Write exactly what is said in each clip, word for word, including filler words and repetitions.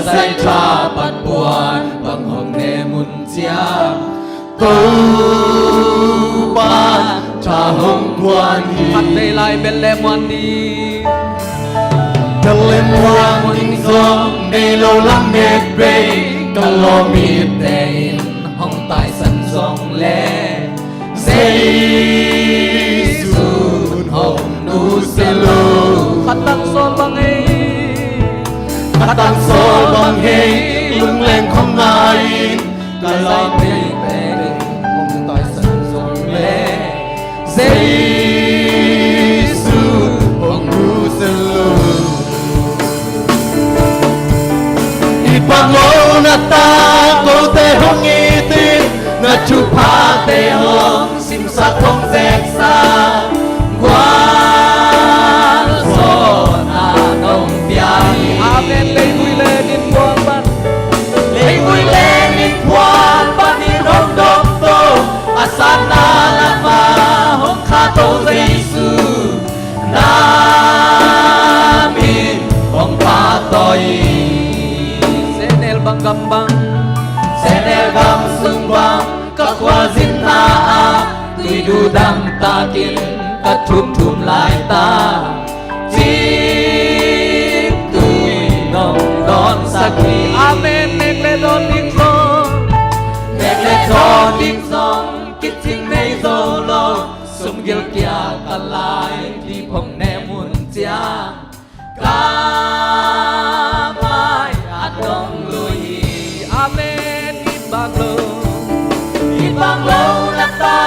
Sai tha pan puan bang hong ne mun ciang, Topa tha hong puan hi. Khat vei lai bel le muan ding. Bel le muan ding zong nei lo lamet bei, ka lawm mite in hong taisan zong le, Jesu hong nusia lo. Khat tang sawl bang hei, khat tang sawl bang hei, lungleng khong ngai in, ka lawm mite in hong taisan zong le, Jesu hong nusia lo. I pang lo na ta kote hong it in, na thuphate hong simsak hong zeksak, gualzawhna nong pia hi. Amen. Leivui le ninpuan pan, leivui le ninpuan panin hong dom to, a sanna lama hong kha to Jesu, na min hong pahtawi. Sehnel bang gam bang, sehnel gam sung bang, ka khualzinna ah tuidu dangtakin ka thumthum lai ta, cip tui nong dawnsak hi. Amen. Nek le dawn ding zong, nek le dawn ding zong kicing nei zo lo, sumgil kia ka lai dip hong ne mun ciang, ka mai a dong lui hi. Amen. It bang lo, it bang lo na ta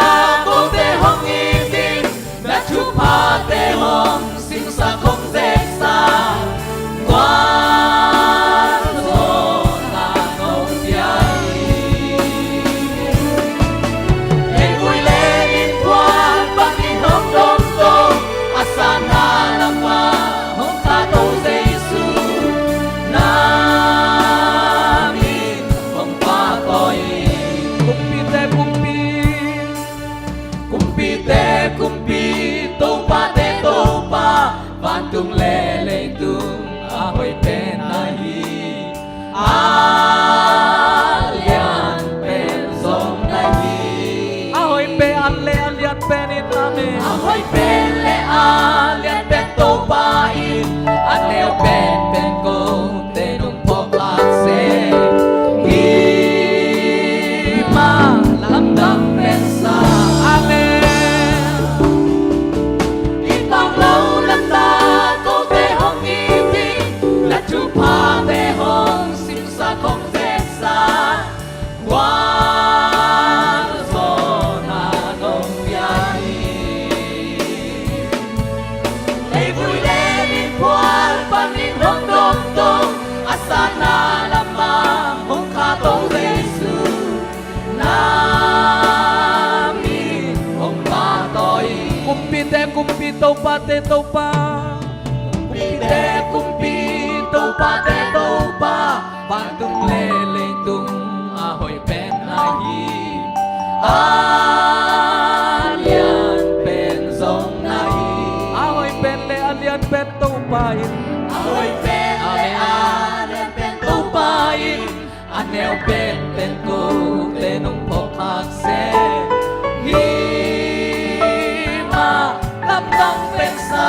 kote hong it in, na thuphate hong simsak hong zeksak, gualzawhna nong pia hi. Leivui le ninpuan panin hong dom to, a sanna lama hong kha to Jesu, na min hong pahtawi. Kumpite kumpi, kumpite kumpi, topate topa, vantung le leitung a hoih pen na hi. A lian pen zong na hi. A hoih pen le a lian pen in, amen. A hoih pen le a lian pen Topa in, a neu pen pen kote nong phawk lak se, hi mah lamdang pen sa. Amen. I pang lo na ta kote hong it in, na thuphate hong simsak hong zeksak, gualzawhna nong pia hi. Leivui le ninpuan panin hong dom to, a sanna lama hong kha to Jesu, na min hong pahtawi. Kumpite kumpi, topate topa, kumpite kumpi, topate topa, vantung le leitung a hoih pen na hi. A lian pen zong na hi. A hoih pen le a lian pen Topa in, a hoih pen le a lian pen Topa in, a neu pen pen kote nong phawk hak se, hi mah lamdang pen sa.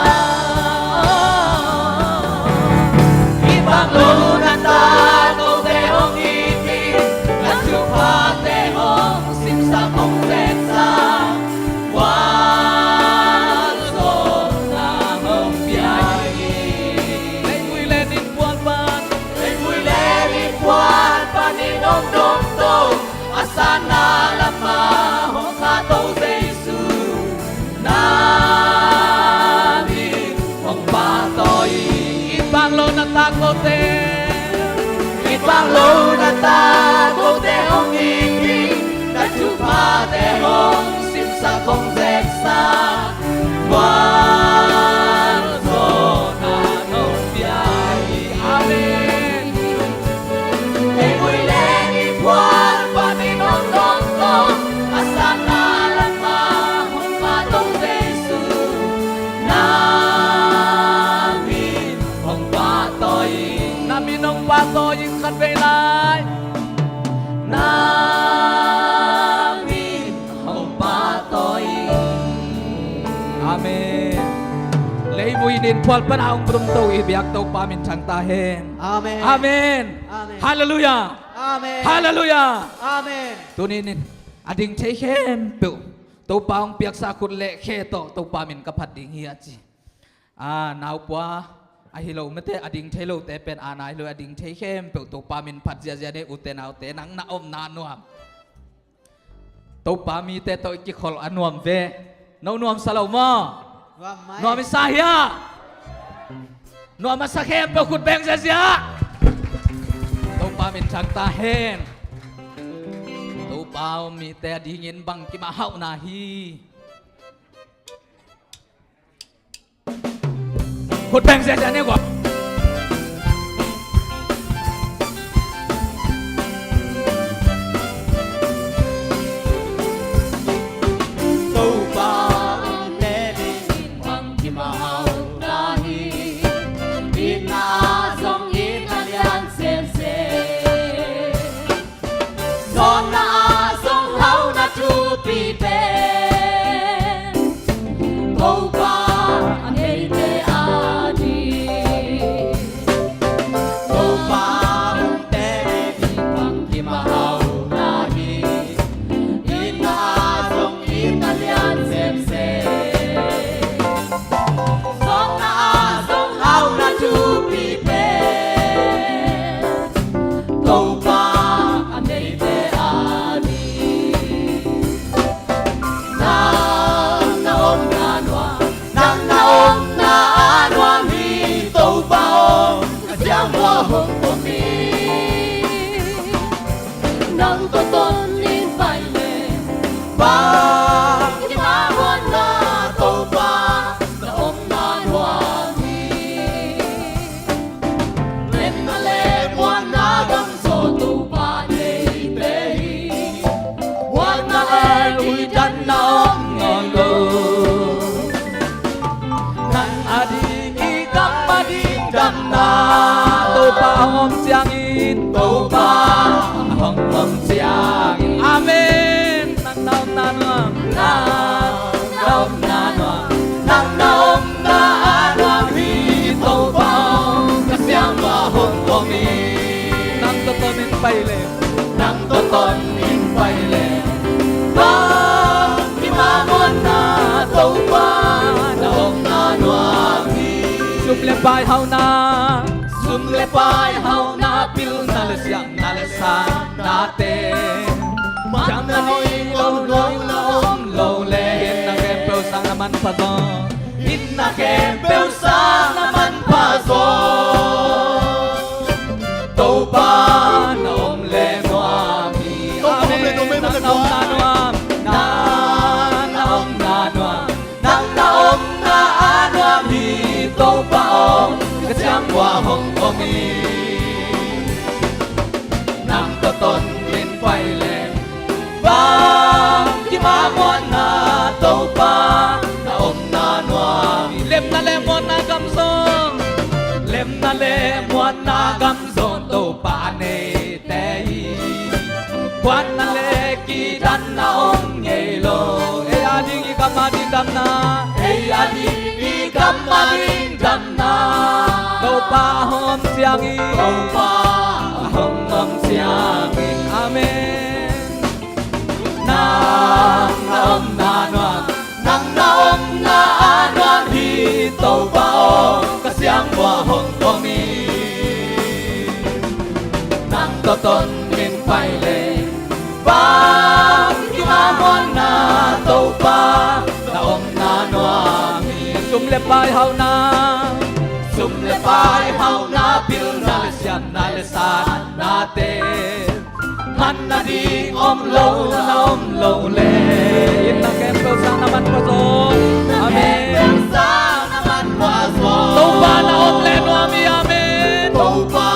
I pang lo na ta kote hong it in, na thuphate hong simsak hong zeksak, gualzawhna nong pia hi. Leivui le ninpuan pan, leivui le ninpuan panin hong dom to, a sanna lama hong kha to Jesu, na min hong pahtawi. I pang lo na ta kote, i pang lo na ta kote hong it in, na thuphate hong simsak hong zeksak, gualzawhna nong pia hi. Amen. Leivui le ninpuan panin hong dom to, a sanna lama hong kha to Jesu, na min hong pahtawi. Na Nong pahtawi in khatvei lai. Na min hong pahtawi in. Amen. Leivui nin phual pana hong pumto i biak Topa min thang ta hen. Amen. Amen. Amen. Halleluiah. Amen. Halleluiah. Amen. Tuni nin a ding thei khempeuh Topa hong piaksa khut le khe tawh Topa min ka phat ding hi a ci. A naupua ahi lo mate, a ding thei lote pen a nai lo, a ding thei khempeuh Topa min phat ziazia ni. Ute naute, nang na omna nuam? Topa mite tawh i kikholh a nuam ve. No nuamsa lo maw? Nuam mai. Nuam i sa hia? Nuam a sa khempeuh khut beng ziazia. Topa min thang ta hen. Topa om mite a dingin bangkim a hauhna hi. Khut beng ziazia ni guah. Topa om te dingin bangkim a hauhna hi. Itna ah zong itna lian semsem. Sawtna ah zong hauhna thupi pen Topa a neite a ding. Topa om te dingin bangkim a hauhna hi. Itna ah zong itna lian semsem. Sawtna ah zong hauhna thupi pen Topa a neite a ding. Nang na omna nuam, nang na omna a nuam hi. Topa aw, ka siangtho hong om hi. Nang tawh ton in pai leng, bangkim a muanna Topa na omna nuam hi. Lemna le muanna gam zaw Topa neite hi. Muanna le kidanna om ngei lo. Nang a ding i gam a ding damna Topa a hong om ciangin, Topa a hong om ciangin. Amen. Nang na omna nuam, nang na omna nuam, nang na omna a nuam hi. Topa aw, ka siangtho hong om hi. Nang tawh ton in pai leng, nang tawh ton in pai leng, bangkim a muanna Topa na omna nuam hi. Sum le pai hauhna, sum le pai hauhna, pilna le siamna le satnate, manna ding om lo, na om lo leh, itna khempeuh sang na manpha zaw. Itna khempeuh sang na manpha zaw. Topa na om le nuam hi. Amen. Nang na omna nuam, nang na omna nuam, nang na omna a nuam hi. Topa aw, ka siangtho hong om hi. Nang tawh ton in pai leng, bangkim a muanna Topa na omna nuam hi. Lemna le muanna gam zaw, lemna le muanna gam zaw Topa a neite hi. Khuanna le kidanna om ngei lo. Ei a ding i gam a ding damna, ei a ding i gam a ding damna Topa a hong om ciangin, Topa a hong om ciangin. Amen. Nang na omna nuam, nang na omna a nuam hi. Topa aw, ka siangtho hong om hi. Nang tawh ton in pai leng, bangkim a muanna Topa na omna nuam hi. Sum le pai hauhna, sum le pai hauhna, pilna le siamna le satnate, manna ding om lo, na om lo leh, itna khempeuh sang na manpha zaw. Amen. Topa na om le nuam hi. Amen. Topa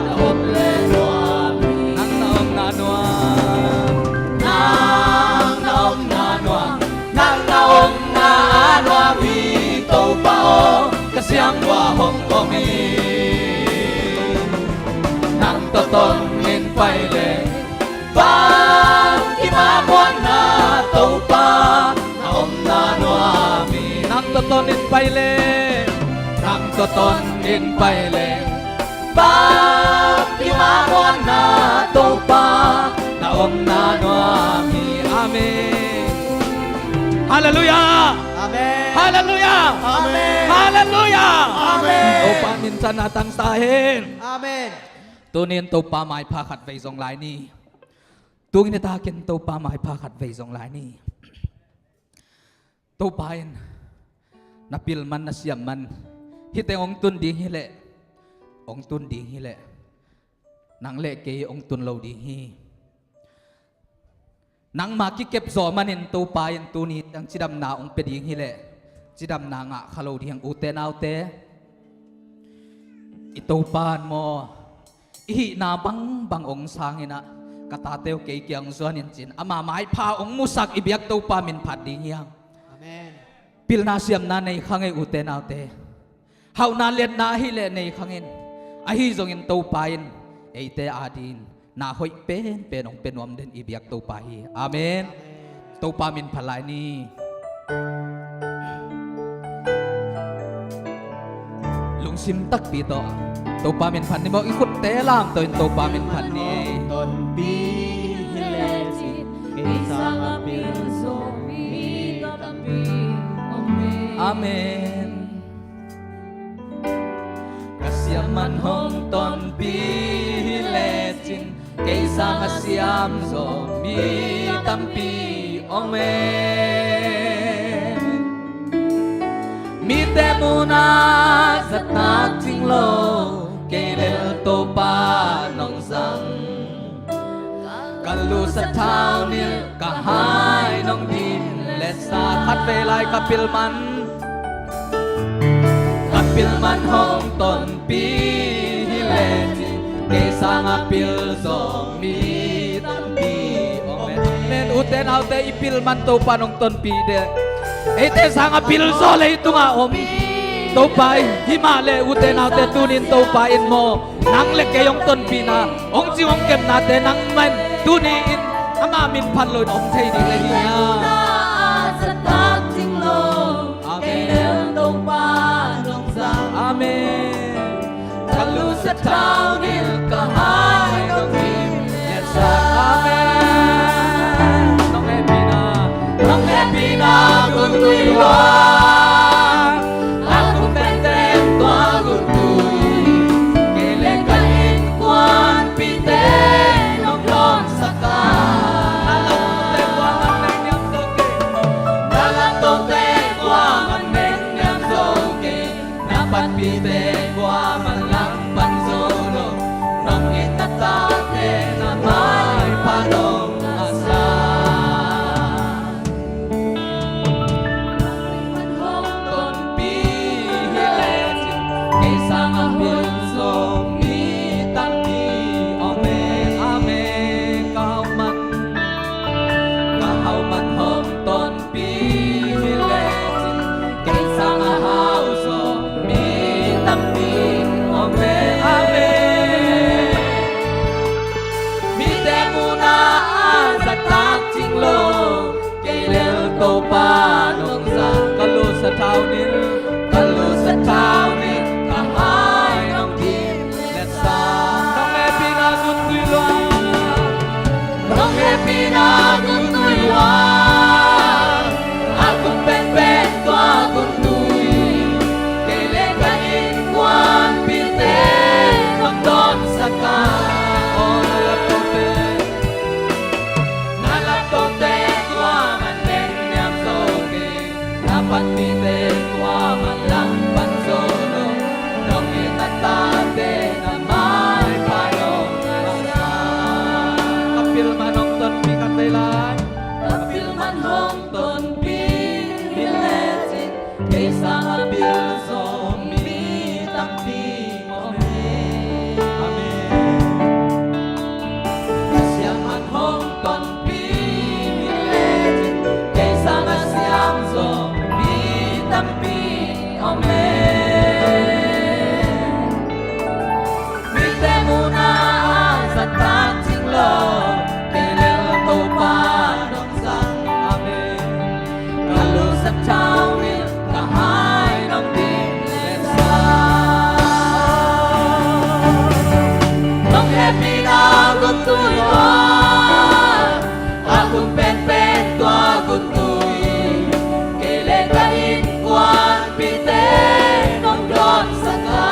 na om le nuam hi. Nang na omna nuam, nang na omna nuam, nang na omna a nuam hi. Topa aw, ka siangtho hong om hi. Tawh ton in pai leng bang kimamawhna, Topa na omna nuam hi. Nang tawh ton in pai leng, nang tawh ton in pai leng bang kimamawhna, Topa na omna nuam hi. Amen. Halleluiah. Amen. Halleluiah. Amen. Halleluiah. Amen. Topa min thang a, thangsak hen. Amen. Tuni-in Topa maipha khat vei zong lai ni. Tuni-in takin Topa maipha khat vei zong lai ni. Topa in na pil man, na siam man, hih teng hong tun ding hi leh, hong tun ding hi leh, nang le kei hong tun lo ding hi. Nangma kikep zawh manin Topa in tuni-in cidamna hong pia ding hi leh, cidamna ngah kha lo ding hi hang, ute naute. I Topa in maw, i hihna bangbang hong sang in ah, ka tate uh kei kiang zuan in ci-in, ama maipha hong musak i biak Topa min phat ding hi hang. Amen. Pilna siamna nei kha ngei, ute naute. Hauhna liatna ahih leh nei kha ngei in, ahi zongin Topa in eite adingin na hoih penpen hong pia nuam den i biak Topa hi. Amen. Topa min phat lai ni. Lungsim takpi tawh Topa min phat ni maw. I khutte lamto in Topa min phat ni. Tonpi hi lecin kei sangin a pil zaw mi tampi om hi. Amen. Ka siam man hong tonpi hi lecin kei sangin a siam zaw mi tampi om e. Mite muhna zahtak cing lo, kei lel Topa nong zang. Ka lu sathau nilh, ka hai nong dim letsak. Khatvei lai ka pil man, ka pil man hong tonpi hi lecin kei sangin a pil zaw mi tampi om e. Amen. Ute naute, i pil man Topa nong tonpi de. Eite sangin a pil zaw leitungah om Topa hi mah leh, ute naute, tuni-in Topa in maw, nang le kei hong tonpihna, hong cing hong kepnate nangmah in tuni-in ama min phat loin om thei ding le hi a. Amen. Amen. Ka lu sathau nilh, ka hai nong dim letsak. Amen. Nong hehpihna, nong hehpihna gun tui luang. A kum tengteng tua gun tui, kei le ka innkuanpihte nong dawnsak a. Na lamtote kuaman nengniam zo kei. Na lamtote kuaman nengniam zo kei. Na panpihte kuaman langpang zo lo. Nong itna tate na maipha nong a sa. Tonpi hi lecin kei sangin a pil zaw mi tampi om e. Amen. Ka hau man, ka hau man hong tonpi hi lecin kei sangin a hau zaw mi tampi om e. Amen. Mite muhna zahtak cing lo, kei lel Topa nong zang. Ka lu sathau nilh, ka lu sathau nilh, ka hai nong dim letsak. Nong hehpihna gun tui luang. Nong hehpihna gun tui luang. A kum penpen tua gun tui, kei le ka innkuanpihte nong dawnsak a. O na laptote, na laptote kuaman nengniam zo A gun penpen tua gun tui, kei le ka innkuanpihte nong dawnsak a.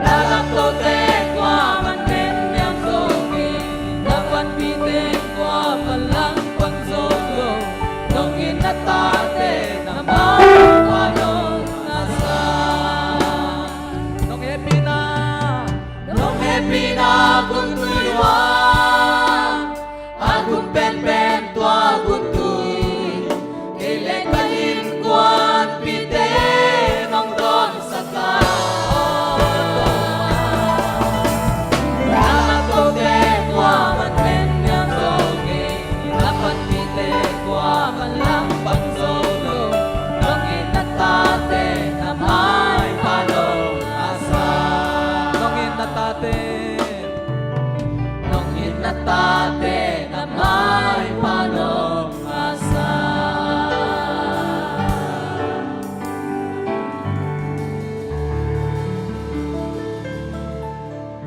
Na lamtote kuaman neng niam zo kei, na panpihte kuaman langpang zo lo. Nong it na tate na maipha nong a sa. Nong hehpihna, nong hehpihna gun tui lua, a gun penpen tua gun tui, kei le ka innkuanpihte nong dawnsak a. Na lamtote kuaman neng niam zo kei, na panpihte kuaman langpang zo lo. Nong it na tate na maipha nong a sa. Nong it na tate, nong it na tate na maipha nong a sa.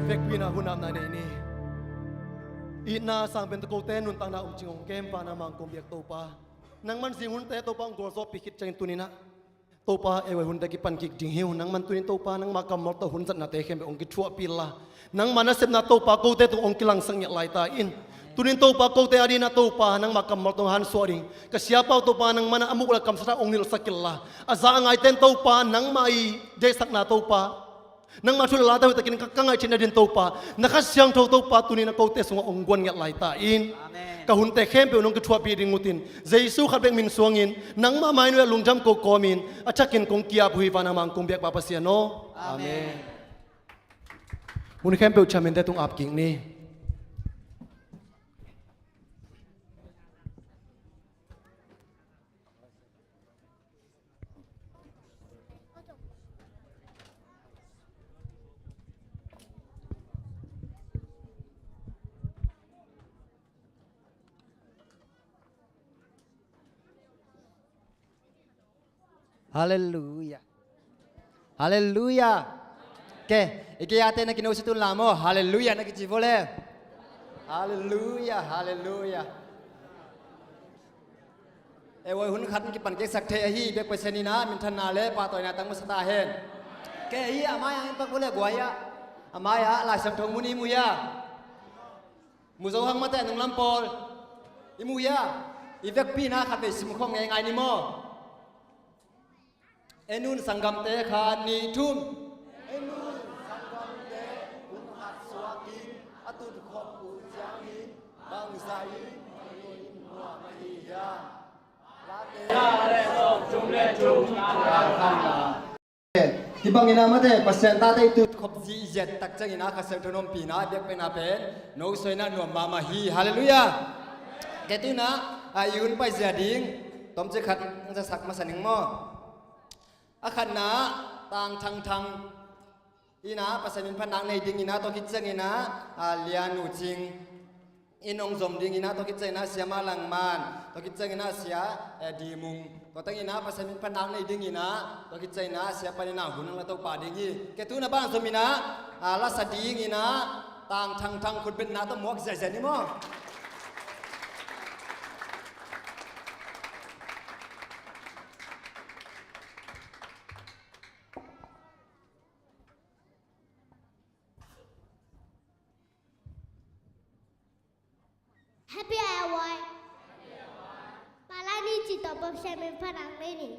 Vekpi-in ah hun apna nei ni. Itna sangpen tawh kote nuntakna um cing hong kem Pa, nangma hong kong biak Topa. Nangman zing hunte Topa hong gualzawhpih khit ciangin tuni-in ah Topa, ei huai hunte kipan kik ding hi uh. Nangman tuni-in Topa nangma kammal tawh hun zatnate khempeuh hong kithuahpih inla, nangma nasepna Topa kote tung hong kilangsak ngiat lai ta in. Tuni-in Topa kote adingin ah Topa nangma kammal tawh hong hansuah ding ka siapa uh Topa nangman ah a muk le a kamsangte hong nilhsak inla, a za a ngaite in Topa nangma i deihsakna Topa, nangma thu le late hoih takin ka, ka ngaih theihna dingin Topa, na Kha Siangtho Topa tuni-in ah kote sungah hong guan ngiat lai ta in. Amen. Ka hunte khempeuh nong kithuahpih ding utin Jesu khat bek min suangin nangma mai-ah lungdam ko kawmin a thakin kong ki-ap uh hi. Pa, nangma hong kong biak Pa Pasian aw. Amen. Hun khempeuh chairman-te tung ap kik ni. Halleluia. Halleluia. Ke, i ke yate na kino si tun la maw. Halleluia na kici vua le. Halleluia, halleluia. Ei huai hun khat kipan keksak thei ahi, biak Pasian in ah minthanna le pahtawina tang masa ta hen. Ke, hi a mai-ah in pak vua le guai ah. A mai-ah Lai Siangtho mun i mu hia? Mu zo hang mate, nunglam pawl. I mu hia? I vekpi-in ah khatvei sim khawm ngeingai ni maw. En un sanggamte, khat nih thum. En un sanggamte, kum khat suakin a tutkhop uh ciangin bangzah in nuam ahi hiam? Late le sawm thum le thum a khan a. Hih bangin ah mate, Pasian tate i tutkhop zihziat tak ciangin ah Kha Siangtho in ompihna a biakpiakna pen no sawina nuam mahmah hi. Halleluia. Ke, tu-in ah i hun paizia ding tomcik khat hong zasak masa ning maw. A khatna, Tang Thang Thang in ah Pasian min phatna nei dingin ah, tua khit ciangin ah Lian U Cing in hong zom dingin ah, tua khit ciangin ah Sia Ma Lang Man, tua khit ciangin ah Sia, eh, Di Mung, tua tengin ah Pasian min phatna nei dingin ah, tua khit ciangin ah Sia Pan in ah hun hong la to pah ding hi. Ke, tu-in ah bang zom in ah, ah, la sa dingin ah Tang Thang Thang khutbetna tawh muak ziahziah ni maw. Happy hour. Palani ci tawh Pasian min phatna nei ni.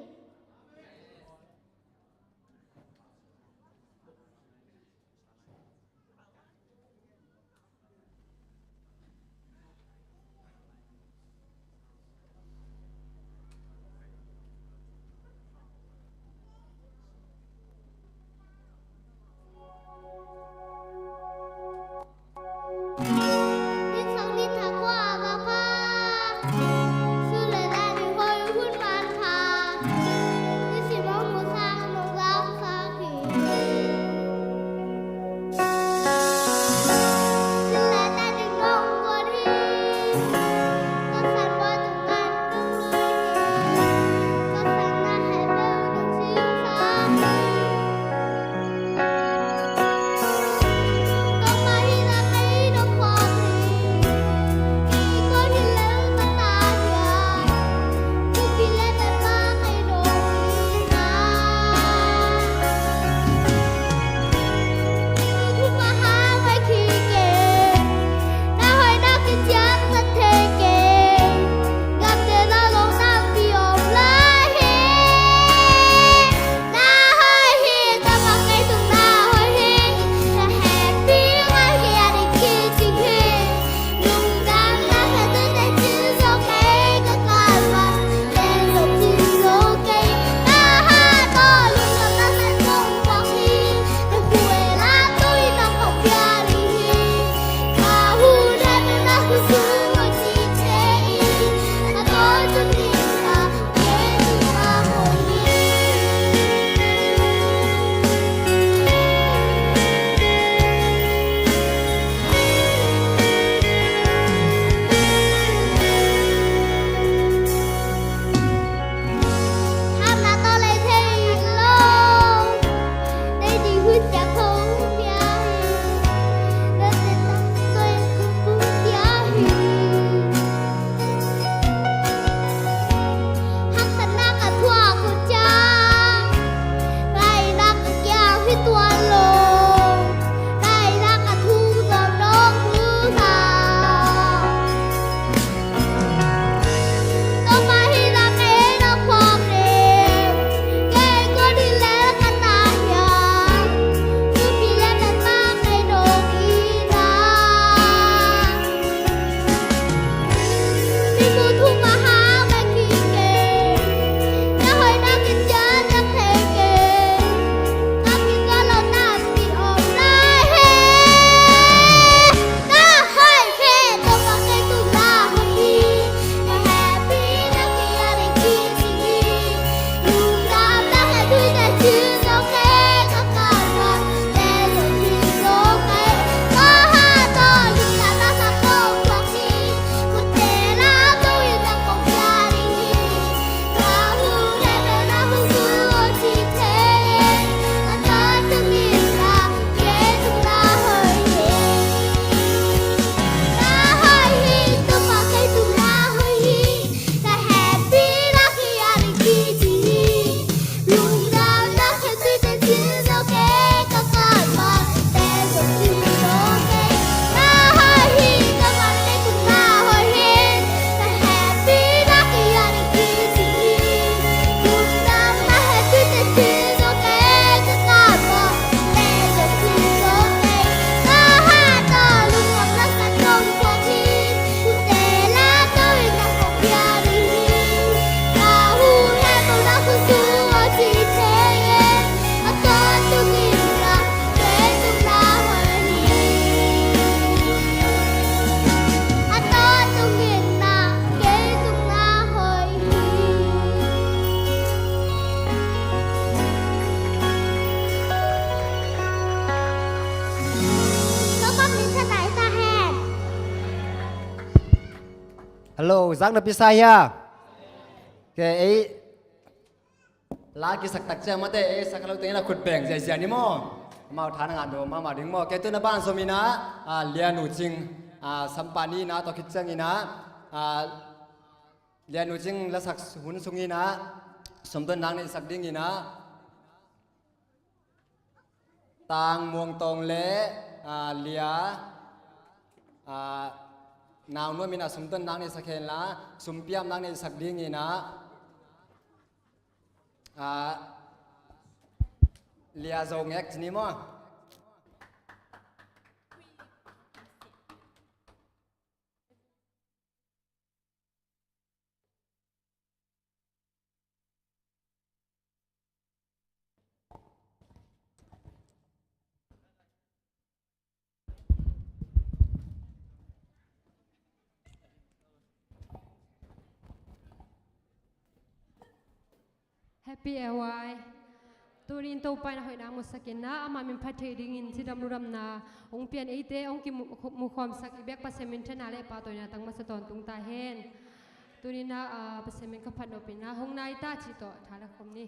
Hello, zak na pisa hia? Ke ei la kisak tak ciang mate, ei sak lo teng la khut beng ziazia ni maw. Amau tha na ngah do mahmah ding maw. Ke tu na ban zom ina, a, Lianu Cing, a, sampah ni ina, tua khit ciang ina, a, Lianu Cing lasak hun sung ina, sumton nang nei sak ding ina, Tang Muang Tawng le, a, Lia, a, Nau Nuam ina sumton nang nei sak hen la, sumpiam nang nei sak ding ina, a, Lia Zo Ngek ci ni maw. Happy L Y. Tunin Topa in a hoihna musak ina, ama min phat theih dingin cidam ludamna hong pian eite hong kimu, mukhawmsak i biak Pasian minthanna le pahtawina tang masa tawntung ta hen. Tunin a, a, Pasian min ka phat nop ina, hong nai ta cih tawh tha la khawm ni.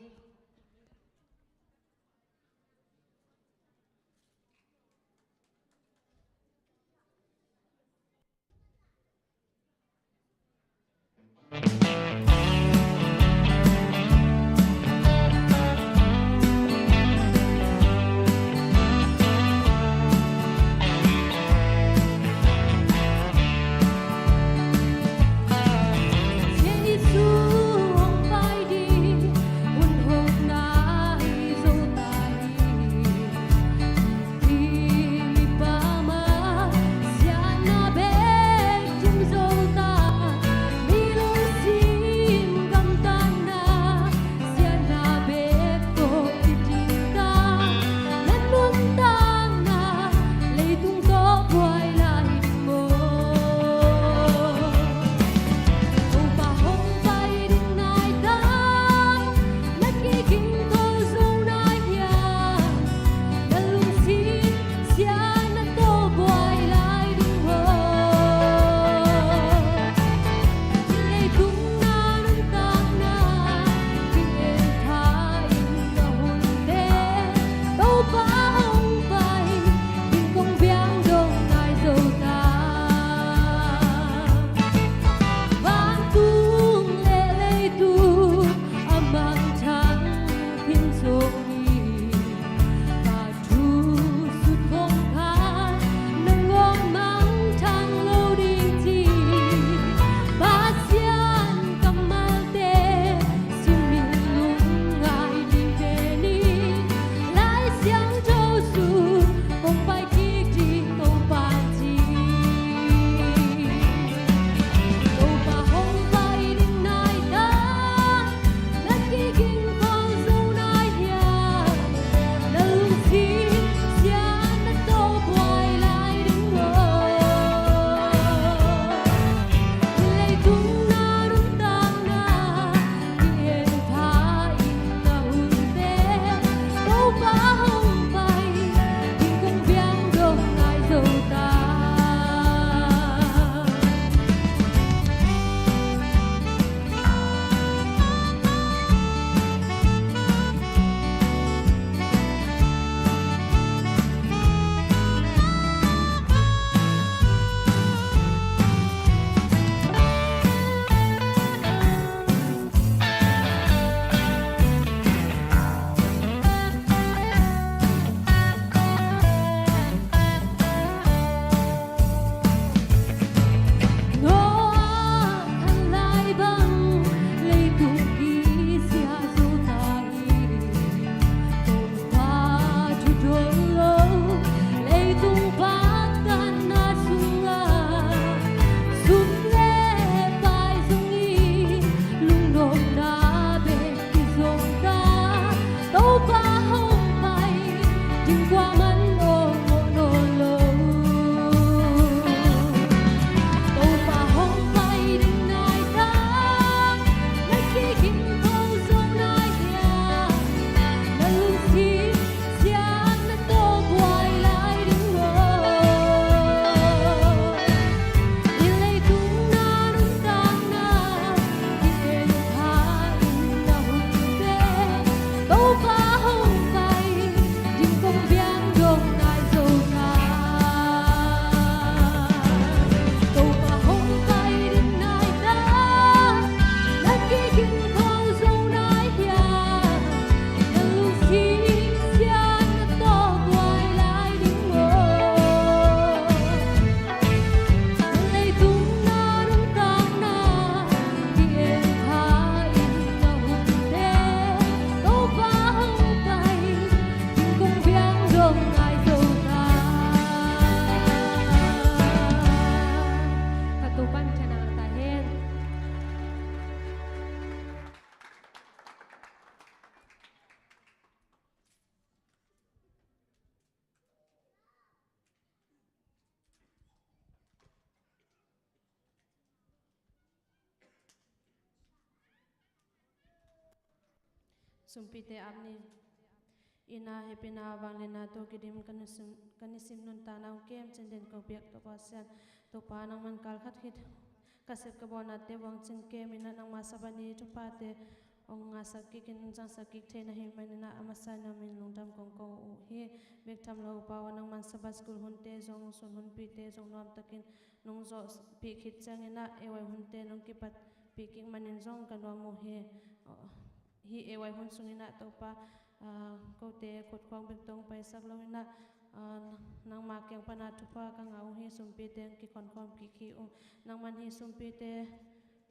Sumpite ap ni. Ina hepina vangliatna tawh kidim ka nisim, ka nisim nuntakna hong kem cin den ko biak Topa Pasian. Topa nangman kal khat khit ka sep ka bawlnate buang cin kem ina nangma Sabbath ni thuphate hong ngahsak kik in zangsak kik thei na hih man ina a masa ina min lungdam kong ko uh hi. Bek tham lo Pa aw nangman Sabbath school hunte zong sun hunpite zong nuamtakin nong zawhpih khit ciang ina ei huai hunte nong kipatpih kik manin zong ka nuam uh hi. Hih ei huai hun sung ina Topa, ah, kote khut khuang bek tawh paisak lo ina, ah, nangma kiang pana thupha ka ngah uh hi. Sumpite hong kikhon khawm kik hi uh. Nangman hih sumpite,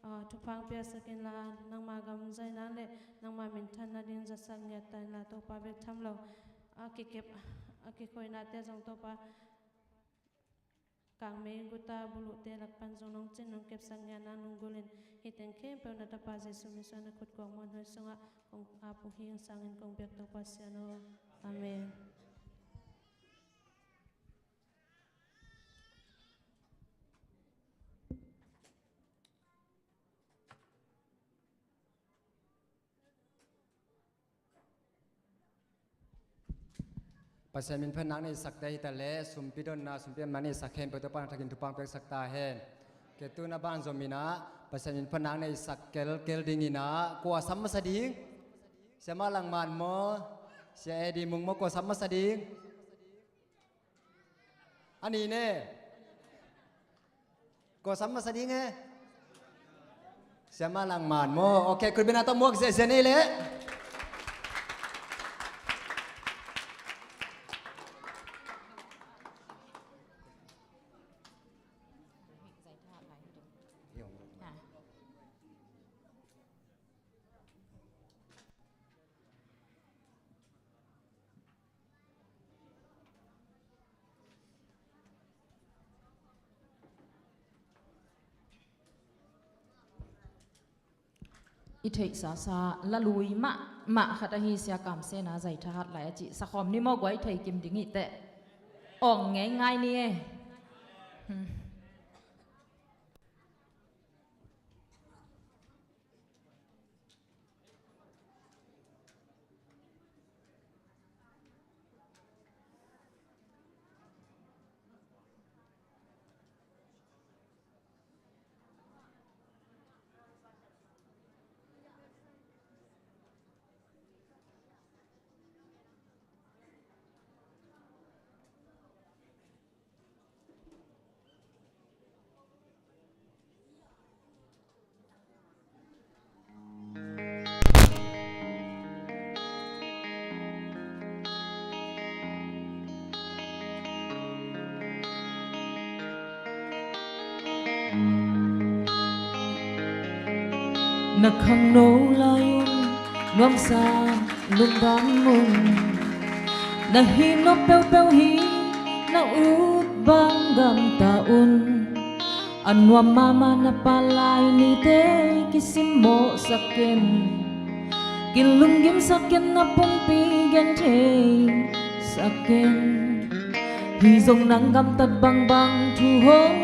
ah, thupha hong piaksak inla nangma gam zaina le nangma minthanna ding zasak ngiat ta inla Topa bek tham lo a kikep a kikhoinate zong Topa Kangmei guta buluhte lak pan zong nong cin nong kepsak ngiatna nong gulin hih teng khempeuh na Tapa Jesu min suang na khut kuang muanhuai sungah kong ap uh hi. Hong sangin kong biak Topa Pasian aw. Amen. Pasian min phatna nei sakte hi ta leh sumpi donna sumpi amna nei sak khempeuh Topa na thakin thupha piak sak ta hen. Ke tu na ban zom ina Pasian min phatna nei sak kelkel ding ina kua sam masa ding? Siama Langman maw? Sia Edi Mung maw kua sam masa ding? Ani ne. Kua sam masa ding e? Siama Langman maw? Ok, khutbetna tawh muak ziahziah ni le. I theihsa sa lalui mahmah khat ahi Sia Kam Sena zai thahat lai a cih sakhawm ni maw guai thei kim ding i teh. Awng ngei ngai ni e. Hmm. Na khangno lai un nuamsa lungdam un. Na hih nop peuhpeuh hi na ut bang gamta un. A nuam mahmah na palai nite kisimmawhsak ken, kilunggimsak ken, na pumpi gentheisak ken. Hih zong nang gamtat bangbang thu hong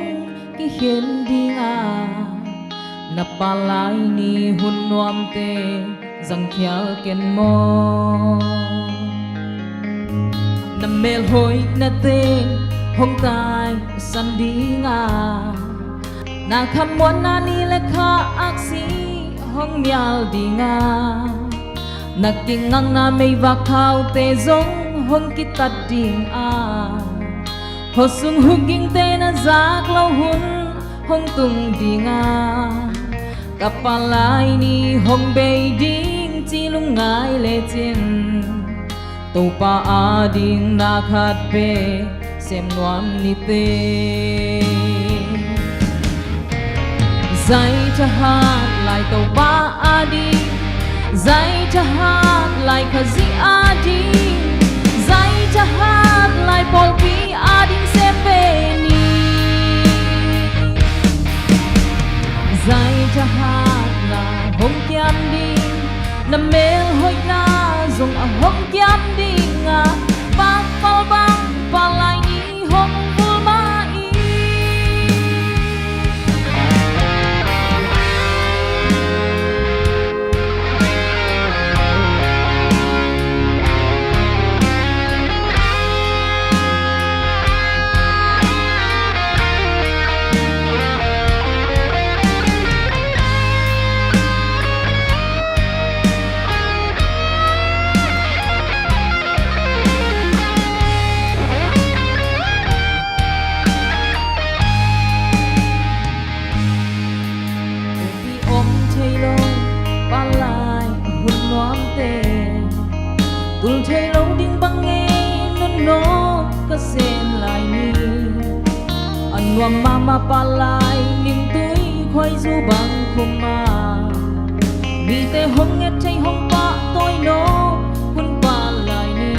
kikhen dinga, na palai ni hun nuamte zangkhial ken maw? Na melhoihnaten hong taisan dinga, na khamuanna ni le kha aksi hong mial dinga, na kingakna meivak thaute zong hong kitat dinga, khuasung hukgingte na zak loh hun hong tung dinga, ka palai ni hong bei ding ci lungngai lecin, Topa ading na khat bek sem nuam nite. Zai thahat lai Topa ading, zai thahat lai Khazih ading, zai thahat lai pawlpi ading sem ve ni. Zai thahat lai hong kiam ding, na melhoihna zong a hong kiam dinga, pakpal bang palai ni hong vul mah hi. Tua mahmah palai ning tui khuaizu bang khum a, mite hong nget thei hong pahtawi nawk hun palai ni.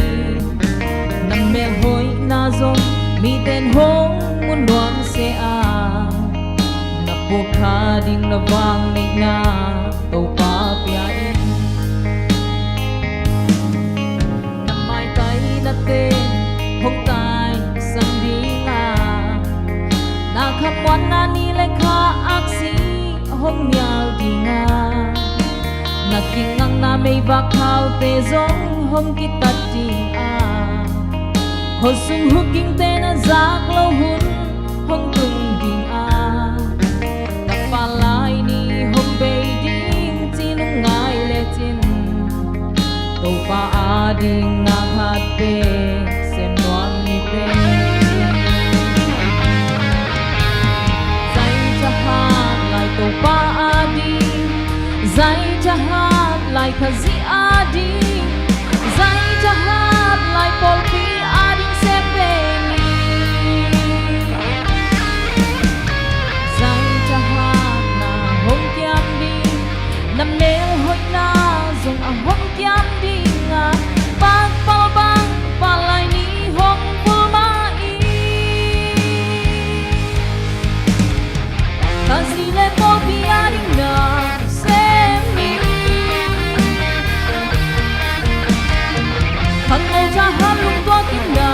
Na melhoihna zong miten hong mu nuam se a, na phuak kha ding na vang neihna Topa pia in. Na maitainate hong taisan ding a, na khamuanna ni le kha aksi hong nial ding a, na kingakna meivak thaute zong hong kitat ding a, khuasung hukingte na zak lo hun hong tung ding a, na palai ni hong bei ding ci nung ngai lecin, Topa ading na khat bek sem nuam ni pen. Zai thahat lai Topa ading, zai thahat lai Khazih ading, zai thahat lai pawlpi ading sem ve ni. Zai thahatna hong kiam ding, na melhoihna zong a hong kiam ding a, pakpal bang palai ni hong bul mah in. Khazih le pawlpi ading na sem ni. Khangno thahat lungtuak in na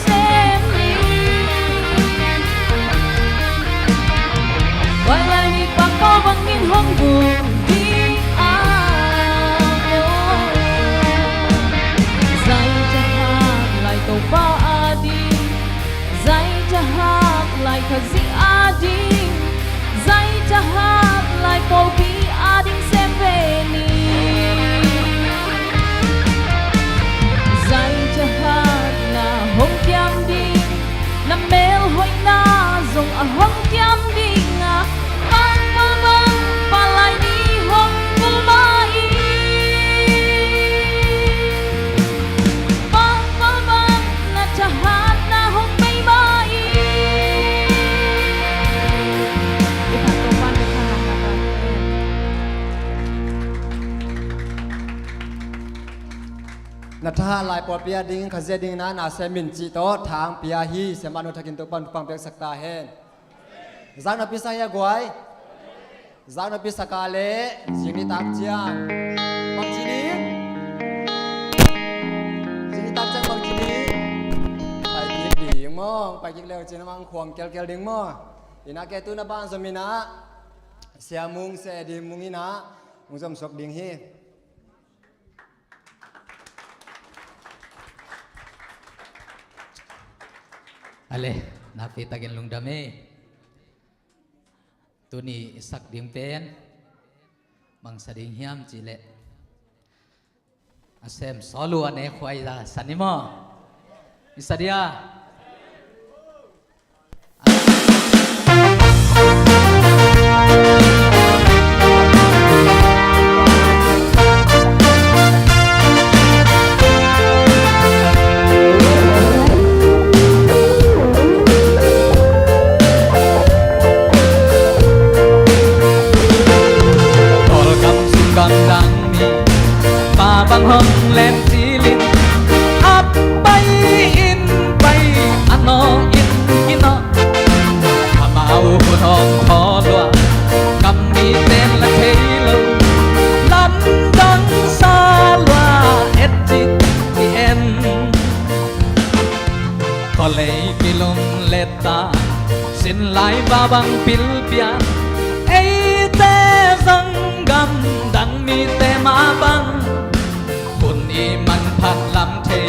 sem ni. Tua lai ni pakpal bangin hong bul ding a, zai thahat lai Topa ading, zai thahat lai Khazih ading, zai thahat lai pawlpi ading sem ve ni. Zai thahatna hong kiam ding, na melhoihna zong a hong kiam ding a, pakpal bang palai ni hong bul mah in. Pakpal bang na thahatna hong bei mah in. I phat Topa'n na thahatna ka. Na thahat lai pawlpi ading, Khazih ading na na sem in cih tawh thang pia hi. Siamah nu thakin Topa'n thupha piaksak ta hen. Zakna pisa hi a guai. Zakna pisa ka le, zing nitak ciang bangci ding? Zing nitak ciang bangci ding? Pai kik ding maw? Pai kik leu cin a mang khuang kelkel ding maw? Ina ke tu na ban zom ina, Sia Mung, Sia Edim Mung ina hong zom suak ding hi. Ale, nakpi takin lungdam e. Tuni i sak ding pen bangsa ding hiam cih leh, a sem Sawlu a ne khuai za sa ni maw? I sa dia. Kawlgam sung gamdang mi pa bang hong len cilin, a pai in pai, a nawh in kinawh. Amau hun hong thaw lua, kam miten la thei lo, lamdang sa lua, et cit i en. Kawlei kilum letta, sin lai va bang pilpian, eite zong gamdang mite mah bang, hun i manphat lam thei,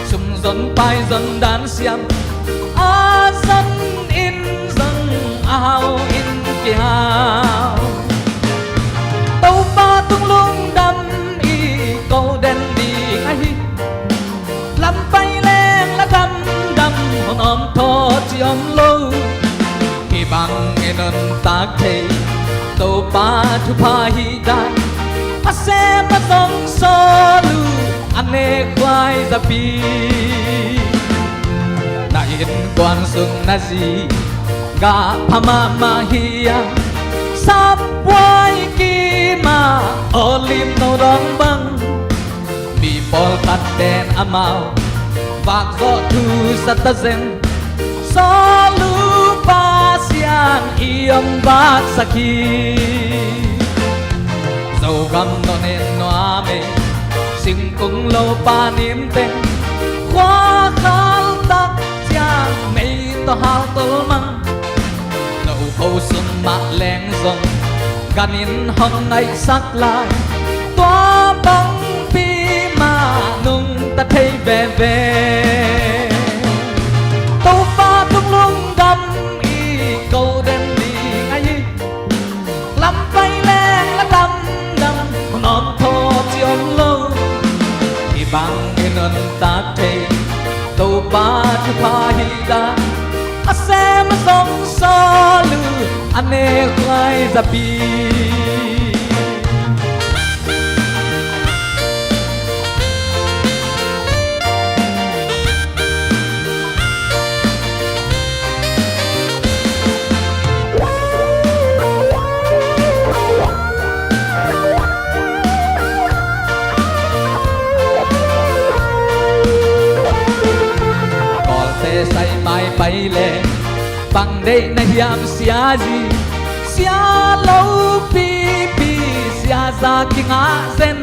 sum zon pai zon dan siam, a zon in zong a hau in kihau. Topa tung lungdam i ko den ding ahi, lam pai leng la gamdam hon om thaw ci om lo. Hih bang i nuntak thei Topa thupha hi dan, a sem a zong Sawlu a ne khuai zapi. Na innkuan sung na zi Ka pha mahmah hi a, sapbuai kim a olive no dawng bang, mi pawlkhat ten amau vak zawh thu sa ta zen. Sawlu Pasian i om vaksak hi. Zogam no nen no a mei, singkung lo panin teng, khua khal tak ciang mei tawh hal tol mang. No ko sung mah leng zong gan in hong ngaihsak lai. Tua bangpi mah nungta thei veve. Topa tung lungdam i ko den ding ahi. Lam pai leng la damdam, hun om thaw ci om lo. Hih bang i nuntak thei Topa thupha hi dan, a sem a zong sawlu, a nek huai zapi. Kawlte sai mai pai le bang deih na hiam sia zi, sia lo pipi, sia za kingah zen.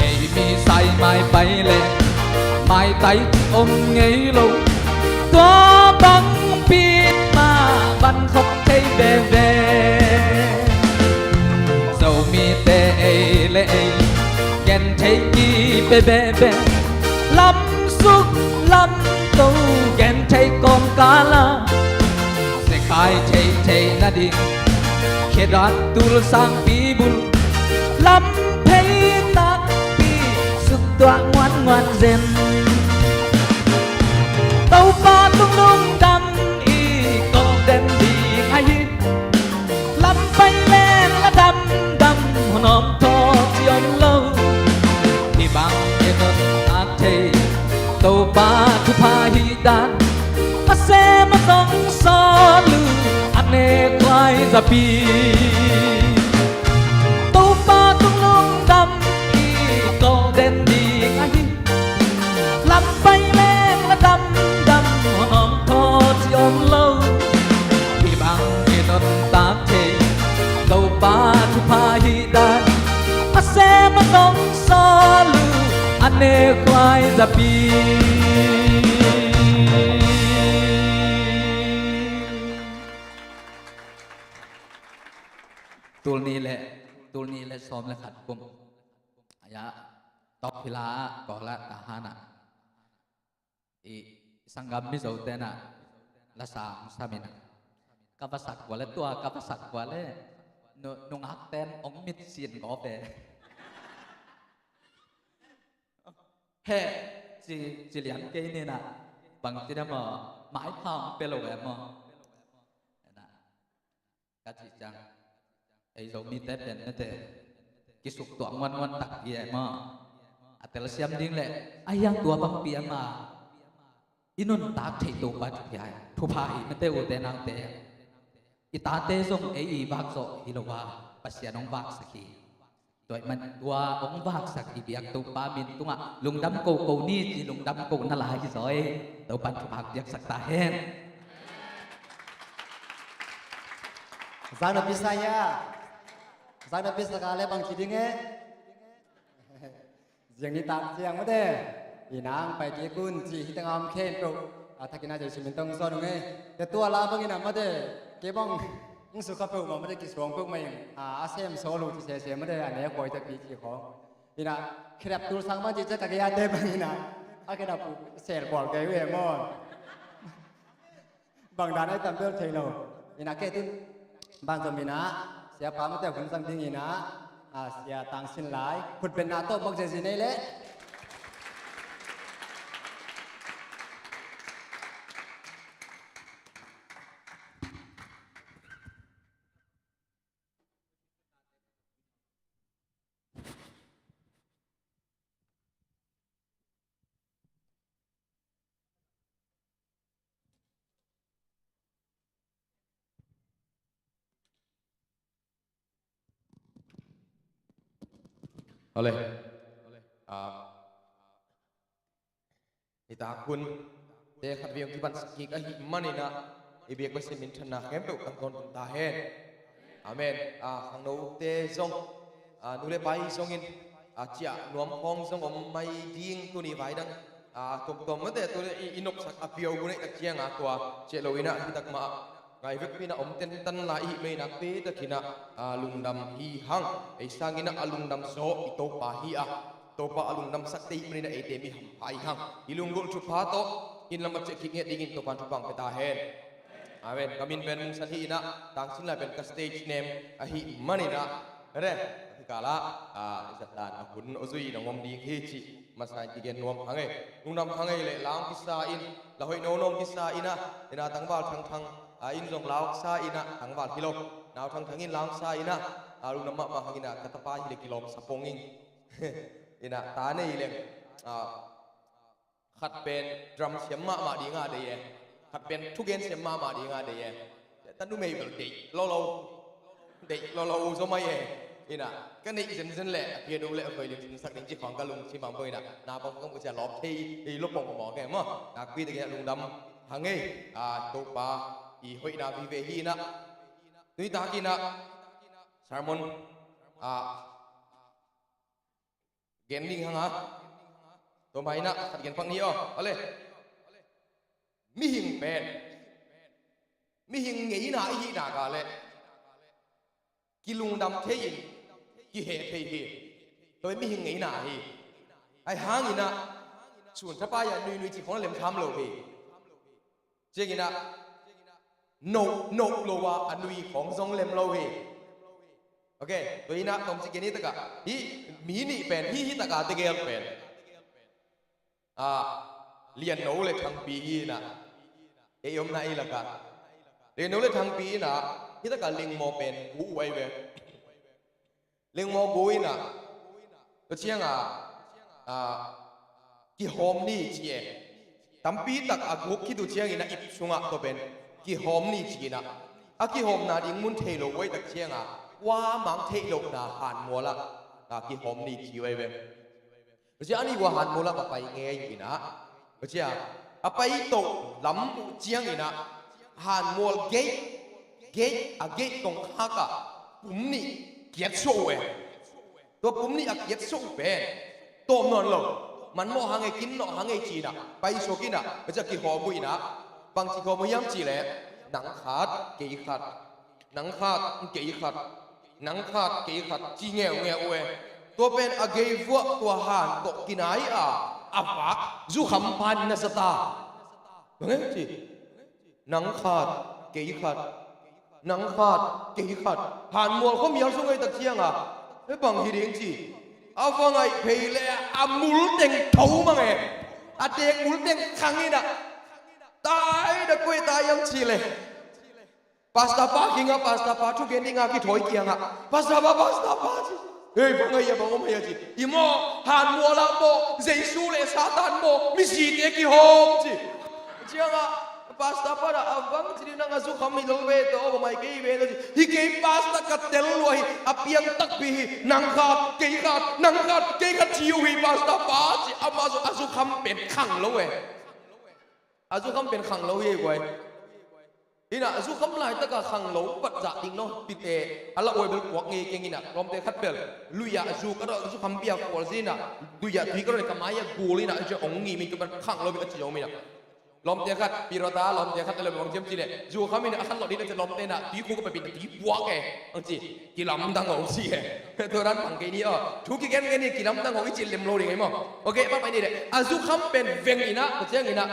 Ei mi sai mai pai le maitai om ngei lo, tua bangpi mah van khop thei veve. Zomite ei le ei gen thei kipe veve. Lam suk lam to gen thei kawmkal a, zekhai theithei nading Kedat tul sangpi bul lam phei takpi suk tuah nguannguan zen. Topa tung lungdam i kawk den ding ahi. Lam pai leng la damdam, hun om thaw ci om lo. Hih bang i nuntak thei Topa thupha hi dan, a sem a zong sawlu, a nek huai zapi. Topa tung lungdam i kawk den ding ahi. Lam pai leng la damdam, hun om thaw ci om lo. Hih bang i nuntak thei Topa thupha hi dan, a sem a zong sawlu, a nek huai zapi. Tul nih le, tul nih le sawm le khat kum. Aya, tawk phila, kawla, tahana. I sanggam Mizo tena la sang samin a, ka va sak kua le tua, ka va sak kua le nu, nungak ten ong mit sin ko pe. He, ci, ci lian kei nina, bang ci dam aw, mai phang pe lo em aw. Ka cih ciang, ei Zomite pen mete kisuk tuah nguannguan tak hi e maw. A telsiam ding le a hiang tua bangpi a ma i nuntak theih Topa thupha hi, thupha hi mete ute naute. I tate zong ei i vak zawh hi lo a, Pasian hong vaksak hi. Tua ahih man tua hong vaksak i biak Topa min tungah lungdam ko ko ni ci, lungdam ko na lai hi zaw ei. Topan thupha piaksak ta hen. Zang na pisa hia? Zang na pisa ka le bang ci ding e? Ziang ni tak ziang mate. I nang pai kik un ci hi teng a om khen peuh. A thakin a Jesu min tong zawn ung e. Te tua la bangin a mate. Kei bang hong sukha peuhmah mate, kisuang peuhmah in a, a sem sawl uh ci sese mate, a ne khuai te pi ci khawng. Ina khedap tul sang bang ci ciah ka gei a te bang ina a khedap uh sel bual kei uh e maw. Bang dan ai tam bel thei lo. Ina kei tun ban zom ina Siapa mate hun zang ding ina, a, Sia Tang Sin Lai khut benna tawh mawk zezi nei leh. Ole. Ah, nitak hun te khat vei hong kipan sak kik ahih manin ah, i biak Pasian minthanna khempeuh tang tawntung ta hen. Amen. Ah, khangno te zong, ah, nu le pa hi zongin, ah, ciah nuam khawng zong om mai ding, tuni vai dang, ah, tuamtuam mate tu le i, i nopsak a piau bu neih tak ciang a tua ciah lo in ah, hi tak mah ngai vekpi in ah om tentan lai i hih manin ah, pe takin ah, ah, lungdam hi hang. Ei sangin ah a lungdam zaw i Topa hi a, Topa a lungdamsakte i hih manin ah eite mi hampha hi hang. I lunggulh thupha tawh inn lam a ciah kik ngiat dingin Topa'n thupha hong pia ta hen. Amen. Ka min pen Mungsan hi in ah, tangchin lai pen ka stage name ahih manin ah, re, hih kal ah, ah, zatdan a hun aw zui nong om ding hi cih masa in kigen nuam hang ei. Lungdam hang ei leh, la hong kisa in, la hoih nono hong kisa in ah, ina tangval Thangthang, ah, in zong la hong sa in ah, tangval hi lo, nau Thangthang in la hong sa in ah, ah, lungdam mahmah hang in ah, ka tapa hi leh kilawm sa pong ing. Ina ta nei leng, ah, khat pen drum siam mahmah ding a deih e. Khat pen thugen siam mahmah ding a deih e. Tua numei bel deih lolo, deih lolo uh zaw mai e. Ina ka neih zenzen leh a pian uh leh a violin sak ding ci khawng ka lungsim ah om in ah, naupang khawng ka cia lawp thei, ei lawp pong mawk e maw. Nakpi takin ah lungdam hang ei. Ah, Topa i hoihna vive hi in ah, tuni takin ah sermon, ah, gen ding hang a, tua mah in ah khat gen pak ni aw. Ole. Mihing pen, mihing ngeina i hih nak leh kilungdam thei in kiheh thei hi. Tua mihing ngeina hi. Ahih hangin ah sun thapai ah nuinui cih khawng lem tham lo hi. Ciangin ah no, no lo a, a nui khawng zong lem lo hi. Ok, tua in ah tawmcik gen hi tak ah, hih mi nih pen, hih, hih tak a tegel pen, ah, Lianno le Thangpi hi in ah, ei omna ei lak ah Lianno le Thangpi in ah, hih tak a lengmaw pen gu uh ahi ve. Lengmaw gu in ah, tua ciang a, ah, kihawm ni ci e. Tampi tak a guk khit uh ciangin a ip sungah tua pen kihawm ni ci in ah, a kihawmna ding mun thei lo uh ahih tak ciang a, kuamah theih lohna hanmual ah, ah, kihawm ni ci uh ahi ve. Tua ciang a nih uh a hanmual ah va pai ngei uh in ah, tua ciang a pai toh lam uh ciangin ah, hanmual gate, gate, a gate tongkhak ah pum nih kiatsuah uh e. Tua pum nih a kiatsuah uh pen tawm nawn lo, man mawh hang ei, kin nawh hang ei ci in ah paisuak in ah, tua ciang a kihawm uh in ah, bangci khawm uh hiam cih leh, nang khat kei khat, nang khat kei khat, nang khat kei khat ci ngeungeu uh e. Tua pen a gei vuah tua han tawh kinai a, a vak zukham pan na za ta. Bang e ci, nang khat kei khat, nang khat kei khat. Hanmual khuamial sung ahih tak ciang a, e bang hi ding ci, a va ngaih phei leh a mul teng tho mang e. A teek mul teng khang in ah, tai da kuai tai hiam cih leh, pastor pa kiang ah, pastor pa thugen ding a kithawi kiang ah, pastor pa, pastor pa ci. Hei, bang ahi a, bang om ahi a ci. I maw, hanmual ah maw, Jesu le Satan maw, misite kihawm ci. Ciang a pastor pa in ah, a bang ci ding, nang a zukham hi lo ve, tawh a va mai kei ve, tawh ci. Hi kei pastor ka tel lua hi, a piang takpi hi, nang khat kei khat, nang khat kei khat ci uh hi pastor pa ci. Amah zu, a zukham pen khang lo e. A zukham pen khang lo hi e guai. Hi in ah, zukham laitak a khang lo pat zah ding nawn pite, a lauhuai bel kuak ngei keng in ah, lawmte khat bel lui ah zuk a, zukham bia kual zin ah, lui ah tui ka rawh in ka mai ah gul in ah, a zia ong ngim in, tua pen khang lo bek a ci om in ah. Lawmte khat, pirata lawmte khat a lem bang hiam cih leh, zukham in ah a khan lawh ding a ci, lawmte in ah tui khuk a pia pi in ah tui puak e, ang ci, kilamdang o ci e. Tua dan pang kei ni aw, thu kigen ngen hi, kilamdang o i ci lem lo ding e maw. Ok, pang pai ni leh, a zukham pen veng in ah, tua ciangin ah,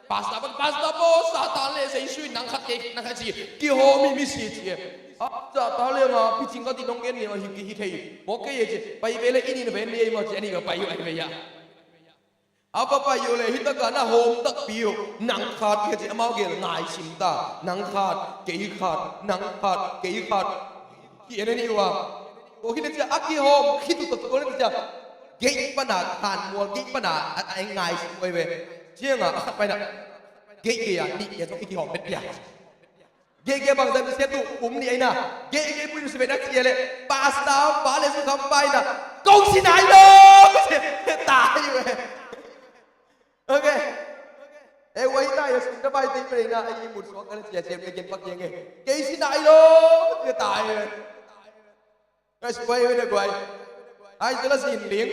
pastor pa, pastor pa, Satan le Jesu in nang khat kei, nang khat ci, kihawm hi misi ci e. A, Satan le nga picing ka ti nong gen ni, a hi, hi thei. Maw kei e ci, pai ve leh inn in ven ni e maw ci, a nih va pai uh ahi ve a. A va pai uh leh hi tak a na hawm takpi uh, nang khat kei ci, amau gel ngai sim ta. Nang khat kei khat, nang khat kei khat. Ki en a nih uh a. Tua khit leh ci a, a kihawm khit uh tawh tua leh ci a, gate pan a, hanmual gate pan a, a, a ngai sim uh ahi ve. Ciang a, a khat pai in ah, gate gei a nih, a zong i kihawm bet pia. Gei gei bang zan sia tu um ni aina. Gei gei pui su bena sia le. Pasta pa le su kam pai na. Kong si nai lo. Tai we. Okay. E wai tai su ta pai ti pe na ai mut so kan sia sia ke gen pak yeng e. Kei si nai lo. Tai we. Ka si pai we na guai. Ai su la sin ling.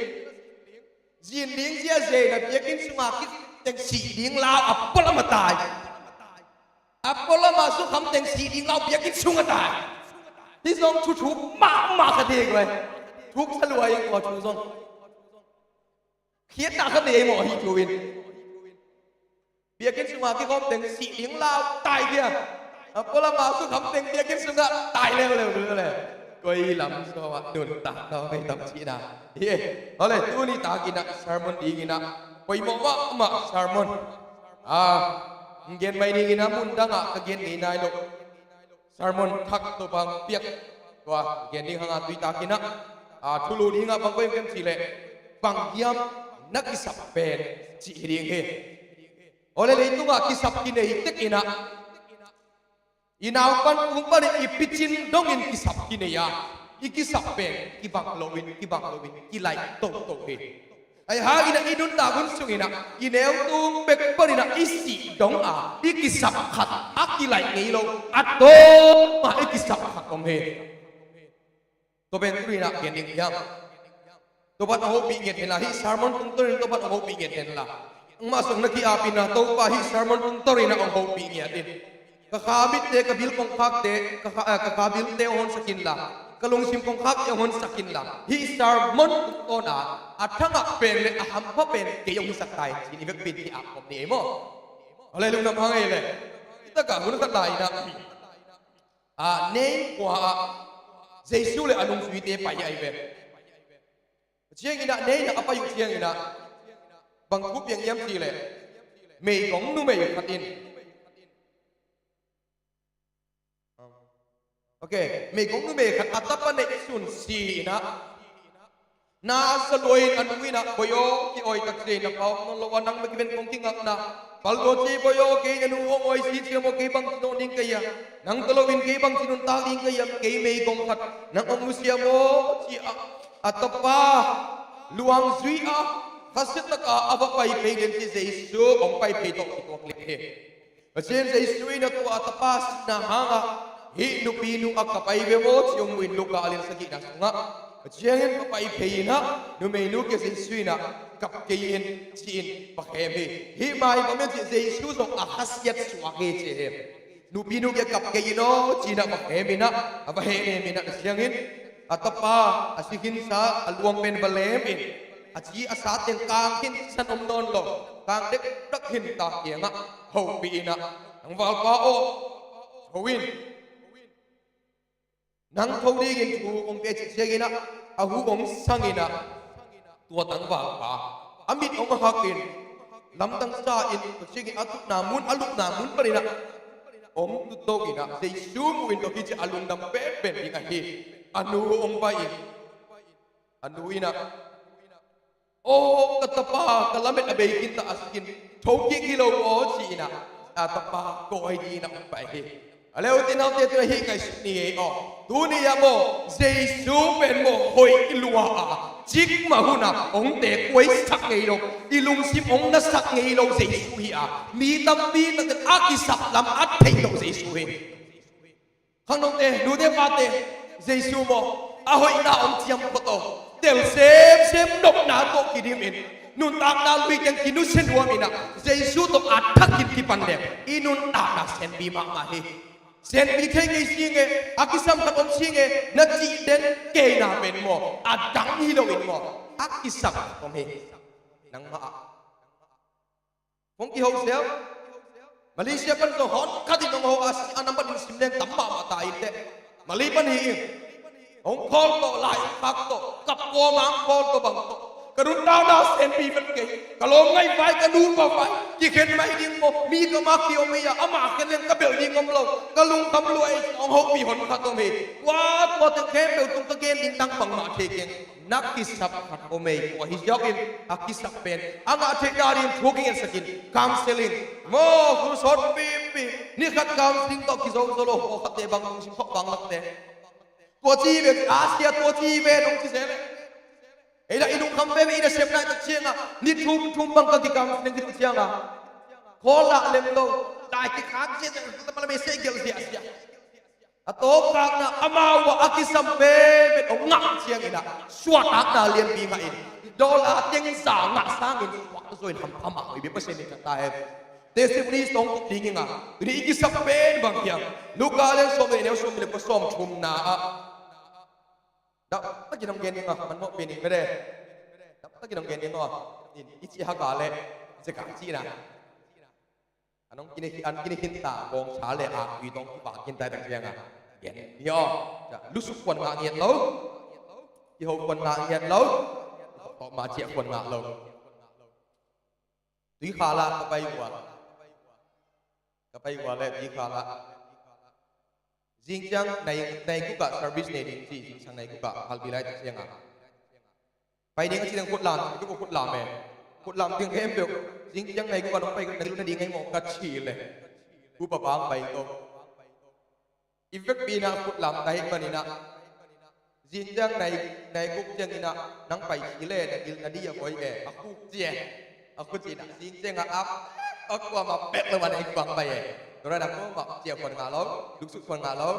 Sin ling sia sia na biakin sunga kik teng si ling lau a pola matai. A pola ma su kham teng si ding lau biakin sung a tai. Hi zong thu thuk mahmah ka dek lai. Thuk sa luai ko thu zong. Khiat ta ka dei maw hi thu in. Biakin sunga kikhawm teng si ding lau tai dia. A pola ma su kham teng biakin sunga tai leuleu leuleu. Koi lam so a nun ta tau kei tam ci na. Hi e. Hole tuni ta kina sermon ding ina. Koi mo ma ma sermon. A gen mai ning ina mun dang a ka gen ngei nai lo. Sermon thak to bang piak tua gen ding hanga tui ta kina. A thulu ding a bang koi kem ci le bang hiam na kisap pen ci hi ding hi. Ole leitunga kisap kinei tek ina. I naupan kung pan i picin dongin kisap kinei a i kisap pen kibang loin kibang loin kilaih toto hi. Ai hangina i nuntak hun sungina i neutung pek panina i sih dong a i kisap khat a kilaih ngei lo a tawma i kisap khat om hi. Tua pen tuina gen ding hiam? Tua pan a hopih nget henla hi sermon tungtawnin tua pan a hopih nget henla. Angmah sung na ki-apina Topa hi sermon tungtawnin a hopih nget in. Ka kha bitte ka bil kongkhakte ka kha, eh, ka kha bilte a honsak inla ka lungsim kongkhakte a honsak inla hi sermon tungtawna a thangah pen le a hampha pen kei hong hisak tai cin i vekpin ki-ap khom ni ei maw? Hallelujah hang ei le. Itaka hun khat laina. A Nain khua ah Jesu le a nungzuite pai ahi ve. Ciangin ah Nain ah a pai uh ciangin ah bang thu piang hiam cih leh meigong numei khat in, okay, meigong numei khat a tapa neihsun si in ah na sa lua in a nu in ah, "Bawi aw, ki-awi tak sia in na pa om nawn lo a, nang bek i ven kong kingakna, pal lua cia bawi aw, kei na nu hong awi si cia maw, kei bang ci nawn ding ka hi a, nang tawh lo in kei bang ci nuntak ding ka hi a, kei meigong khat nang hong nusia maw," ci a, a tapa luang zui a khasia taka a va pai phei den ci Jesu hong pai phei tawh kituak lian hi. Pasian Jesu in a tua a tapa sihna hangah hih nupinu a kap ahi ve maw ci hong mu in Luka a lian sagihna sungah. Pasian in va pai phei in ah numeinu kia Jesu in ah kap kei in ci-in va khem hi. Hih mai bang mah cih Jesu zong a khasiat suak hi ci hi. Nupinu kia kap kei in aw ci-in ah va khem in ah a va hehnem in ah na siangin a tapa a si khinsa a luang pen va lem in a ci a sa teng kang khin san om nawn lo, kang dektak khin ta kiangah hopih in ah, "Tangvalpa aw, tho in, nang tho dingin thu kong pia cih ciangin ah a hu hong sang in ah tua tangvalpa a mit hong hak in lamdang sa in tua ciangin a tutna mun a lupna mun panin ah hong tutto in ah Jesu mu in tua hi ci a lungdam penpen ding ahi. A nu hong pai in a nu in ah, 'Aw ka tapa, ka lamet a bei khin ta a si khin, tho kik hi lo aw,' ci in ah a tapa kawi ding in ah hong pai hi. A leu tin hau te tuna hih ngaihsut ni ei aw. Tuni ah maw Jesu pen maw hoih lua a cikmah hun ah hong tekuaisak ngei lo, i lungsim hong nasak ngei lo Jesu hi a, mi tampi takte a kisap lam a theih lo Jesu hi. Khangnote, nute pate, Jesu maw a hoihna hong ciam phot aw. Tel semsem nopna tawh kidim in nuntakna lui teng kinusia nuam in ah Jesu tawh a thakin kipan leng i nuntakna senpi mahmah hi. Senpi thei kei si nge, a kisam khat om si nge na cih den keina pen maw a dang hi lo in maw a kisam khat om hi. Nangmah ah Hong kiho siam. Malaysia pan zong hong khat in hong ho a, a nambat in sim leng tam mahmah ta in teh. Malay pan hi in. Hong call tawh, lai hong khak tawh, kap kawm a hong call tawh bang tawh. Ka nuntakna senpi vet kei. Ka lawm ngaih vai, ka nu pa vai kikhen mai ding maw? Mi ka ma ki om hi a, ama khen leng ka belh ding om lo. Ka lungkham lua ei, hong hopih hon khat om hi. Tua, tua teng khempeuh tung ka gen ding tang bangmah thei keng. Na kisap khat om ei. Tua hi ziakin a kisap pen a ngah theihna ding thu kingetsak in. Counseling maw, khun sawt pipi. Ni khat counseling tawh kizo zo lo, aw khatte bang tung sim khawh bang lakte. Tua ci ve, a sia tua ci ve dong ci se le. Ei lah i lungkham veve, i nasep nai tak ciangah ni thum thum bang ka kikam ning kituk ciangah khawl lah lem lo. Dai kikhak sia sia, ka pala mei se gelh sia sia. A tawpkakna amau ah a kisam veve hong ngah ciangin ah suahtakna lianpi ngah in, dollar teng za ngah sangin suak zo in hampha mah hoih bia Pasian min thang ta hen. Testimony tawh kik ding hi nga. Tuni i kisap pen bang hiam? Luka lian sawm le neu sawm le kua sawm thumna ah. Dap takin hong gen ding a, man mawh pen ding mede. Dap takin hong gen ding a. In, i ci haka le zeka cina. An hong kine, an kine hinta gawng sa le a tui tawh kipah kintai tak cianga. Gen ni aw. Lusuk kuan ngah ngiat lo. Kiho kuan ngah ngiat lo. Tawh ma ciah kuan ngah lo. Tuikhal ah ka pai uh a, ka pai uh a le Tuikhal ah. Zing ciang nai, nai guk ah service nei ding ci, zingsang nai guk ah halbi lai tak cianga. Pai ding a ci ding khutlam, i guk khutlam e. Khutlam ding khempeuh. Zing ciang nai guk ah nong pai ka na ding ngai maw ka ci le. Guk pa bang pai to. I vekpi in ah khutlam na hih manin ah. Zing ciang nai, nai guk ciangin ah nang pai ci le na gil na di a voi e, a khuk ci e. A khuk ci in ah zing ciang ah ap, a kuamah pek lo a nai kuang pai e. Tua dan a kuamah ciah kuan ngah lo, luksuk kuan ngah lo,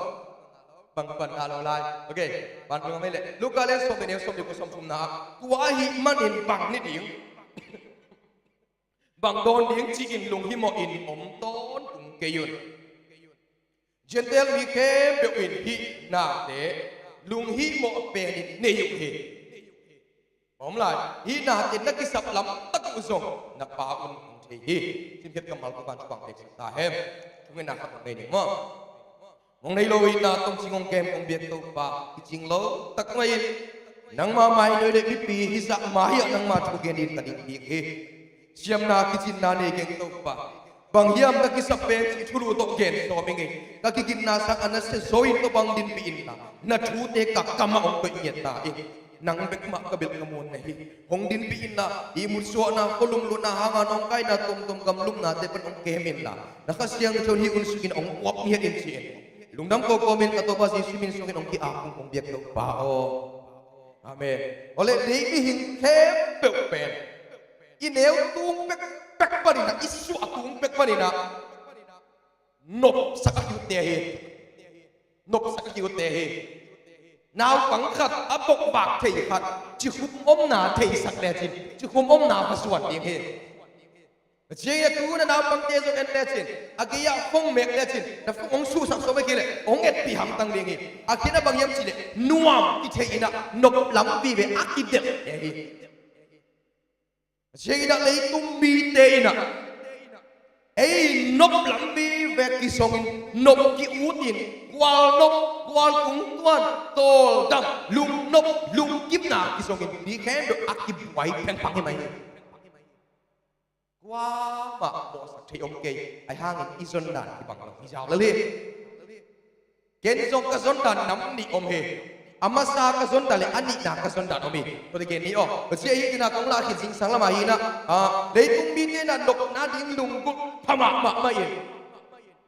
bang kuan ngah lo lai. Ok, ban kuan ngah mai le. Luka le sawm le neu sawm le kua sawm thumna ah. Tua ahih manin bang ni ding, bang dawn ding ci-in lunghimawh in om tawntung kei un. Gentile mi khempeuh in hih nate lunghimawh penin nei uh hi. Om lai, hih nate na kisap lamtak uh zong na Pa un hong thei hi. Simkhiat kammal kupan thupang peksak ta hen. Thungetna khat hong nei ning maw? Hong nei lo itna tawh cing hong kem hong biak Topa, kicing lo tak mai in nangma mai noi le mipi hizah mai ah nangma thu gen in ka ding ding hi. Siamna kicinna nei keng Topa. Bang hiam na kisap pen cih thulu tawh gen sawm ing ei. Ka kigitna sang a na sia zo in tua bang dinpih inla, na thute ka kamah hong koih ngiat ta in. Nang bek mah ka belh ka muan na hi. Hong dinpih inla, ihmut suahna, khualum luhna hanga nawngkaina tuamtuam gamlumnate pan hong kem inla, na Kha Siangtho in hih hun sungin hong uap ngiat in ci-in lungdam kawkawm in ka Topa Jesuh min sungin hong ki-ap ung, hong biak Topa aw. Amen. Awle, lei mihing khempeuh pen i neu tung pekpek paninah, i suah tung pek paninah nopsak a kiutte hi. Nopsak a kiutte hi. Naupang khat a bokvak thei khat cikhum omna theisak lecin cikhum omna va suan ding hi. Ciang a tu na naupangte zong en lecin, a gei-ah phone mek lecin, na phone hong suhsak sawm a kile hong etpih hamtang ding hi. A khin a bang hiam cihleh nuam kithei inah noplam vive a kidelhte hi. Ciang inah leitung mite inah ei noplam vive kisongin nop ki-utin, gual nop, gual kungtuan, tawldam, lungnop, lungkimna kisongin mi khempeuh a kibuai phengphang hi mai hi. Kuamah mawhsak thei om kei, ahi hangin i zondan kibang lo hi zau lel hi. Ken zong ka zondan nam nih om hi. A masa ka zondan le a nihna ka zondan om hi. Tua teh gen ni aw. Tua ciang hi inah kong lah khin zingsang lamah hi inah, ah, leitung mite inah nopna ding lunggulh pha mahmah mah in.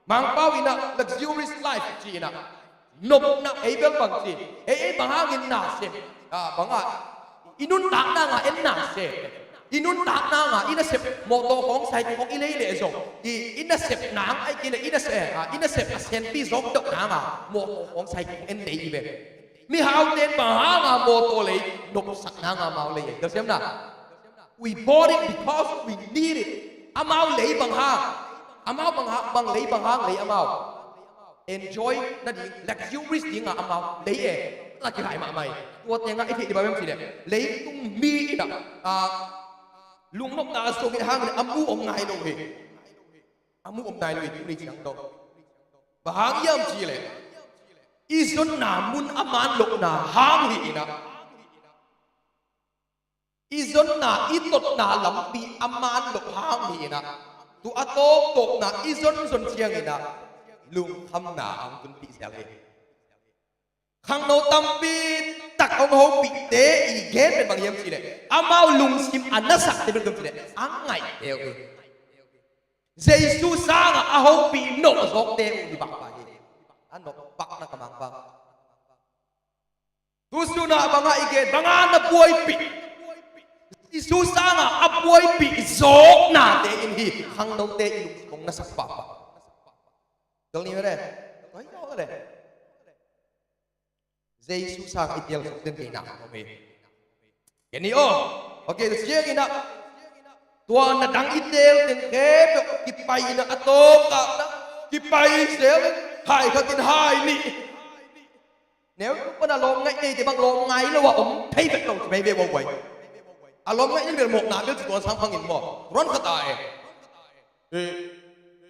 Mangpau inah luxurious life ci inah nopna ei bel bang ci. Ei, ei bang hangin na sem, ah, bang ah i nuntakna nga en na sem. I nuntakna nga i nasep mawtaw khawng, cycle khawng i lei leh zong i, i nasep nang ai kile i nasep, ah, i nasep a senpi zawk deuh nanga mawtaw khawng, cycle khawng en lei i ve. Mihaute in bang hanga mawtaw lei, nopsak nanga mau lei. Telsiamna. We bought it because we need it. Amau lei bang hang, amau bang hang, bang lei bang hang lei amau. Enjoy nading, luxurious dinga amau lei e. Laki hai mahmah hi. Tua tengah i theih dih bang hiam cihleh leitung mi inah, ah, lungnopna a sungin hangin a mu om nai lo hi. A mu om nai lo hi tuni ciang tawh. Bang hang hiam cihleh i zonna mun a man lohna hang hi inah. I zonna, i totna lampi a man loh hang hi inah, tua a tawptawpna i zonzon cianginah lungkhamna a hong tunpih zel hi. Khangno tampi tak hong hopihte i gen pen bang hiam cihleh, amau lungsim a nasakte bel bang hiam cihleh, a ngaihte uh hi. Jesu sangah a hopih nawhzawkte uh hi bakbak hi. A nawhbakna ka mangpang. Tusunah bangah i gen, bangah na buaipih, Jesu sangah a buaipih zawknate in hi khangnote i lungsim hong nasak pahpah. Tel ni mene. Oi, tel ni mene. Jesu sang i teel suk den kei nak om hi. Kei ni aw. Ok, cianginah tua na dang i teel teng khempeuh kipai inah a tawpkah na kipai zel in hai khatin hai nih. Neu tu pana lawm ngaih neite bang lawm ngai lo a om thei vet lo ci mai ve uai. A lawm ngaih neite bel mawkna bel ci tuan sang phangin maw, ruan khata e. Eh,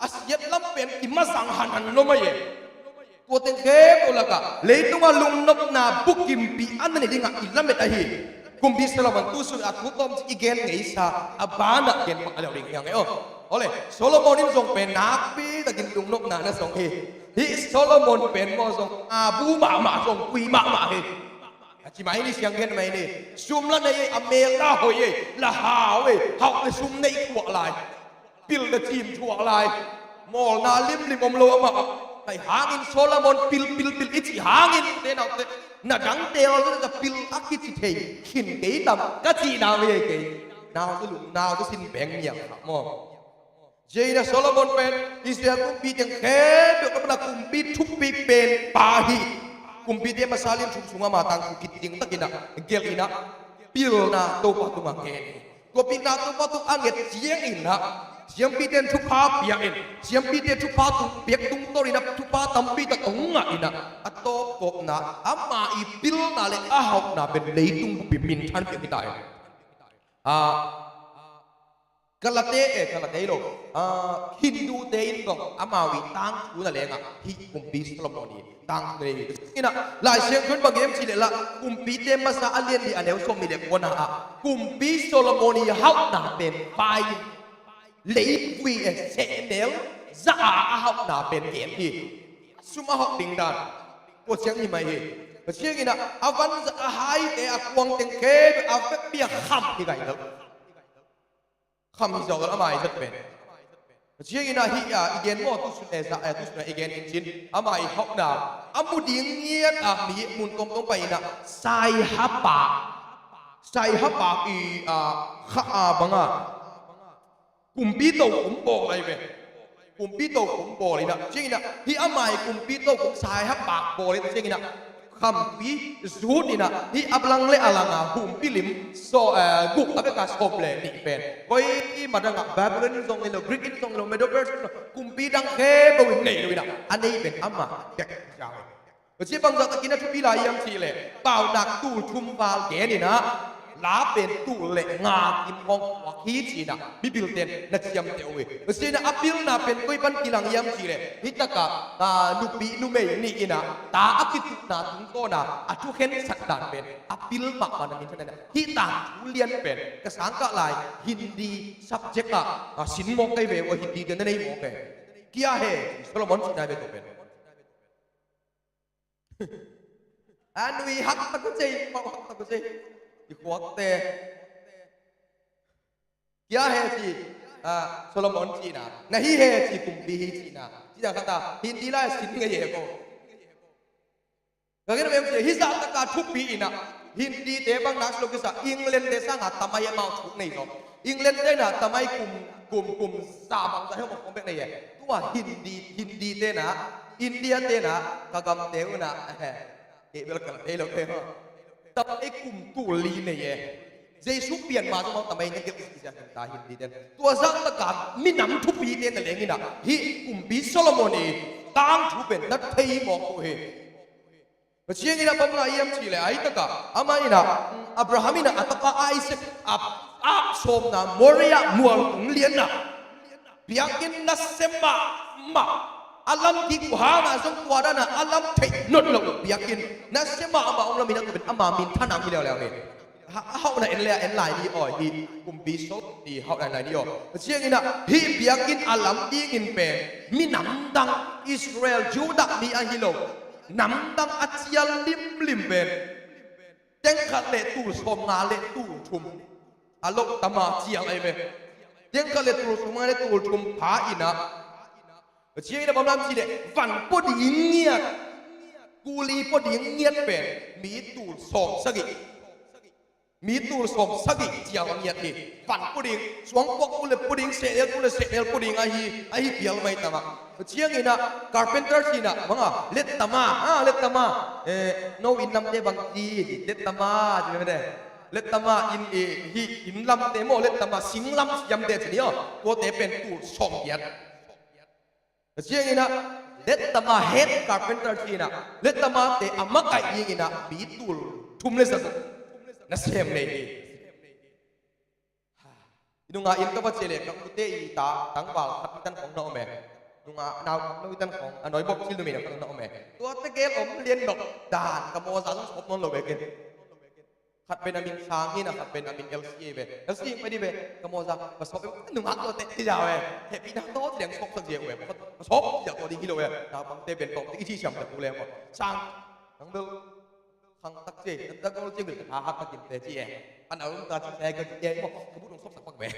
a siat lam pen i masang hanhan lo mai e. Tua teng khempeuh lakah leitungah lungnopna bukimpih a na nei dingah i lamet ahi. Kumpi Solomon tusun a thu tawm ci i gen ngeisa a banah gen pah a leu ding hiang e aw. Awle, Solomon in zong pen nakpi takin lungnopna na zong hi. Hih Solomon pen maw zong a bu mahmah zong kui mahmah hi. A ci mai ni, siang gen mai ni. Sum la nei ei, a mel la hoih ei, la hau ei, hauh le sum nei thuah lai. Pil le cim thuak lai. Mawlna limlim om lo amah. Kai hangin Solomon pil, pil, pil i cih hangin, te naute, na dangte aw, na pil a kici thei khin kei tam ka cihna ve kei. Nau tu lung, nau tu sin beng niang kha maw. Jeina Solomon pen Israel kumpi teng khempeuh na kumpi thupi pen pa hi. Kumpite masa lian thum sungah ama tangthu kit ding takinah gelh inah pilna Topa tungah gen hi. Tua pilna Topa tung a nget cianginah siampite in thupha pia in, siampite thupha tung piak tungtawn inah thupha tampi tak hong ngah inah a tawptawpna ama i pilna le a hauhna pen leitung bupi minthan piak hi ta in. Ah, Kalate, eh, Kalate hi lo. Ah, Hindute in zong amau i tangthu na lengah hih kumpi Solomon i tangthu na leng hi. Inah Lai Siangtho in bang hiam cih leh lah, Kumpite masa a lian li a neu sawm nih le kuana ah kumpi Solomon i hauhna pen pai, leivui, eh, sehmel za a a hauhna pen gen hi. Sum a hauh ding dan kua ciang hi mai hi. Kua cianginah a vanzat a haite a kuang teng khempeuh a vekpi a kham hi gai lo. Kham hi zawk lo ama i zat pen. Kua cianginah hih a i gen maw, tusun e za e, tusun a i gen in cin ama i hauhna a mu ding ngiat a mi mun tuamtuam pai inah saiha pak, saiha pak i a kha a banga kumpi tokhom bawl lai ve. Kumpi tokhom bawl inah cianginah hih ama i kumpi tokhom saiha pak bawl in cianginah khampi zut inah hih a lang le a langa humpi lim so, eh, guk a beka sawm le nih pen koi i madangah Babylon in zong hi lo, Greek in zong hi lo, Medo Persia in zong hi lo, kumpi dang khempeuh in nei lo inah a nei pen ama bek hi ciang. Tua ci bangzah takin a thupi lai hiam cih leh paunak tul thum val gen inah la pen tul le nga kim hong khuak hi ci inah mipilte in na ciamteh uh hi. Tua ci inah a pilna pen koi pan kilang hiam cih leh hih takah, ah, nupi numei nih inah ta a kituhna tungtawna a thukhensat dan pen a pil mahmah na minthan inah hih tangthu lian pen ka sangkah lai Hindi subject ah, ah, sin mawk kei ve uh a, Hindi te na nei mawk kei. Kya hai Solomon cihna ve tua pen. A nui hak tak uh cei, pau hak tak uh cei. I khuakte. Kya hai ci, ah, Solomon cihna. Nahi hai ci, kumpi hi cihna. Cihna khat a Hindi lai sin ngei e ko. Ka gen mem ci, hih zah taka thupi inah Hindi te bang nak lo kisa, England te sanga tamai amau thuk nei zaw. England te inah tamai kum, kum, kum za bang za heuh mawk bek nei e. Tua Hindi, Hindi te inah, India te inah, ka gamte uh inah, eh, kei bel ka la thei lo te maw. Tamai kum tul li nei e. Jesu pian ma zong tamai na gelh i sia ta Hindi te. Tua zah taka minam thupi te na leng inah hih kumpi Solomon i tangthu pen na thei mawk uh hi. Tua ciangin a bang lai hiam cih leh, a hi takah amah in ah, Abraham in ah a tapa Isaac a, a sawmna Moriah mual tung lianna, biakinn nasia mahmah, a lam kik uh hangah zong tua dan ah a lam theih nawn loh biakinn nasia mahmah om lam in ah tua pen ama minthan hi leuleu hi. Ha, hauhna en le a en lai ni aw hi. Kumpi sol ni hauhna en lai ni aw. Ciangin ah hih biakinn a lam dingin pen minam dang, Israel Judah mi ahi lo, nam dang a cial limlim pen teng khat le tul sawmnga le tul thum a lo tama cial ahi ve. Teng khat le tul sawmnga le tul thum pha in ah, ciangin a bang lam ci le, van pua ding ngiat, kuli pua ding ngiat pen mi tul sawm sagih, mi tul sawm sagih cial ngiat hi. Van pua ding, suang puak pua le pua ding, sehnel pua le sehnel pua ding ahi, ahi pial mai tama. Ciangin ah carpenter ci in ah bang a, let tama, ah, let tama, eh, no inn lamte bang ci, let tama ci mete. Let tama in, eh, hih inn lamte maw, let tama sing lam siamte ci ni aw. Tuate pen tul sawm giat. Ciangin ah let tama head carpenter ci in ah let tamate a makaih dingin ah mi tul thum le za nasem nei hi. I nungah inn ka va ciah leh ka ute i ta tangval khat i tan khawng na om e. Nungah naupang no i tan khawng a nawibawk cil numei na khawng na om e. Tuate gel om lian nawk dan ka mawza zong sawp nawn lo ve ken. Khat pen a min Sang hi in ah, khat pen a min Elsie hi ve. Elsie hi pai dih ve. Ka mawza ka sawp e, nungak lo teh ci zia ve. Hehpihna tawh ci ding sawpsak zia ve. Ka sawp ci zia tawh ding hi lo ve. Naupangte pen tawh i ci siam tak uh le maw. Sang, nang bel khang tak ci, nang tak gol ci bel ka tha hak tak in te ci e. An a um ta ci sa ka ci e maw. Ka but nong sawpsak pak ve.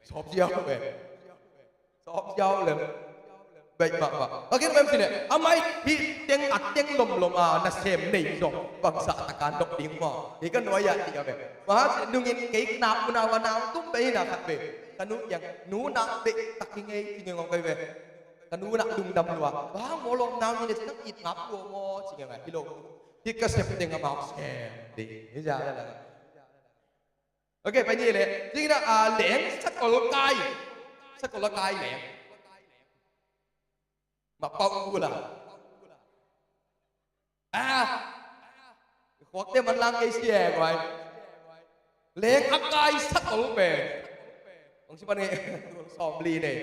Sawp zia ve. Sawp ziau lem. Baih mahmah. Ka gen bem cih leh a mai hih teng a teng lomlom a nasem nei zong bangzah tak a nawk ding maw? Hih ka nuai ah dih a ve. Bang hang cih leh nungin kei na unau a nau tum bei hi na khat ve. Ka nu kiang nu na bei tak hi ngei ci ngei ngong kai ve. Ka nu na lungdam lua. Bang hang maw lawm nau ni le ci nang it ngap lua maw ci ngei ngei hi lo. Hih ka sep teng amau sem ding hi zia le la. Ok, pai ni le. Tingna a leng sakol kai. Sakol kai leng. Ma pau kula. Ah. Khuakte man lang kei sia guai. Leng a kai sakol pe. Ong si pan nge. Sawm li nei.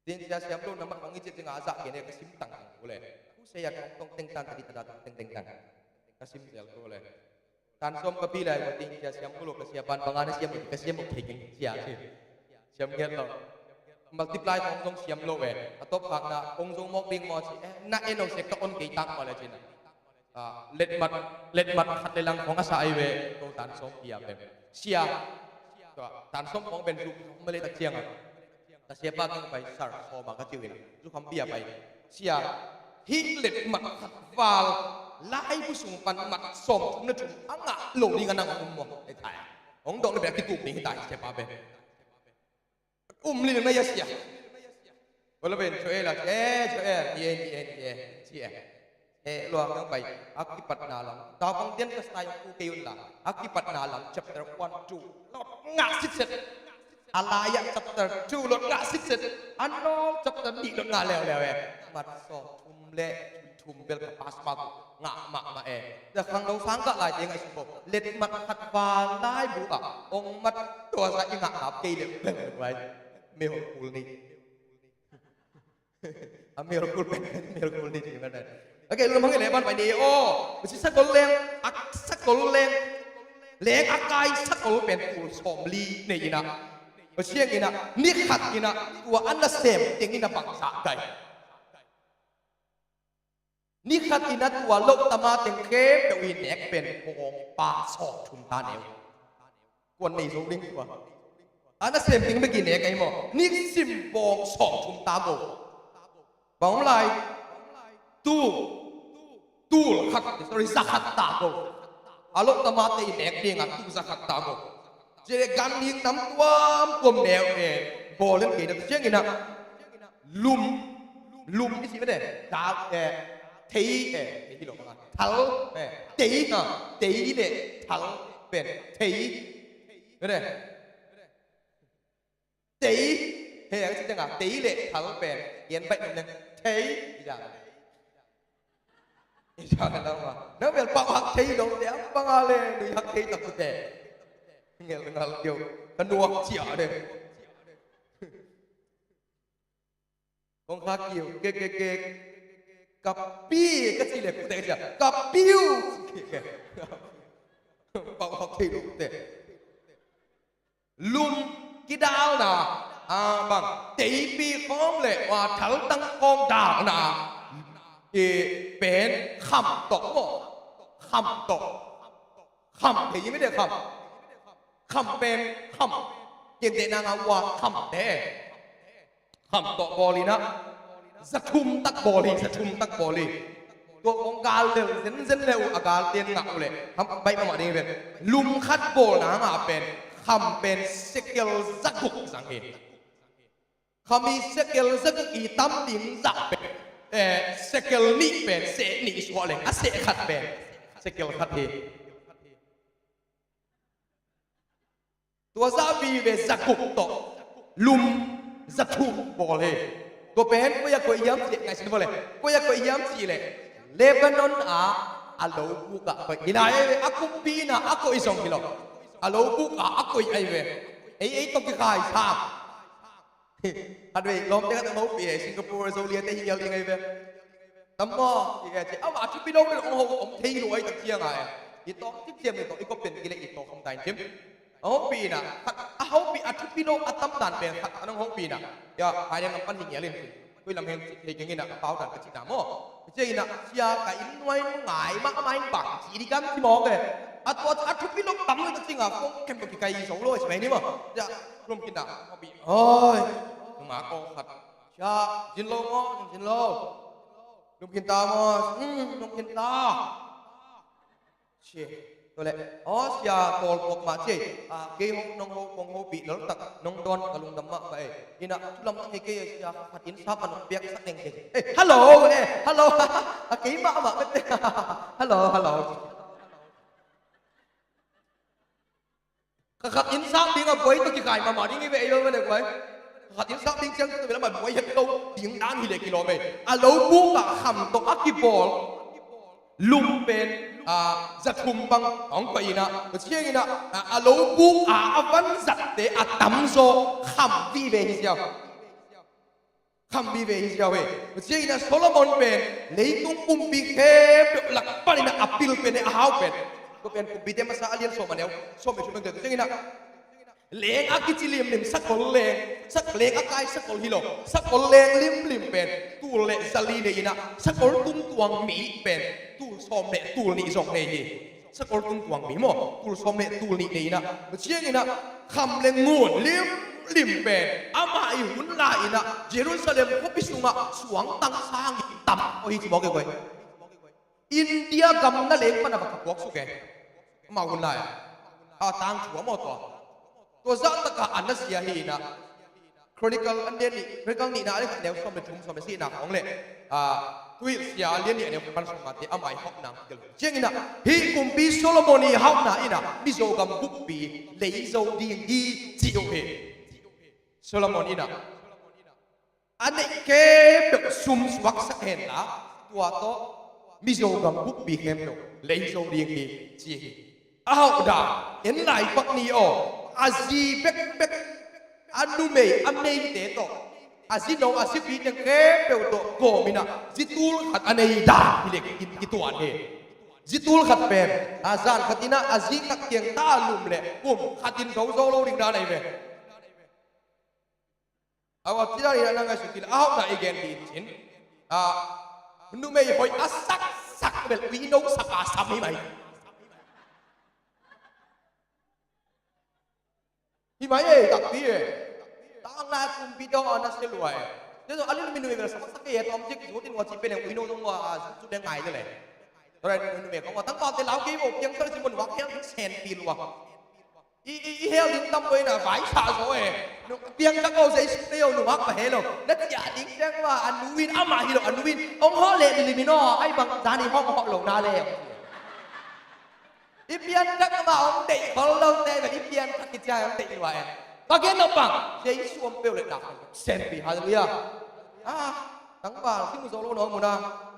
Tin sia siam lo na mat hong i cih cingah a zah kei ne ka sim tangtang ko le. Ku sia ya tong teng tan tadi tada tong teng teng tan. Ka sim zel ko le. Tan sawm ka pi lai ko tin sia siam ko lo ka sia pan banga na siam ka siam ok thei keng sia si. Siam ngiat lo. Multiply hong zong siam lo eh. A top hak na hong zong mawk ding maw si eh na en lo sek ka on kei tang ko le cina. Ah, letmat, letmat khat le lang khong a sa ai ve, ko tan sawm pia pen. Sia. Tua, tan sawm khong pen zuk khong mele tak ciang a. Ta sia pa keng pai sar sawm a ka ciu ina. Zuk kham pia pai. Sia. Hih letmat khat val. Lai bu sung pan mat sawm thum le thum. A ngah lo ding a nang um mo. Ai thai. Hong dong le bek kituk ding thai sia pa pen. Um li na ya sia. Wala ben Joel a, eh, Joel, ie, ie, ie, cie. Eh, luang nang bai, a kipatna lam. Tau bang dian ka style ku kei un la. A kipatna lam, chapter one, two. Lot ngah sit set. A lai ah chapter two, lot ngah sit set. A nol chapter nih, lot ngah leu leu eh. Mat sawm thum le thum bel ka pass mark uh ngah mahmah e. Tua khangno sang gah lai teng a i sum ko. Letmat khat val lai bu ah ong mat tua sa i ngah hap kei le bel vai. Miracle ni. A miracle pen, miracle ni ti man. Ok, lu mang le ban pai ni. Oh, si sakol leng, a sakol leng. Leng a kai sakol pen tul sawm li nei ina. Pasian ina, ni khat ina, tua an na sem teng ina bangsa kai. Ni khat in a tua loh tama teng khempeuh i nek pen pawng pa sawm thum ta neu. Kuan nei zo ding tua. A na sem ding bek i nek ahi maw? Ni sim pawng sawm thum ta go. Bang om lai. Tu. Tul khat, sorry, za khat ta go. A loh tama te i nek ding a tu za khat ta go. Cile gan ding nam tuam tuam neu e. Bawlen kei na tu ciang ina. Lum, lum i si mene, thal, eh, thei, eh, thei hi lo, thal, eh, tei, ha, tei le thal pen, thei, mene, tei, he, ang si tengah, tei le thal pen, yan bai mene, thei, ya. Ija na ma, na mel pa hak thei lo, te ang pa nga le, nu hak thei tak te. Ngel ngal kyo, ka nuak cia de. Kong kha kiu, kek, kek, kek. Ka pi, ka ci le, ka ci le, ka piu. thei lo te. Lum kidalna, a bang, teipi khawm le, a, thaltang khawm dalna, i pen kham tawh maw? Kham tawh. Kham, thei i mite kham. Kham pen, kham. Kentehna nga ua kham te. Kham tawh bawl inah, za thum tak bawl hi, za thum tak bawl hi. Tua kong gal lel zenzen le uh, a gal ten ngah uh leh, kham baih mahmah ding hi ve. Lum khat bawlna ngah pen, kham pen sekel za guk zang hi. Kham i sekel za guk i tam ding zah pen, eh, sekel nih pen, seh nih suah leng, a seh khat pen, sekel khat hi. Tua zah vive za guk tawh lum za thum bawl hi. Tua pen koi a koih hiam cih ngaihsun vua le. Koi a koih hiam cih leh Lebanon ah a lo buk ah koih hi lai. A kumpi in ah a koih zong hi lo. A lo buk ah a koih ahi ve. Ei, ei tawh kikhai sam. Khatvei lawmte khat hong hopih e, Singapore, Zoliate hi ngial ding ahi ve. Tam maw? Ci e ci. Amah a thupi lo pen hong ho om thei lo ahi tak ciang a e. I tawh cip ciam i tawh i kop pen kileh i tawh kham ta in cim. A hopih inah, khat a hopih a thupi lo a tam dan pen khat a nang hopih inah. Ya, hai dang lam pan hi ngial in cim. Koi lam heng cih thei keng inah a pau dan ka cihna maw? Ka cih inah, sia ka inn nuai ngai mahmah in bang ci ding kam ci mawk e. A tua a thupi lo tam lo tak ciang a kong khem kong kikai zo lo e ci mai ni maw? Ya, lum khin inah, hopih. Oi, nungak aw khat. Sia, zin lo maw, zin lo. Lum khin ta maw, hmm, lum khin ta. Sia, tua leh, aw sia, tawl puak mah ci. A, kei hong nong ho, kong hopih lel tak, nong dawn ka lungdam mahmah e. Inah, thu lamdang hi kei e sia, khat inn sap a nong piaksak ding kei. Eh, hello, eh, hello. A kei mahmah mete. Hello, hello. Ka khat inn sap ding a buai tawh kikhai mahmah ding hi ve ei lo ve le guai. Ka khat inn sap ding ciang tawh ve lam a buai het lo ding dan hi le kilawm e. A lo buk ah kham tawh a kibawl lum pen, a, za thum bang hong koih inah. Tua ciang inah, a, a lo buk a a van zatte a tamzaw kham vive hi ziau. Kham vive hi ziau hi. Tua ciang inah Solomon pen leitung kumpi khempeuh lak pan inah a pil pen hi a hau pen. Tua pen Kumpite masa a lian sawm a neu sawm le thum pen. Tua ciang inah leng a kici limlim sakol leng, sak leng a kai sakol hi lo, sakol leng limlim pen tul le zali nei inah sakol tung tuang mi pen tul sawm le tul nih zong nei hi. Sakol tung tuang mi maw, tul sawm le tul nih nei inah. Tua ciang inah kham le ngun limlim pen amah i hun lai inah Jerusalem khuapi sungah suangtang sang hi tam aw hi ci mawk e guai. India gam na leng pan a va ka puak suk e. Amah hun lai a tangthu a maw tua. Tua zah takah a na sia hi inah. Chronicle a lian nih, Chronicle nihna a lian khat neu sawm le thum, sawm le sihna khawng le, a, Thuhilh sia a lian nih a neu khat pan sawm ngate amah i hauhna kitel. Ciang inah, hih kumpi Solomon i hauhna inah Mizo gam bukpi lei zo ding hi ci uh hi. Solomon inah a neih khempeuh sum suaksak henla, tua tawh Mizo gam bukpi khempeuh lei zo ding hi ci hi. A hauh dan en lai pak ni aw. A zi bekbek, a numei a meite tawh, a zi no a zi pi teng khempeuh tawh kawm inah zi tul khat a nei dan hi leh in kituan hi. Zi tul khat pen a zan khat inah a zi khat kiang ta lum leh kum khat in zo zo lo ding dan ahi ve. A, a, tidal inah nang a sukil a hauhna i gen dih in cin. A, numei hoih a saksak bel uino sapa sam hi mai. Hi mai e, takpi e. Tang lai kumpi dong a na sia lua e. Tua a lil mi numei bel saksak e, tom cik zutin wa cik pen e uino dong wa a zut deng ngai de le. Tua lai numei kong wa tang pau te lau kei bo piang sal si mun wa piang sen pi lua. I, i, i hel ding tam poi na vai sa zo e. Piang tak o Jesu te o nungak pa helo. Na tia ding teng wa a nu in ama hilo a nu in. Ong ho le di limi no ai bang zani hong ho lo na le. I pian tak ama ong dei khol lo te i pian tak i tia ong dei wa e. Ka gen no bang Jesu ong peu le dak. Sen pi hallelujah. Ah, tang bal si mu zo lo no mu na.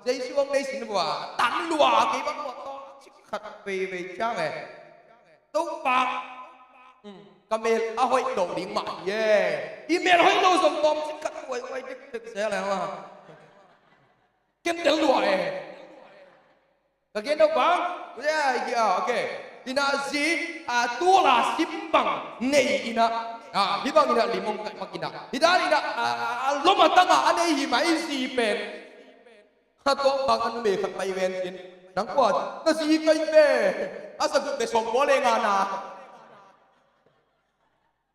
Jesu ong dei sin wa. Tan lua kei bang wa to. Cik khat vei vei chang e. Topa, ka mel a hoih lo ding mah hi e. I mel hoih lo zong tawm cik khat huai huai dikdik se le hua. Ken tel lua e. Ka gen deuh bang. Ua, okay. Inah zi, a, tul a sim bang nei inah, a, hih bang inah lim hong kaih mak inah, hih dan inah, a, a, a lom a tangah a nei hi mah i zi pen. A tawpbang a numei khat pai ven cin, nang kua na zi kaih ve, a sa guk le sawm bawl e nga na.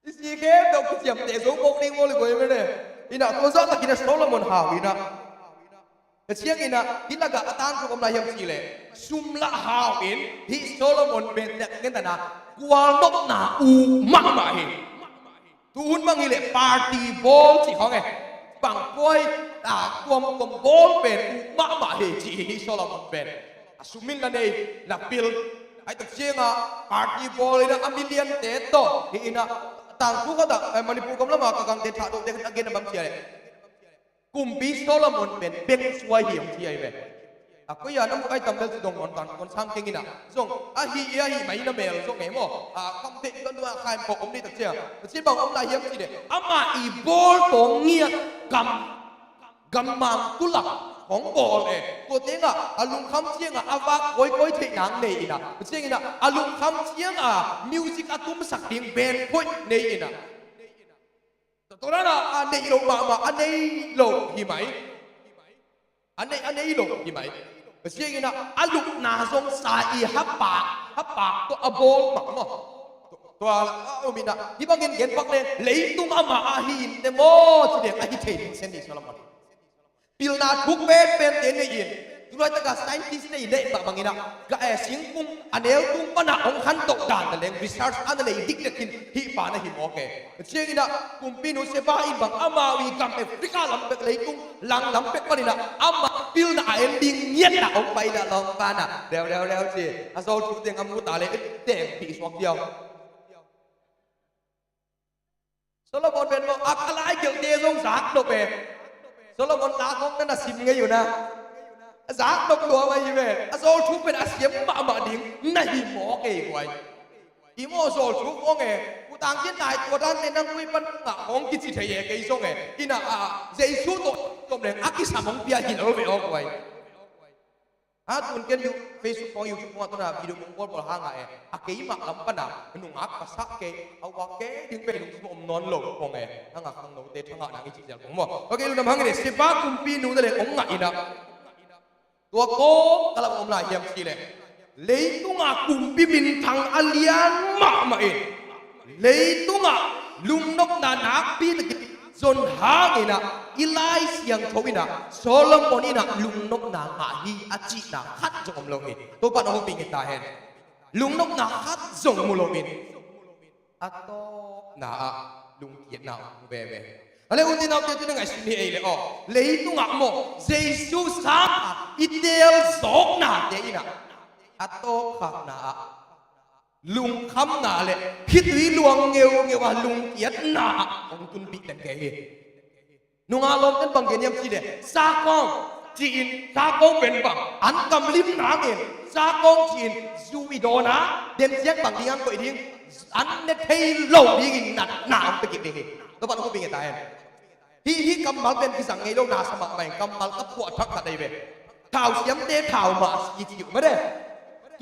I zi khempeuh kiciamteh zo mawk ding maw le guai mene. Inah tua zahtakin a Solomon hau inah, a ciang inah hih lakah a tangthu om lai hiam cihleh, sum lah hau in hih Solomon pen nek ngen tana gualnopna uk mahmah hi. Tuhun bang hileh party bawl cih khawng e, bang puai, a, tuamtuam bawl pen uk mahmah hi cih hi hih Solomon pen. A sum in la nei, la pil. Ai tak ciangah party bawl inah a million te tawh hi inah, tangthu khatah, eh, Manipur gam lamah ka gangte thahdohte khat a gen a bang cia leh, kumpi Solomon pen beng suai hi hong ci ai ve. A koi a na muk ai tam bel ci dong nawn tan kon sang keng inah zong ahi i ahi mai na mel zong e maw, a, kam theih kan duh a khaim pawh om ni tak ciang a ci bang om lai hiam ci leh, amah i bawl tawh ngiat kam gammang tulak hong bawl e. Tua tengah a lungkham ciangah a vak kawikawi theih nang nei inah, a ciang inah a lungkham ciangah music a tumsak ding band phoih nei inah. Tua, tua dan a, a neih loh mahmah, a nei loh hi mai. A nei, a nei loh hi mai. A ciang inah a lukna zong sa i hapak, hapak tawh a bawl mahmah. Tua, tua a om inah hih bangin gen pak leng leitung amah ahi in te maw ci deng ahi thei ding sen ni Solomon. Pilna thuk penpente nei in, tu laitakah scientist te i leh mah bangin ah, ga, eh, singkung a neu tung panah hong khantoh dan na leng research a na nei dikdekin hih pa na hi mawk e. Ciangin ah kumpinu Sheba in bang amau i gam Africa lam pek, leitung lang lam pek panin ah amah pilna a en ding ngiatna hong pai na lawng pan ah leuleu leu ci a zawl thu teng a mu ta le teng pih suak diau. Solomon pen maw, a, a lai gelhte zong zak nop e. Solomon la khawng na na sim ngei uh na. A zak nop lua mah hi ve. A zawl thu pen a siam mahmah ding na hi mawk e guai. I maw zawl thu khawng e. Ku tang cin nai tua dan ne nang kui pan ngah khawng kici thei e kei zong e. Ina a Jesu tawh tom leng a kisam hong pia hi lo ve aw guai. A tun ken you, Facebook khawng, YouTube khawng a tuna video khawng bawlbawl hang a e, a keimah lam pana nungak pasal kei a uak kei ding pen lungsim om nawn lo khawng e, hang a khangnote thangah nang i cih zel khawng maw. Ok, lungdam hang in e, Sheba kumpinu na leng hong ngah in ah tua kawk a lam om lai hiam cih leh, leitunga kumpi minthang a lian mahmah in, leitungah lungnopna nakpi takin zon hangin ah i Lai Siangtho in ah Solomon in ah lungnopna ngah hi a cihna khat zong om lo hi. Topa na hopih ngei ta hen. Lungnopna khat zong mu lo in a tawpna ah lungkiatna om veve. A le u te nau te tu na ngaihsun hi ei le aw, leitungah maw Jesu sangah i teel zawknate in ah a tawpkhakna ah lungkhamna le khitui luang ngeungeu a lungkiatna ah hong tunpih den kei hi. Nungah lawmten bang gen hiam cih leh sakawng ci-in, sakawng pen bang an kamlim nangin sakawng ci-in zu i dawn a dem ziak bang ding an koih ding, an ne thei lo dingin natna hong pia kik ding hi. Topa na hopih ngei ta hen. Hih, hih kammal pen kizang ngei lo na sa mahmah in kammal ka phuah thak khat ahi ve. Thau siamte thau mah si ci uh mah de.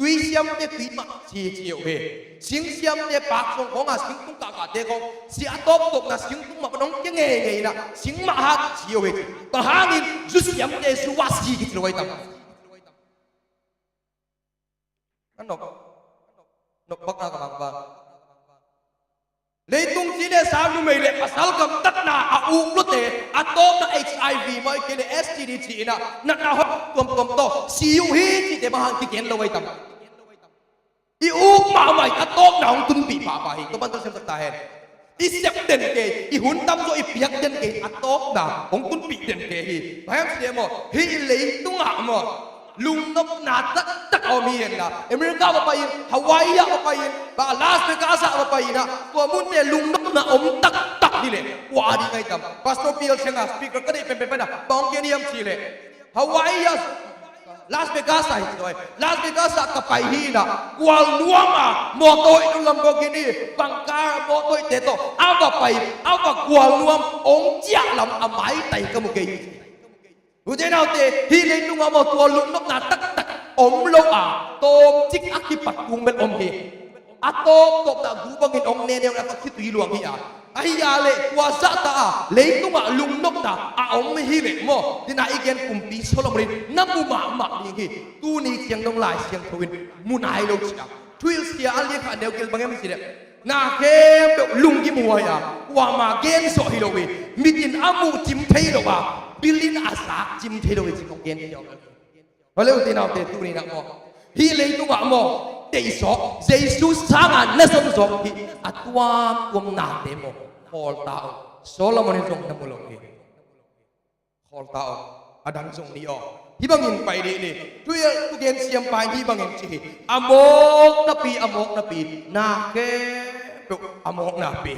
Tui siamte tui mah si ci uh hi. Sing siamte pak sung khawng a singtung kahkahte khawng si a tawptawpna singtung mah nong kia ngeingei in ah sing mah hak si uh hi. Bang hangin zu siamte zu ah si kici lo ahi tam. A nop, nop bakna ka mang bang. Leitung ci le sa numei le pasal gamtatna a uk lute a tawpna H I V maw i kei le S T D ci-in ah natna hot tuamtuam tawh si uh hi cihte bang hang kigen lo ahi tam. I uk mahmah in a tawpna hong tunpih pahpah hi. Tua pan tawh siamsak ta hen. I sep den kei, i hun tamzaw i piak den kei, a tawpna hong tunpih den kei hi. Bang hiam cih leh maw, hih leitungah maw lungnopna taktak a om hi henla, America va pai-in, Hawaii ah va pai-in, bang Las Vegas ah va pai-in ah tua munte lungnopna om taktak hi leh kua a ding ahi tam. Pastor P L Siang a speaker ka deih penpen pen a bang hong gen hiam cih leh Hawaii ah Las Vegas ah hi ci dawi. Las Vegas ah ka pai hi in ah kual nuam a mawtaw hoih nung lam kawk in hi. Bang kar mawtaw hoihte tawh a va pai, a va kual nuam hong ciah lam a maitai ka mu kei hi. Ute naute, hih leitungah maw tua lungnopna taktak om lo a, tawmcik a kipat kung bel om hi. A tawptawpna gu bangin hong ne ne a, ka khitui luang hi a. Ahi a leh tua zahta a leitungah lungnopna a om hi leh maw, tina i gen kumpi Solomon in na mu mahmah ding hi. Tuni ciang dong Lai Siangtho in mu nai lo ciang, Thuhilhsia a lian khat a neu giat bang hiam cih leh, na khempeuh lunggim huai a, kuamah gen zawh hi lo hi. Mit in a muh cim thei lo a, bil in a zak cim thei lo hi, ci kong gen hi. Hale u te nau te, tuni-in ah maw, hih leitungah maw, deih zawk, Jesu sangin na zon zawk hih a tuamtuam nate maw, khawl ta un. Solomon in zong na mu lo hi. Khawl ta un. A dang zong ni aw. Hih bangin pai dih ni. Thuhilh thugen siampa in hih bangin ci hi. A mawk napi, a mawk napi, na khempeuh a mawk napi.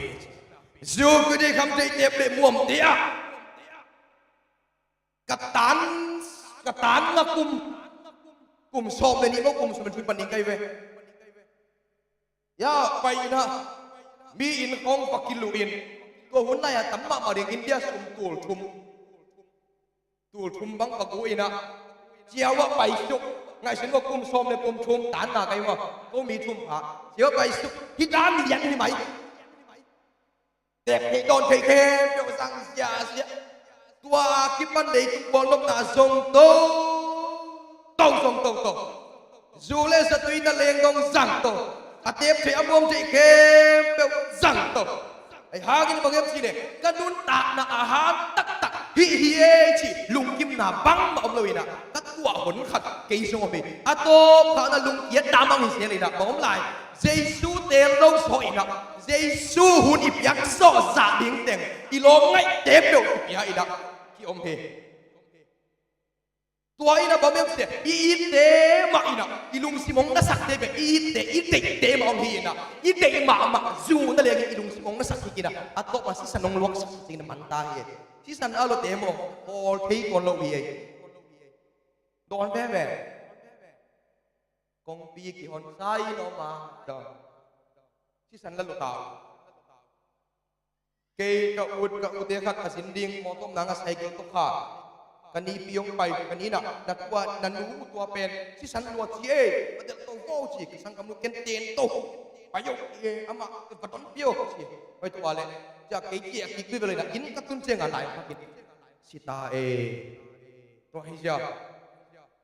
Zu kudei kham deih tep le muam te ah. Ka tan, ka tan nga kum, kum sawm le nih maw, kum sawm le nih pan ding ka hi ve. Ya, pai in ah, mi inn khawng va kiluh in, tua hun lai-a tam mahmah ding, India sum tul thum, tul thum bang va gu in ah, ciau ah pai suk, ngaihsun maw, kum sawm le kum thum tan nga ka hi maw, ko mi thum pha, ciau ah pai suk, hih dan lian hi mai. Tep theih dawn theih khempeuh zang ziahziah. Tua a kipan leitung bawlnopna zong toto, zong toto. Zu le zatui na leng dong zang to. A tep theih a muam theih khempeuh zang to. Ahi hangin bang hiam cih leh ka nuntakna a hang taktak hih hi ei cih lunggimna bangmah om lo in ah, ka tuah hon khat kei zong om hi. A tawpkhakna lungkiat dah mang hi zel in ah, bang om lai? Jesu teel lo sawh in ah, Jesu hun i piak zawh zah ding teng i lawm ngaihte peuh i pia in ah ki om hi. Tua in ah bang hiam cih leh i itte mah in ah, i lungsim hong nasakte bek, i itte, i deihte mah om hi in ah, i deih mahmah zu na leng in i lungsim hong nasak hi in ah, a tawpna sisan hong luaksak hi in ah man ta hi. Sisan a lote maw, khawl thei tuan lo hi ei. Dawn veve. Kongpi kihon sa in om a, dawn. Sisan la lo ta uh. Kei ka ut, ka ute khat a zin ding, mawtaw om nang a cycle tawh kha. Ka nipi hong pai, ka ni in ah, na tua, na nu tua pen sisan lua ci ei, a delh to vo ci, ka sanggamnu ken ten to. Pai o, e, amah va don pia o ci. Pai tua leh, cia kei cia kik pi ve leh in ah, inn ka tun ciang a lai kha kik. Si ta e. Tua hi cia.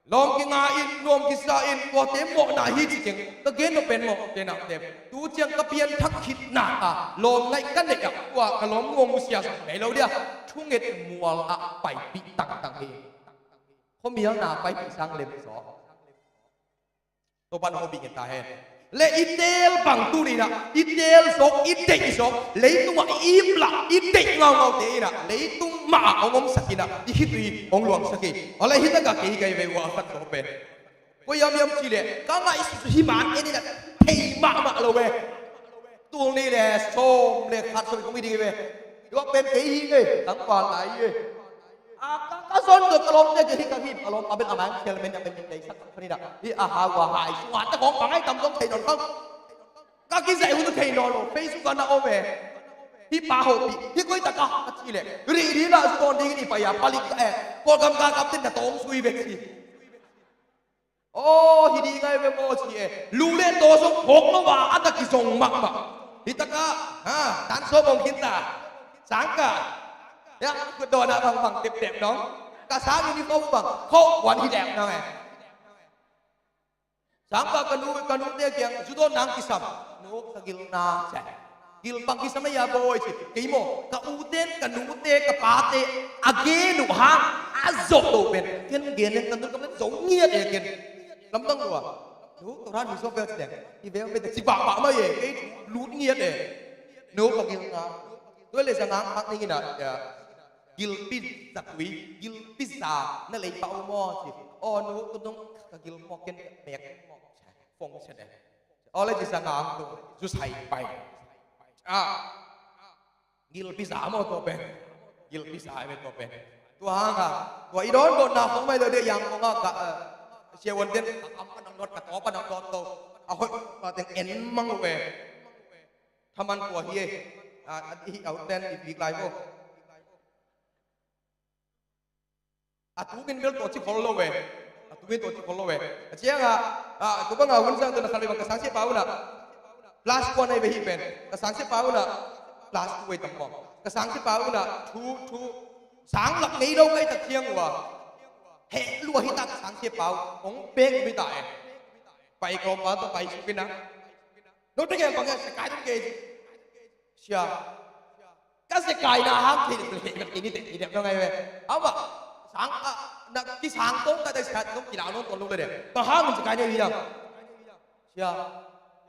Lawm kinga in, nuam kisa in, tuate mawhna hi ci keng. Ka gen nop pen maw, te nang tem. Tu ciang ka pianthak khitna a lawm ngaih ka neih ah, tua ka lawm nuam uh sia zong ngei lo dia. Thunget mual ah paipih tangtang hi. Khuamialna paipih sang lem zaw. Topa'n hong bih ngen ta hen. Le i teel bang tuni in ah, i teel zawk, i deih zawk, leitungah i iplah, i deih ngaungaute in ah, leitung mah ah hong omsak in ah, i khitui hong luangsak hi. Aw le, hi takah kei hi ka hi ve ua, a khat zawk pen. Koi hiam hiam cih leh, ka ngaihsut hi man en in ah, thei mahmah lo ve. Tul nih le sawm le khat sawm kong hi ding hi ve. Tua pen kei hi ve, tangval lai hi ve. A, ka, ka zon tua ka lawmte kei hi ka hi, ka lawm a bel a mang chairman a bel min dei sak sak khanin ah. Hi a hau a hai, sua ta kong pangai tam zong thei nawn kang. Ka kizaih hun thei nawn lo, Facebook ah na om e. Hi pa hopih, hi koi tak a, ka cih leh. Rih rih lah zu dawn ding in i pai a, palik ka e. Kawlgam ka kap ten na tawng sui bek si. Aw, hi ding ngai ve maw ci e. Lu le taw zong phawk lo a, a tak kizong mahmah. Hi takah, ha, tan sawm hong khin ta. Sangkah. Ya, kut dawn ah bang bang teptep nong. Ka sang in i fo bang, khawh kuan hi dek nong e. Sangkah ka nu, ka nute kiang, zu dawn nang kisam. Nu, ka gilna, ci. Gil bang kisam a hia bawi ci. Kei maw, ka uten, ka nute, ka pate a gen uh hang a zawh to pen, ken gen len ka nut ka pen zo ngiat e ken. Lamdang lua. Nu, tua ran mi sawk vel ci dek. I vel pen ci bahbah mai e. Kei lut ngiat e. Nu, ka gilna. Tua le za ngang hak ning in ah, ya. Gilpi zatui, gilpi za na lei pah uh maw ci. Aw nu, tua dong ka gil maw ken mek maw. Fong ci e. Aw le ci za ngang tung, zu sai pai. Ah. Gilpi za maw tua pen. Gilpi za maw tua pen. Tua hang a, tua i dawn dawn na khong mai lo de yang khong a ka, eh, sia wan den, ka kam ka nang dot, ka taw ka nang dot to. A hoih pa teng en mang lo ve. Thaman tua hi e. A, a, hi au ten i bik lai maw. A tukin bel tua ci khol lo ve. A tu Tui tawh ci khol lo e. A ciang a, a, tua bang a hun sang tawh na khat vei bang ka sangsia pa un ah, plus one ai ve hi pen. Ka sangsia pa un ah, plus two ai tam maw. Ka sangsia pa un ah, two, two. Sang lak ngei lo ka hih tak ciang uh a, heh lua hi ta ka sangsia pa uh. Hong pek uh hi ta e. Pai kawm pa tawh pai suk in ah, note gel bang e, sia kai dong kei. Sia, ka sia kaina hang thei deuh leh ka ti ni te, ti deuh dong ai ve. Amah sang a, na kisang tawm ta deuh sia tawm kila nong tawm lo le deuh. Ka hang sia kai deuh hi dang. Sia,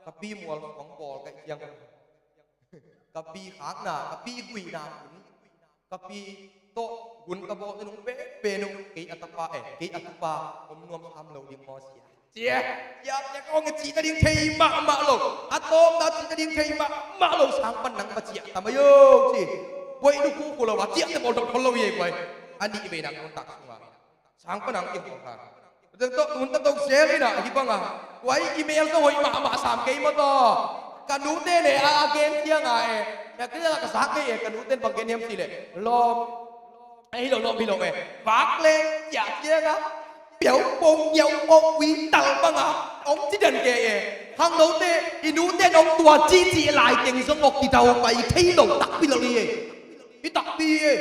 ka pi mual suang bawl ka hih ciang, ka pi khakna, ka pi guihna hun, ka pi tawh hun ka bawl nung pe pe nung, kei a tapa e, kei a tupa om nuam sam lo ding maw sia. Cia, cia, cia, kong a cih ta ding thei mahmah lo. A tawpna cih ta ding thei mahmah lo. Sang pan nang va ciah ta mai o ci. Buai nu khu khu lo a ciah te bawl dok khol lo hi ei buai. A nih vei nang nuntak sungah sang pan nang i hong kha. Teng tawh tun ta tok sel in ah hih bang a, buai email zong hoih mahmah sam kei maw taw. Ka nute le a gen ciang a e, ka kei ka sak kei e, ka nute bang gen hiam cih leh lawm. Ei, hi lo, lawm hi lo e. Vak leng ciah ciang a, piau pong ngiau ngawk ui tal bang a, hong ci den kei e. Hang note, i nute nong tua cihcih lai teng zong ngawk kidau pai thei lo takpi lo hi e. Hi takpi hi e.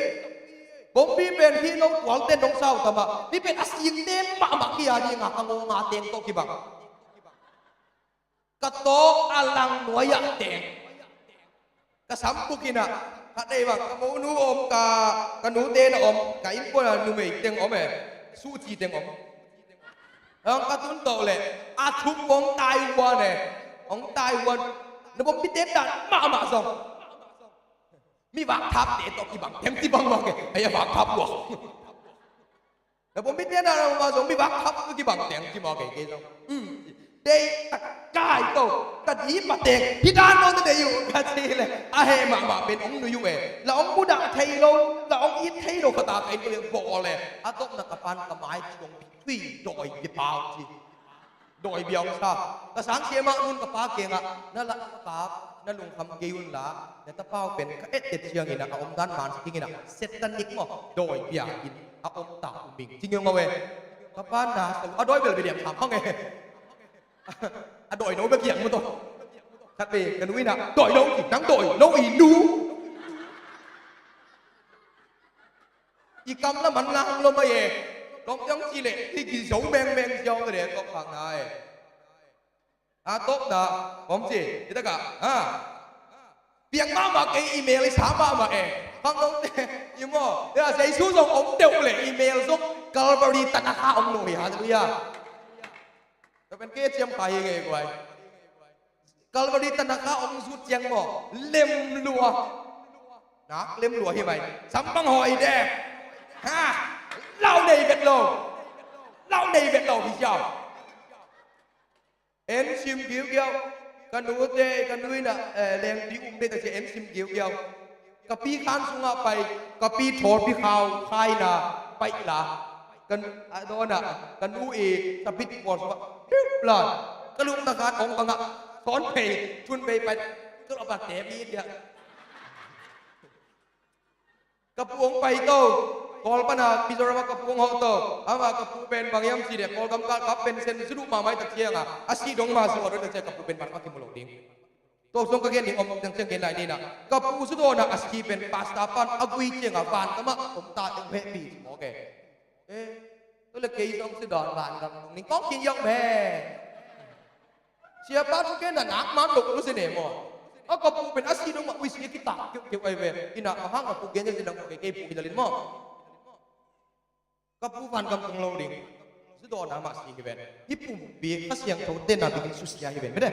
Bombi pen hi lo tual ten nong sau tam a, hi pen a singte mahmah hi a ding a, ka ngaw nga teng tawh kibang. Ka tawh a lang nuai ah teng. Ka sam buk in ah, khat ei bang, ka monu om, ka, ka nute na om, ka innkuan a numei teng om e, suci teng om. Hong ka tun tawh leh, a thup hong Taiwan e, hong Taiwan. Na bawm pite dan mahmah zong. Mi vak thapte tawh kibang, teng kibang mah ke, ei a vak thap luak. Na bawm pite na mah zong mi vak thap kibang teng ci maw kei kei zong. Dei ta kai to, ka di pa teng hi dan nawn na dei uh ka ci leh a heh mahmah pen hong nui uh e. La hong mudah thei lo, la hong it thei lo khat a ka inn ko leh bawl e. A tawpna ka pan ka mai ci hong tui dawi bia pau ci. Dawi bia hong sa. Ka sang sia mah nun ka pa kiangah, na la ka pa, na lungkham kei un la, na tapa uh pen ka et et ciangin ah a omdan man sa dingin ah satanic maw, dawi bia in a om ta uh ming ci ngiau ngau e. Ka pa na sa a dawi bel bia diam tham hang e. A dawi no bia kiang maw taw. Khat ve ka nu in ah dawi no ci, nang dawi no i nu. I kam la man lang lo mai e. Lawm tiang ci leh i kizo mengmeng ziau ka de tawk khak na e. A tawpna om ci i taka ha. Piang mahmah kei, email i sa mahmah e. Khang lo te i maw, Jesu zong om deuh leh email zong Calvary tanakha om lo hi. Halleluiah. Tua pen kei a ciam kha hi ngei guai. Calvary tanakha hong zut ciang maw, lem lua. Nak lem lua hi mai. Sam bang hawi dek. Ha. Lau nei vet lo. Lau nei vet lo hi ciau. En sim giugiau. Ka nute, ka nu in ah, eh, lengpi um dek a cia en sim giugiau. Ka pi khan sungah pai, ka pi thawlpi khau khaina paih la. Kan a dawnah ka nu i sabit kual sungah piuh plan. Ka lukna khan ong bangah sawn phei, thun phei pai. Ka lawh bang te mi tiah. Ka pu ong pai to. Kawl pana Mizoram ah ka pu ong hawh to. Ama ka pu pen bang hiam cih leh Kawlgam kal kap pen sen suduh mahmah i tak cianga a sih dong ma suah dong i tak ciang ka pu pen bang a kimu lo ding. Tua zong ka gen ding om ciang ciang gen lai ni na. Ka pu sudawnah a si pen pastor pan a gui ciangah vangamah om ta ding hehpih ci mawk e. Eh, tua le kei zong sudawn vangam tung ning kong kin yong me. Siapa thu gen na nak man lo lu sine maw. A ka pu pen a si dong mah ui si kitak keuh keuh ai ve. Ina a hang ka pu gen zen dong kei kei pu hi lalin maw. Ka pu vangam tung lo ding. Sudawn na mah si hi ven. Hi pumpi Kha Siangtho te na bikin susia hi ven. Mede.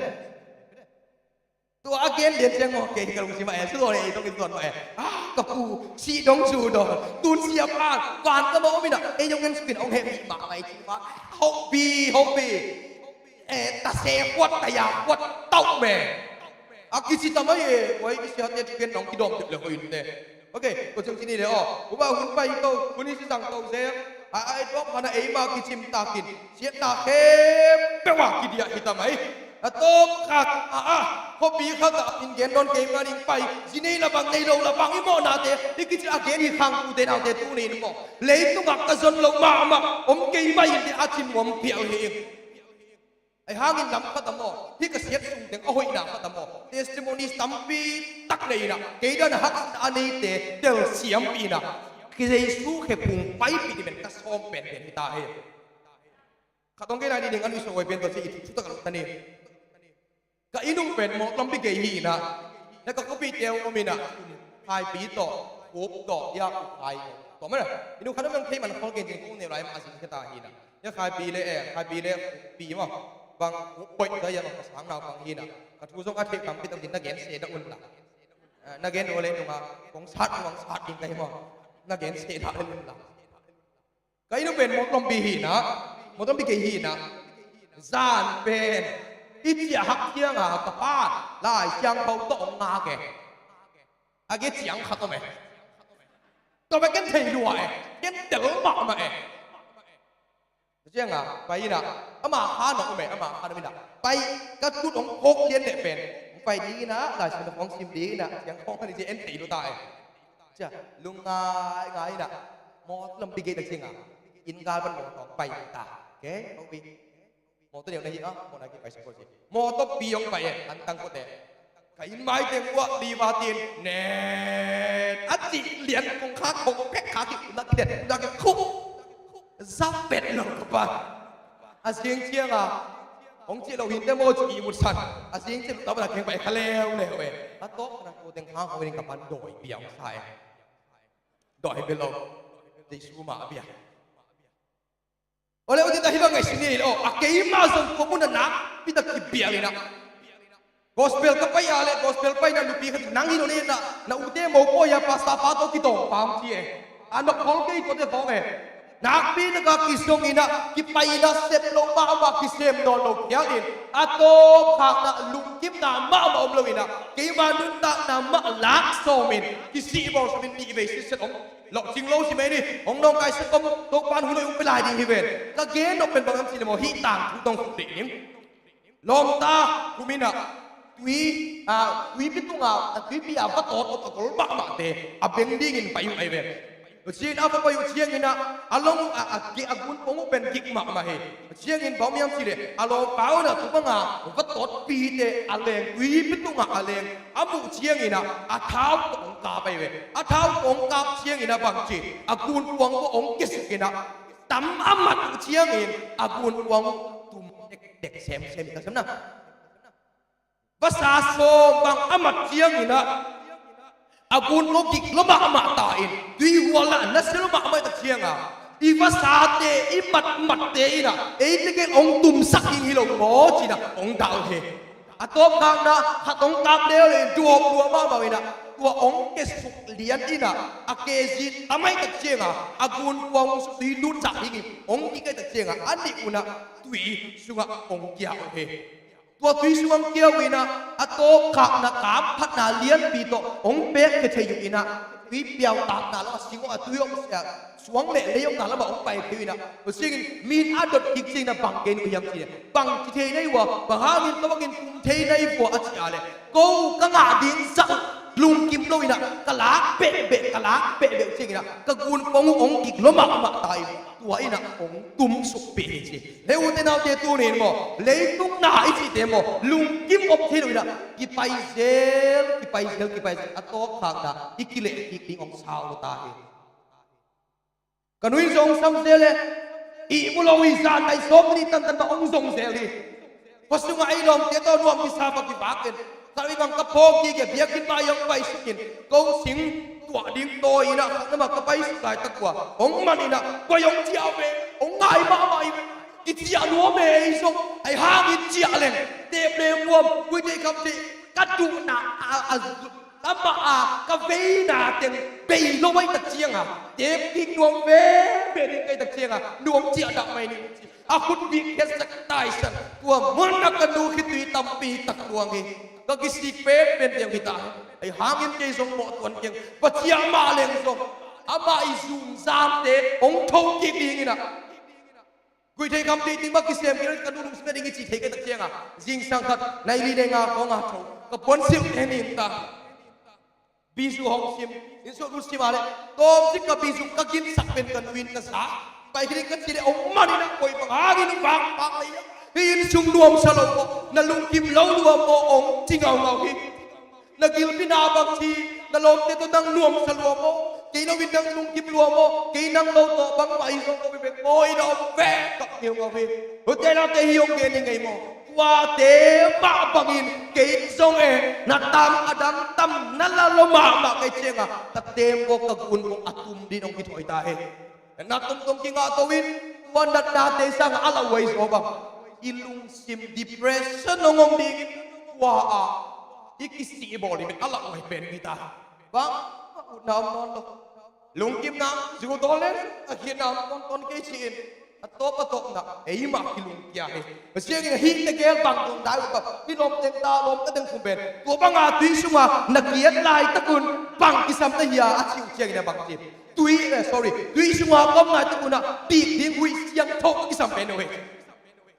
Tua a gen lian ciang maw kei ka lungsim ah e. Sudawn e, ei dong in sudawn mah e. Ah, ka pu si dong sudawn. Tun siapa vangam a om ina ei dong en sukin ong hehpih mah mai ci mah. Hopi, hopi. E, ta se huat, ta ya huat tauh me. A kici ta mai e. Oi, kisiate thugen nong kidawm deuh le hoih in te. Ok, ko ciang cini le aw. Upa hun pai to, hun hi sisang to se. A, a, e, tuak hana eima kicim takin siatna khempeuh a kidiah hi ta mai. A tawpkhak ah, ah, khuapi khat ah in gen dawn kei mah ning pai, zi nei la bang, nei lo la bang, i mawhnate i kici a gen hi khang, ute naute, tuni in maw, leitungah ka zon lo mahmah om kei mah inteh a ci nuam phial hi ing. Ahi hangin lam khat ah maw, hih ka siat sung teng a hoihna khat ah maw, testimonies tampi tak nei in ah, kei dan a haksatna a neite telsiampih in ah, Jesu khephung paipih ding pen ka sawm penpen hi ta hi. Khat hong gen lai ni ding, a nuihsawh huai pen tawh ci, i thutak a lut ta ni. Ka inn uh pen Mawtlampi gei hi in ah, na ka khuapihte uh om in ah, Khaipi tawh, Khup tawh, ya, Ukhai tawh, man a, inn uh khat om in, thei man khol gen ding kong neu lai mah a zing khia ta hi in ah. Ya, Khaipi le, eh, Khaipi le Khuppi maw, bang Khup boih ka ya, bang ka sang naupang hi in ah, ka thu zong a thei tampi tak ding, na gen se dah un la. Ah, na gen uh le nungah kong sat, kong sat ding ka hi maw, na gen se dah un la. Ka inn uh pen Mawtlampi hi in ah, Mawtlampi gei hi in ah, zan pen i ciah hak ciangin ka pa Lai Siangtho tawh hong ngak e. A gei ciang khat om e. Tua bek ken thei lua e. Ken tel mahmah e. Ciangin pai in ah, ama kha na om e, ama kha na om in ah, pai, ka tut hong khok lian leh pen, hong pai ding in ah, Lai Siangtho hong sim ding in ah, ciang khawng kha ni ci, en thei lua ta e. Cia, lungngai ngai in ah, Mawtlampi gei tak ciangin, inn gal pan mawtaw pai ta. Okay, okay. Mawtaw neu na hi a, mawtaw na kipai sa ko ci. Mawtawpi hong pai e, an tang ko te. Ka inn mai teng uah liva tin, nen, a cih lian kong khak, kong pek khak, ki, na ki den, na ki khuk. Za pet lo ka pa. A zing ciangin, hong cih lo hi inteh maw ci ihmutsan. A zing ciang lo ta bana keng pai kha leuleu e. A tawpna ko teng khang hong in ka pan dawi biang sa e. Dawi bia lo. Jesu mah a bia. Ole, ute ta hi bang ngaihsun ni lo. A keima zong ko mun a nakpi tak kibial in ah. Gospel ka pai a leh, gospel paina nupi khat in nang hi lo leh na, na ute mopawi a pastor pa tawh kitawng pam ci e. A nok khol kei ko te khawng e. Nakpi taka kizong in ah, kipaina sep lo mahmah, kisem nawn lo khial in, a tawpkhakna lungkimna mahmah om lo in ah, keima nuntakna mah lak sawm in, kisih bawl sawm in, nih vei sitset om. Lawhcing lo si mai ni, hong nawngkaisak om, Topa'n hun hoih hong pia lai ding hi ven. Ka gen nop pen bang hiam cih leh maw, hih tangthu tawh khuk deih ning. Lawmta, kum in ah, tui, a, tuipi tungah, a, tuipi a va tawt, tawt a gol mahmahte a beng dingin pai uh ahi ve. Tua ciangin a va pai uh ciangin ah, a long uh a, a, a gunpong uh pen gik mahmah hi. Tua ciangin bang hiam cih leh, a lawmpa un ah tu banga va tawtpite a leng, tuipi tungah a leng a muh ciangin ah, a thau tawh hong kap ahi ve. A thau tawh hong kap ciangin ah bang ci, a gunpong tawh hong kiasuk in ah, tam a mat uh ciangin a gunpong uh tum dekdek semsem hi ta sam na. Vasa sawm bang a mat ciangin ah, a gunpong gik lua mahmah ta in, tuihual ah nasia lua mahmah ta ciangin, i vasate, i matmatte in ah, eite gel hong tumsak ding hi lo maw ci-in ah hong dah uh hi. A tawpkhakna khat hong kap leuleu in, duap lua mahmah in ah, tua hong kiasuk lian in ah, a kezi tam ahih tak ciangin, a gunpong sui lut sak dingin hong kik ahih tak ciangin, a nih un ah tui sungah hong kia uh hi. Tua tui sungah hong kia uh in ah, a tawpkhakna kamphatna lianpi tawh hong pekkhia thei uh in ah, tui piautakna lamah, sing awh a tui awh, suang le lei awhna lamah hong pai thei uh in ah, tua ciangin mi in a dot kik ciangin ah bang gen uh hiam cih leh, bang ci thei na hi uh a, bang hangin tua bangin tum thei na hi uh a, a cih leh, ko ka ngah ding zah uh lungkim lo in ah, ka lak behbeh, ka lak behbeh uh ciangin ah, ka gunpong uh hong gik lua mahmah ta in, tua in ah hong tumsukpih hi ci. Hih ute naute, tuni in maw, leitung na i cihte maw, lungkim om thei lo in ah, kipai zel, kipai zel, kipai zel, a tawpkhakna i kileh kik ding hong sau ta hi. Ka nu in zong sam zel e, ihmu lo hi, zan nai sawm ni tantan bang hong zong zel hi. Khua sungah ei lawmte tawh nuam kisa bang kivak in, khat vei bang ka phawk gige, biakinn mah hong paisuk in, ko sing tuah ding tawi in ah, khat na mah ka paisuk laitak uh a, hong man in ah, koi hong ciah ve, hong ngai mahmah hi ve. Kiciah nuam e, ei zong, ahi hangin ciah leng, tep le muam, kuite kham thei, ka duhna a, a, amah a, ka veina teng bei lo ahih tak ciangin, tep kik nuam veve ding ka hih tak ciangin, nuam ciah dah mai ning ci. A khut bik khiatsak taisan, tua mun ah ka nu khitui tampi tak luang hi. Ka kisik penpen ding hi ta. Ahi hangin kei zong mawh tuan keng, va ciah mah leng zong, amah i zumzamte hong tho kik ding in ah, Guih thei kham thei ding mah kisem kei lo, ka nu lungsim a ding i cih thei kei tak ciangah, zingsang khat nai li nai nga khawng a tho ka puan silh te ni in ta. Bizu hong sim, inn sung uh sim a leh, tawmcik ka bizu ka ginsak pen ka nu in ka za. Pai kei ding ka cih leh, om man in a koi bang hangin uh vang pak lei a. Hih inn sung nuamsa lo maw, na lungkim lo lua maw, ong ci ngaungau hi. Na gilpi na bang ci, na lawmte tawh nang nuamsa lua maw, kei lo in nang lungkim lua maw, kei nang lo tawh bangmah hi zong ko bek maw, in a om ve kap ngiungau hi. Hute laute hi hong gen i ngei maw? Tuate mah bangin kei zong e, na tam a dang tam na la lo mahmah kei ciangah, ka teembaw ka gun kong a tum din hong kithawi ta hi. Na tomtom kingah to in, tua natnate sangah a lauhuai zaw bang, i lungsim depression hong om dingin, tua ah i kisih i bawl ding a lauhuai pen kita. Bang, a utna om nawn lo. Lungkimna, zutaw le a khitna om nawn ton kei ci-in, a tawp a tawpna eimah kilungkia hi. Pasian in hih tegel bang tung dai uh ka, i lawm teng ta lawm ka teng khum pen, tua banga tui sunga na kiat laitakun bang kisam na hia a ci uh ciangin a bang ci. Tui, eh, sorry, tui sunga ka om nai tak unah bik ding huih siangtho ka kisam pen uh hi.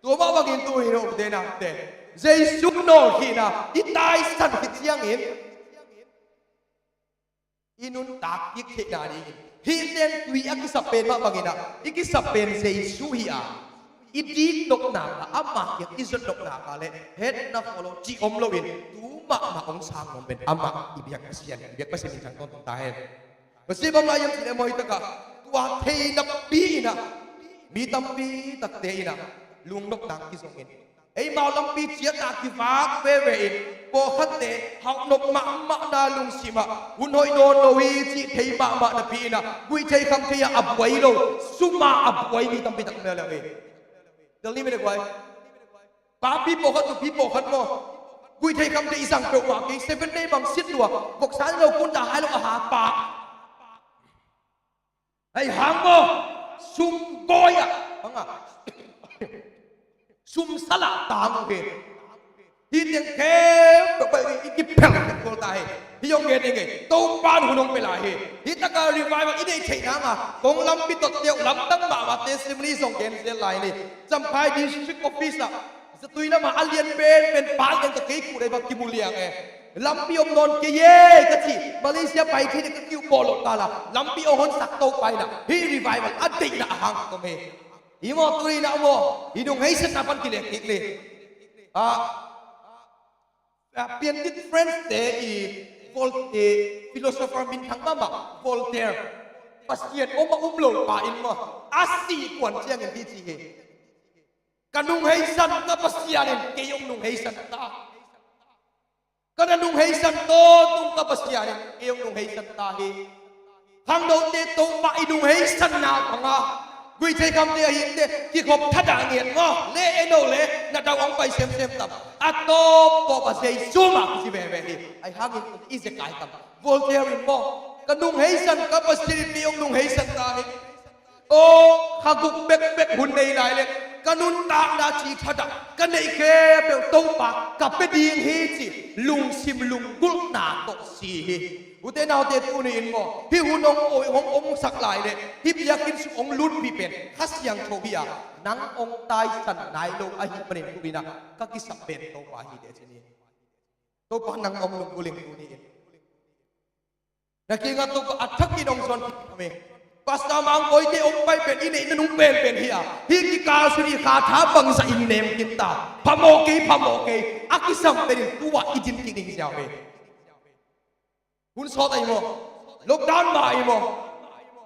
Tua mah bangin tu hi lo ute naute, Jesu nawlkhinna i taisan khit ciangin i nuntak kik theihna dingin hih teng tui a kisap pen mah banginah i kisap pen Jesu hi a, i dik nopna kha, amah kiang i zot nopna kha le hetna khaw lo cih om loin tu mahmah hong sang nuam pen amah i biak Pasian, i biak Pasian min thang tawntung ta hen. Pasian bang lai hiam cih leh mawi takah tua thei napi inah mi tampi takte inah lungnopna kizongin eimau lampi ciatna kivak veve in pawlkhatte hauhnop mahmahna lungsimah hun hoih nawn lo hi cih thei mahmah napi inah guih thei kham thei ah a buai lo, sumah a buai mi tampi tak mel hi. Tel ni mene guai. Papi pawlkhat, nupi pawlkhat maw, guih thei kham thei i zang peuhmah kei, Seven Day bang sit lua, voksa lo, kunta hai lo a ha pak. Hei hang maw, sum gawi ah banga sum salah tang uh hi. Hih teng khempeuh pai i kiphel tek kul ta hi. Hih hong gen ding hi. Topa in hun hong pia lai hi. Hih taka revival i neih theih nanga kong lampi totte uh lamdang mahmah testimony zong gen zel lai ni. Champhai District Office ah zatui lamah a lian penpen pal deng ka kei kuh dai bang kimu liang e. Lampi om nawn kei e ka ci, Malaysia pai thei ding ka kiu pawh loh kala lampi ong honsak to paina hih revival a deihna a hang ka tom hi. Hi maw, tuni na maw, i nung heisatna pan kilek kik le. Ah, ah, piantit French te i Vol-, eh, philosopher minthang mahmah Voltaire, Pasian om a um lo pa in maw, a sih kuan ciangin hi ci hi. Ka nung heisan ka Pasian in kei hong nung heisan ta. Ka na nung heisan tawntung ka Pasian in kei hong nung heisan ta hi. Khangnote Topa i nung heisanna banga guih thei khamte a hite kikhop thadah ngiat maw, le eno le na dau hong pai semsem tam. A tawptawp a Jesu mah kici veve hi. Ahi hangin i zekai tam. Voltaire in maw, ka nung heisan ka Pasian in kei hong nung heisan ta hi. Aw, kha guk bekbek hun nei lai le ka nuntakna ci thadah ka neih khempeuh Topa ka pia ding hi ci lungsim lunggulhna tawh si hi. Ute naute, tuni in maw, hih hun hong, hong omsak lai le hih biakinn sung hong lutpih pen Kha Siangtho hi a, nang hong taisan nai lo ahih manin tuni inah ka kisap pen Topa hi teh ci ni. Topa nang hong lunggulh ing tuni in. Na kiangah Topa a thakin hong zuan kik hi. Pastor Mang Boite hong pai pen i neih nanung penpen hi a, hih kikal sung i kha tha bangzah in nem khin ta. Phamawh kei, phamawh kei, a kisam pen in tu-ah i din kik ding ziau hi. Hun sawt ahi maw? Lockdown mah ahi maw?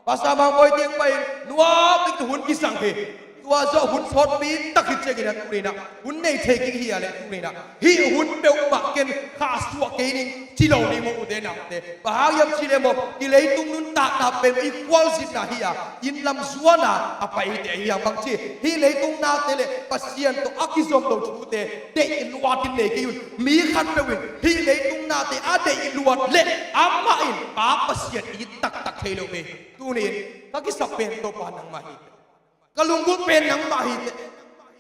Pastor Mang Boite hong pai in nuam ding hun kisang hi. Tua zawh hun sawtpi tak hi ciangin a tuni inah hun nei thei kik hi a leh tuni inah hih hun peuhmah ken khahsuah kei ning ci lo ding maw, ute naute? Bang hang hiam cih leh maw, i leitung nuntakna pen i khualzinna hi a, inn lam zuana a paite ahi a, bangci hih leitung nate le Pasian tawh a kizom lo thute deih luatin nei kei un. Mi khatpeuh in hih leitung nate a deih luat leh amah in Pa Pasian it taktak thei lo hi. Tuni in ka kisap pen Topa nangmah hi. Ka lunggulh pen nangmah hi teh.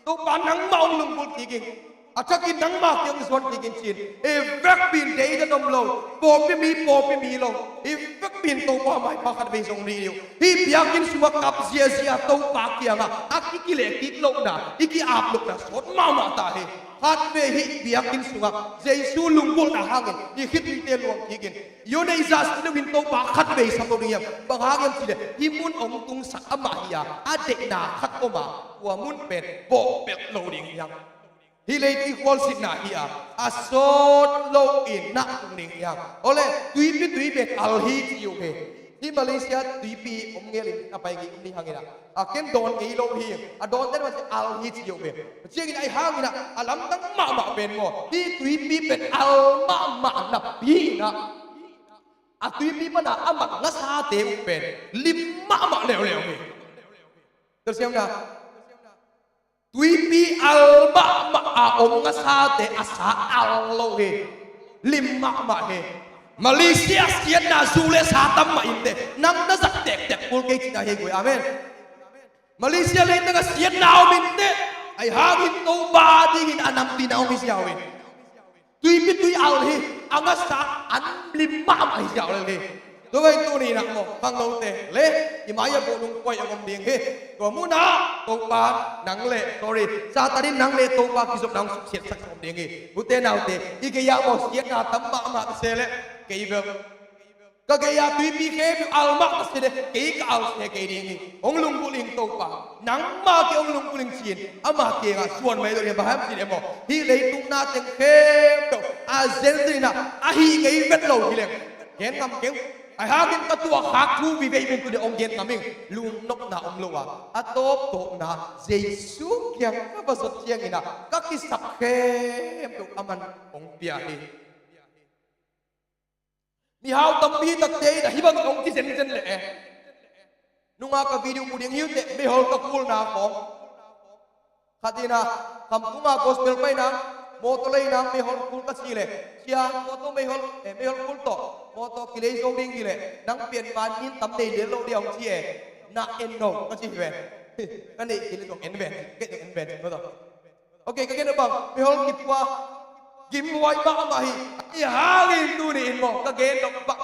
Topa nangmah hong lunggulh kik ing. A thakin nangma kiang zuan kik in ci-in, i vekpi in deidan om lo, pawlpi mi, pawlpi mi lo, i vekpi in Topa maipha khatvei zong ni uh. Hih biakinn sungah kap ziazia Topa kiangah a kikileh kik lohna, i ki-ap lohna sawt mahmah ta hi. Khatvei hih biakinn sungah Jesu lunggulhna hangin i khitui te luang kik in, i neih zah si loin Topa khatvei sam lo ding hiam? Bang hang hiam cih leh hih mun hong tungsak amah hi a, a deihna khat om a, tua mun pen bawhpelh lo ding hiam? Hih leitung i khualzinna hi a, a sawt loin na tung ding hiam? Awle, tuipi tui pen al hi ci uh hi. Hih Malaysia tuipi om ngelin a pai ngei om ni hangin a, a ken dawn ngei lo hi. A dawn den mah ci al hi ci uh hi. Ciangin ahi hangin a, a lamdang mahmah pen maw, hih tuipi pen al mahmah napi in a, a tuipi pan a a mat ngasate uh pen lim mahmah leuleu hi. Telsiamna, tuipi al mahmah a om ngasate a sa al lo hi. Lim mahmah hi. Malaysia siatna zu le sa tam mah inteh, nang na zat tektek kul kei cihna hi guai. Amen. Malaysia leitang a siatna om inteh, ahi hangin Topa dingin a namtina hong hi ziau in. Tuipi tui al hi, a ngasa an lim mahmah hi ziau lel hi. Tua bang tuni in a maw, khangnote le i mai-ah bawlung kuai a om ding hi. Tua munah Topa nang le, sorry, Satan in nang le Topa kizopna hong suksiatsak a om ding hi. Ute naute, i gei-ah maw siatna tam mahmah se leh, kei bel ka gei-ah tuipi khempeuh al mah ka si leh, kei ka al se kei ding hi. Hong lunggulh ing Topa, nangma kiang hong lunggulh ing ci-in ama kiangah suan mai lo ding. Bang hiam cih leh maw, hih leitung na teng khempeuh a zenzen in a, a hih ngei vet lo hi leng, gen ngam keng. Ahi hangin ka tuahkhak thu vive in tuni hong gen ngam ing. Lungnopna om lo a, a tawptawpna Jesu kiang ka va zot ciangin a, ka kisap khempeuh aman hong pia hi. Mihau tampi takte in a hih bangin hong kizenzen leh e. Nunga ka video mu ding hi uh teh, meihol ka kulna khawng. Khat in a, Khamtung a gospel pai nang, mawtaw lei nang meihol kul ka cih leh, sia, mawtaw meihol, eh, meihol kul tawh, mawtaw kilei zo ding hi leh, nang pian man min tam nei lian lo ding hong ci e. Na en no ka ci hi ve. Ka neih kei leh zong en ve, kei zong en ve, mawtaw. Ok, ka gen a bang, meihol kipua, kimhuai mahmah hi. Ahi hangin tuni in maw, ka gen nop bang,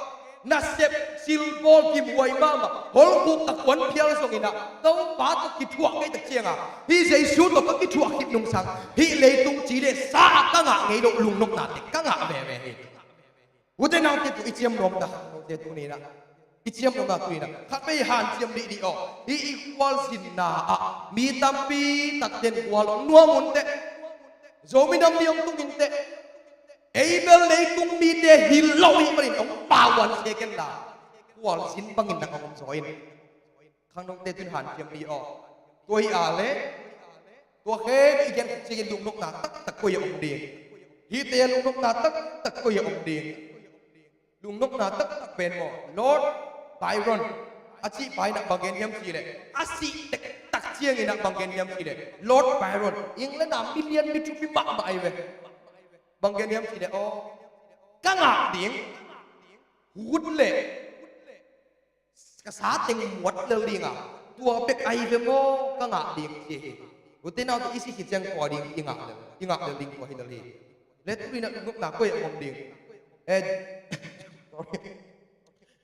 nasep silbawl kimhuai mahmah, holkhuk a kuan phial zongin a, Topa tawh kithuah kei tak ciangin a, hih Jesu tawh ka kithuah khit nungsang, hih leitung ci le sa ah ka ngah ngei loh lungnopna teng ka ngah veve hi. Ute naute, tua i ciamnuamna, ute tuni in a, i ciamnuamna tuni in a, khatvei hanciam dihdih aw. Hih i khualzinna ah mi tampi takte in gual hong nuam un teh, Zomi Nam Ni hong tung in teh, ei bel leitung mite hi lo ahih manin hong pauan se ken la, khualzin bangin na hong om zaw in. Khangnote tun hanciam ni aw. Tua hi a leh, tua khempeuh i gen khit ciangin lungnopna taktak koi a om ding? Hihte lungnopna taktak koi a om ding? Lungnopna taktak pen maw, Lord Byron a cih pa in a bang gen hiam cih leh, a sih tektak ciangin a bang gen hiam cih leh, Lord Byron, England a milian mi thupi mahmah ahi ve. Bang gen hiam cih leh, aw, ka ngah ding, hut leh ka sa teng muat lel ding a, tua bek ahi ve maw ka ngah ding, ci hi. Ute naute, i sih khit ciang tua ding i ngah lel, i ngah lel ding tua hi lel hi. Le tuni in a lungnopna koi a om ding? Eh, sorry.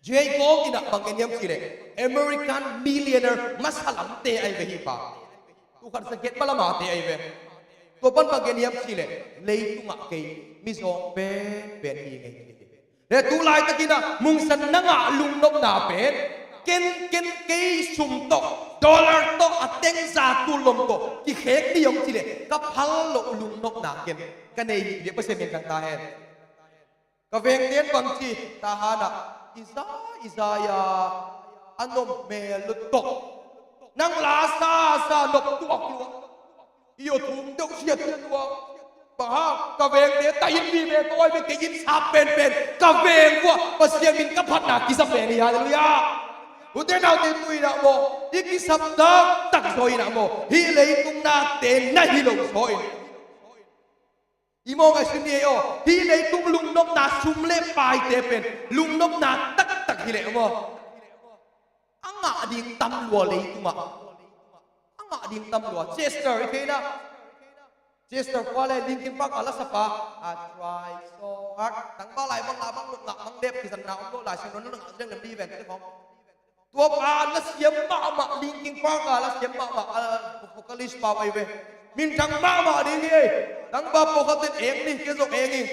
Jay Gould in a bang gen hiam cih leh, American millionaire masa lamte ahi ve hih pa. Tul khat za giat ma lamte ahi ve. Tua pan bang gen hiam cih leh, leitungah kei mizawng penpen hi ing ei, ci hi. Le tu laitakin a mungsan na ngah lungnopna pen, ken, ken kei sum tawh, dollar tawh, a teng za tul lom tawh kikhek ni hong cih leh, ka phal loh lungnopna ken ka nei hi, biak Pasian min thang ta hen. Ka vengte in bang ci, Tahan ah, i za, i za a, a nop mel lua tawh, nang la sa sa nop tuak lua. I aw thum deuh siat tua. Bang hang, ka vengte tahin vive, tawi ve, kei in sap penpen, ka veng uah Pasian min ka phatna kisap pen hi. Halleluiah. Ute naute, tuni in a maw, i kisap taktak zaw in a maw, hih leitung nate na hi lo zaw in. I maw ngaihsun ni ei aw, hih leitung lungnopna sum le paite pen lungnopna taktak hi leh maw, a ngah ding tam lua leitungah. A ngah ding tam lua. Chester, i thei na, Chester Puah le Linkin Park a lasapa, a try so hard. Tangba lai bang la bang luk la bang dep kizanna om lo lai siang non nang a zeng lem di ven te khong. Tua pa na siam mahmah Linkin Park a la siam mahmah a vocalist pa wai ve. Minthang mahmah ding hi ei. Tangba pawlkhat ten eng ni kei zong eng hi.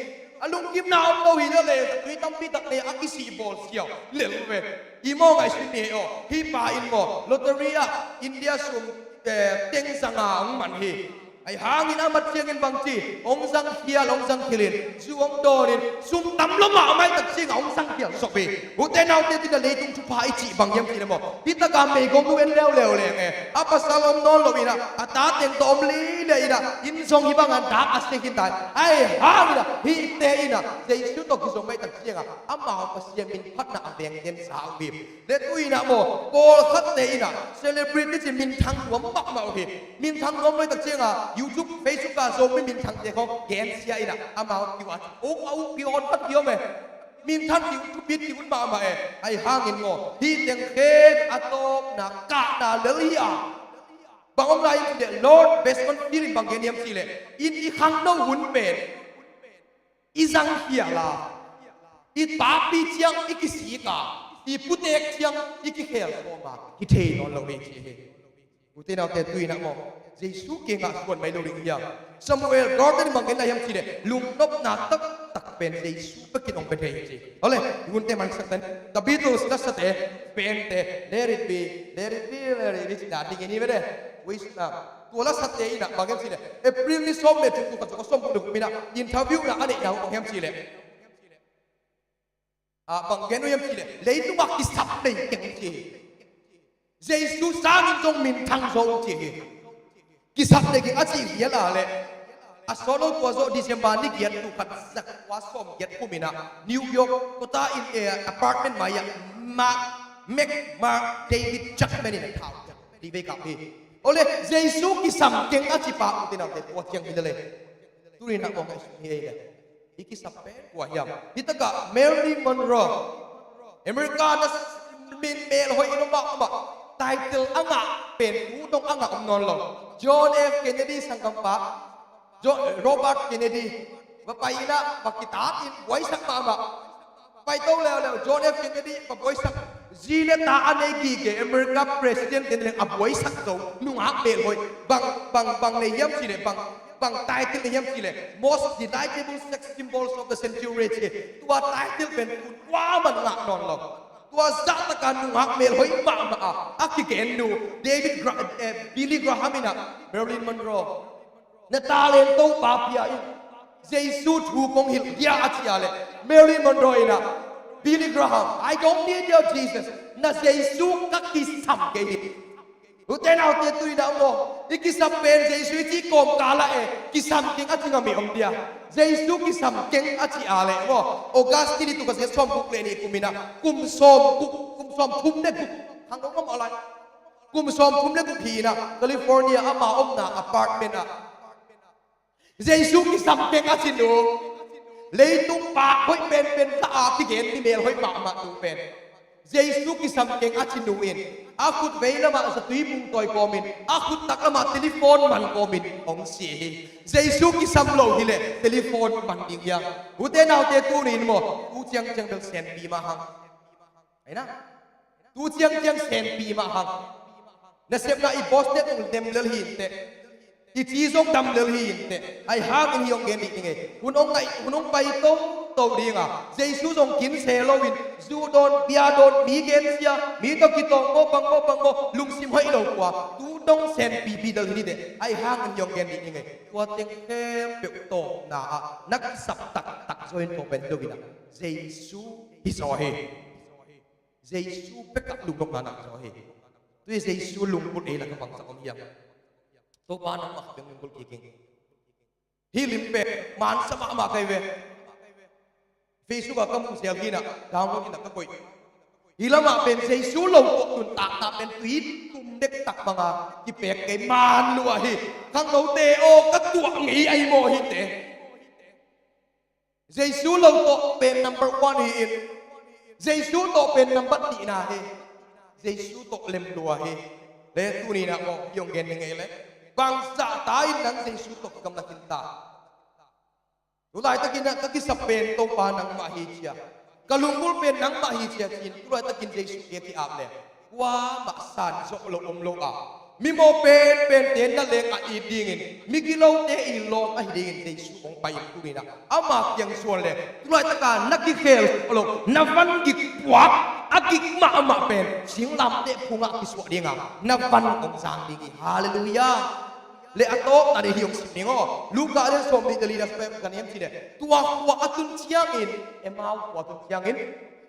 A lungkimna om lo hi le le tui tampi tak le a kisih bawl siau lel ve. I maw ngaihsun ni ei aw. Hi pa in maw lottery ah India sum teng zanga hong man hi. Ahi hangin a mat ciangin bang ci hong zang khial hong zang khilin zu hong dawnin sum tam lo mahmah tak ciangah hong zang khial sop hi. Ute naute tina leitung thupha i cih bang hiam cih le maw? Hi takah meigong nu en leuleu leng e a pasal om nawn lo inah a ta teng tawh om lile inah inn zong hi bangah dak a sek hi tai. Ahi hangin ah hihte inah Jesu tawh kizom mai tak ciangah amau Pasian min phatna a veng den sa uh hi. Le tu inah maw pawlkhatte inah celebrity ci minthang nuam mahmah uh hi. Minthang nuam mai tak ciangah YouTube, Facebook ah Zomi minthangte khawng gensia inah amau kiuan uk a uk kiuan khat kiom e. Minthang kiu thupit kiun mahmah e. Ahi hangin maw hih teng khen a tawpna kahna lel hi a. Bang om lai in cih leh Lord Besman Phil in bang gen hiam cih leh in i khangno hun pen i zang khial a, i takpi ciang i kisik a, i putek ciang i kikhel sawm a kithei nawn lo ding ci hi. Ute naute tu inah maw Jesu kiangah suan mai lo ding hiam? Samuel Gordon in bang genna hiam cih leh lungnopna taktak pen Jesu bekin hong pia thei hi ci. Awle, i hunte mansak ten The Beatles lasate pente Let It Be, Let It Be, Let It Be cih na ding in hi ve de. Tua lasate inah bang hiam cih leh April ni sawm le thum tul khat sawm kua sawm kua le kua minah interview na a neihna uh bang hiam cih leh a bang gen uh hiam cih leh leitungah kisap nei keng ci hi. Jesu sangin zong minthang zo uh ci hi. Kisap nei keng a cih hial a leh a sawt lo tua zawh December ni giat tul khat zakua sawm giat kum inah New York kota in apartment mai-ah Mark, Mac Mark David Chapman in a thau dih vei kap hi. Awle Jesu kisam keng a cipa ute naute tua ciang hi lele. Tuninah kong ngaihsun hi ei le. I kisam pen kua hiam? Hi takah Marilyn Monroe America na min melhoih in om ah om ah title a ngah pen tu dong a ngah om nawn lo. John F Kennedy sanggampa John, Robert Kennedy va pai inah va kitat in buaisak mahmah. Paito leuleu John F Kennedy va buaisak. Zi le ta a nei gige America president ten leng a buaisak zo nungak melhoih bang bang bang nei hiam cih leh bang bang title nei hiam cih leh most delightable sex symbols of the century ci. Tua title pen tu kuaman ngah nawn lo. Tua zahtaka nungak melhoih mahmah a a kigennu David Gra- eh, Billy Graham inah Marilyn Monroe na talento pa pia in Jesu thu kong hilh dia a ci a leh Marilyn Monroe inah Billy Graham, I don't need your Jesus. Na Jesu ka kisam kei hi. Ute naute tuinah maw i kisam pen Jesu i cih kawmkal ah e kisam keng a ci ngam i om dia. Jesu kisam keng a ci a leh maw August ni tul khat sawm guk le nih kum inah kum sawm guk kum sawm thum le guk khang dong ngam a lai. Kum sawm thum le guk hi inah California ama omna apartment ah Jesu kisam keng a ci nu. Leitung pak hoih penpen ta a kigen ni mel hoih mahmah tu pen Jesu kisam keng a ci nu in a khut vei lamah zatui pungtawi kawmin a khut tak lamah telephone man kawmin hong si hi. Jesu kisam lo hileh telephone man ding hiam? Ute naute tunin maw tu ciangciang bel senpi mah hang. Aina tu ciangciang senpi mah hang. Nasepna i bawste tung dem lel hi inteh. I ci zong dam lel hi inteh. Ahi hangin hi hong gen dih ding ei. Hun hong ngaih hun hong pai toto dinga Jesu zong kin se loin zu dawn bia dawn mi gensia mi tawh kitawng maw bang maw bang maw lungsim hoih lo kua tu dong senpipi del hi niteh. Ahi hangin hi hong gen dih ding ei. Tua teng khempeuh tawpna ah na kisap taktak zaw in tua pen hi lo inah Jesu hi zaw hi. Jesu bekah lungnopna nang zaw hi. Tui Jesu lungput ei lakah bangzah om hiam? Topa nangmah khat beng lungput kik ing. Hih lim pen mansa mahmah kai ve. Facebook ah ka muh zel hinah download hinah ka koih. Hih lamah pen Jesu lo tuah nuntakna pen tui tum dektak banga kipek kei man lua hi. Khangnote aw ka tuah ngei ahi maw hite. Jesu lo tawh pen number one hi in Jesu tawh pen number nihna hi. Jesu tawh lemlua hi. Le tuninah maw hi hong gen ni ngei le Bangzah ta in nang Jesu tawh kigamla khinta? Tulaitakin ah ka kisap pen Topa nangmah hi ci-a, ka lunggulh pen nangmah hi ci-a ci-in tulaitakin Jesu kiang ki-ap le kuamah san zawh lo om lo a, mimaw penpente na leng a it dingin, migilote i lawm ahi dingin Jesu hong pai in tuni-in ah ama kiang zuan le tulaitaka na kikhel lo, na van gik puak, a gik mahmah pen singlamteh phungah kisuah dinga na van hong zang ding hi. Halleluiah. Le a tawpna ding hih hong sim ding aw. Luka lian sawmnih le li na sawm kan hiam cih leh, tua khua a tun ciangin, Emau khua a tun ciangin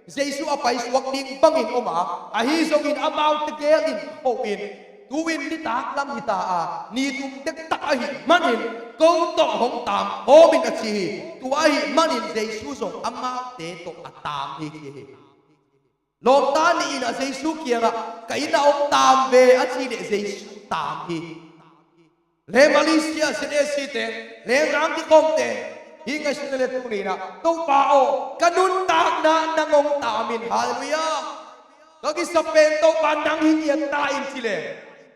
Jesu a paisuak ding bangin om a, ahi zongin amau tegel in ho in, tu-in nitak lam hita a, ni tum dektak ahih manin ko tawh hong taam khawm in a ci hi. Tua ahih manin Jesu zong amaute tawh a taam hi ci hi. Lawmta nih in ah Jesu kiangah, ka inn ah hong taam ve a cih leh Jesu taam hi. Le Malaysia, Z A C te, le rang kikhawmte, hih ngaihsutna le tuni-in ah, Topa aw, ka nuntakna nang hong taam in. Halleluiah. Ka kisap pen Topa nang hi ngiat ta in ci le,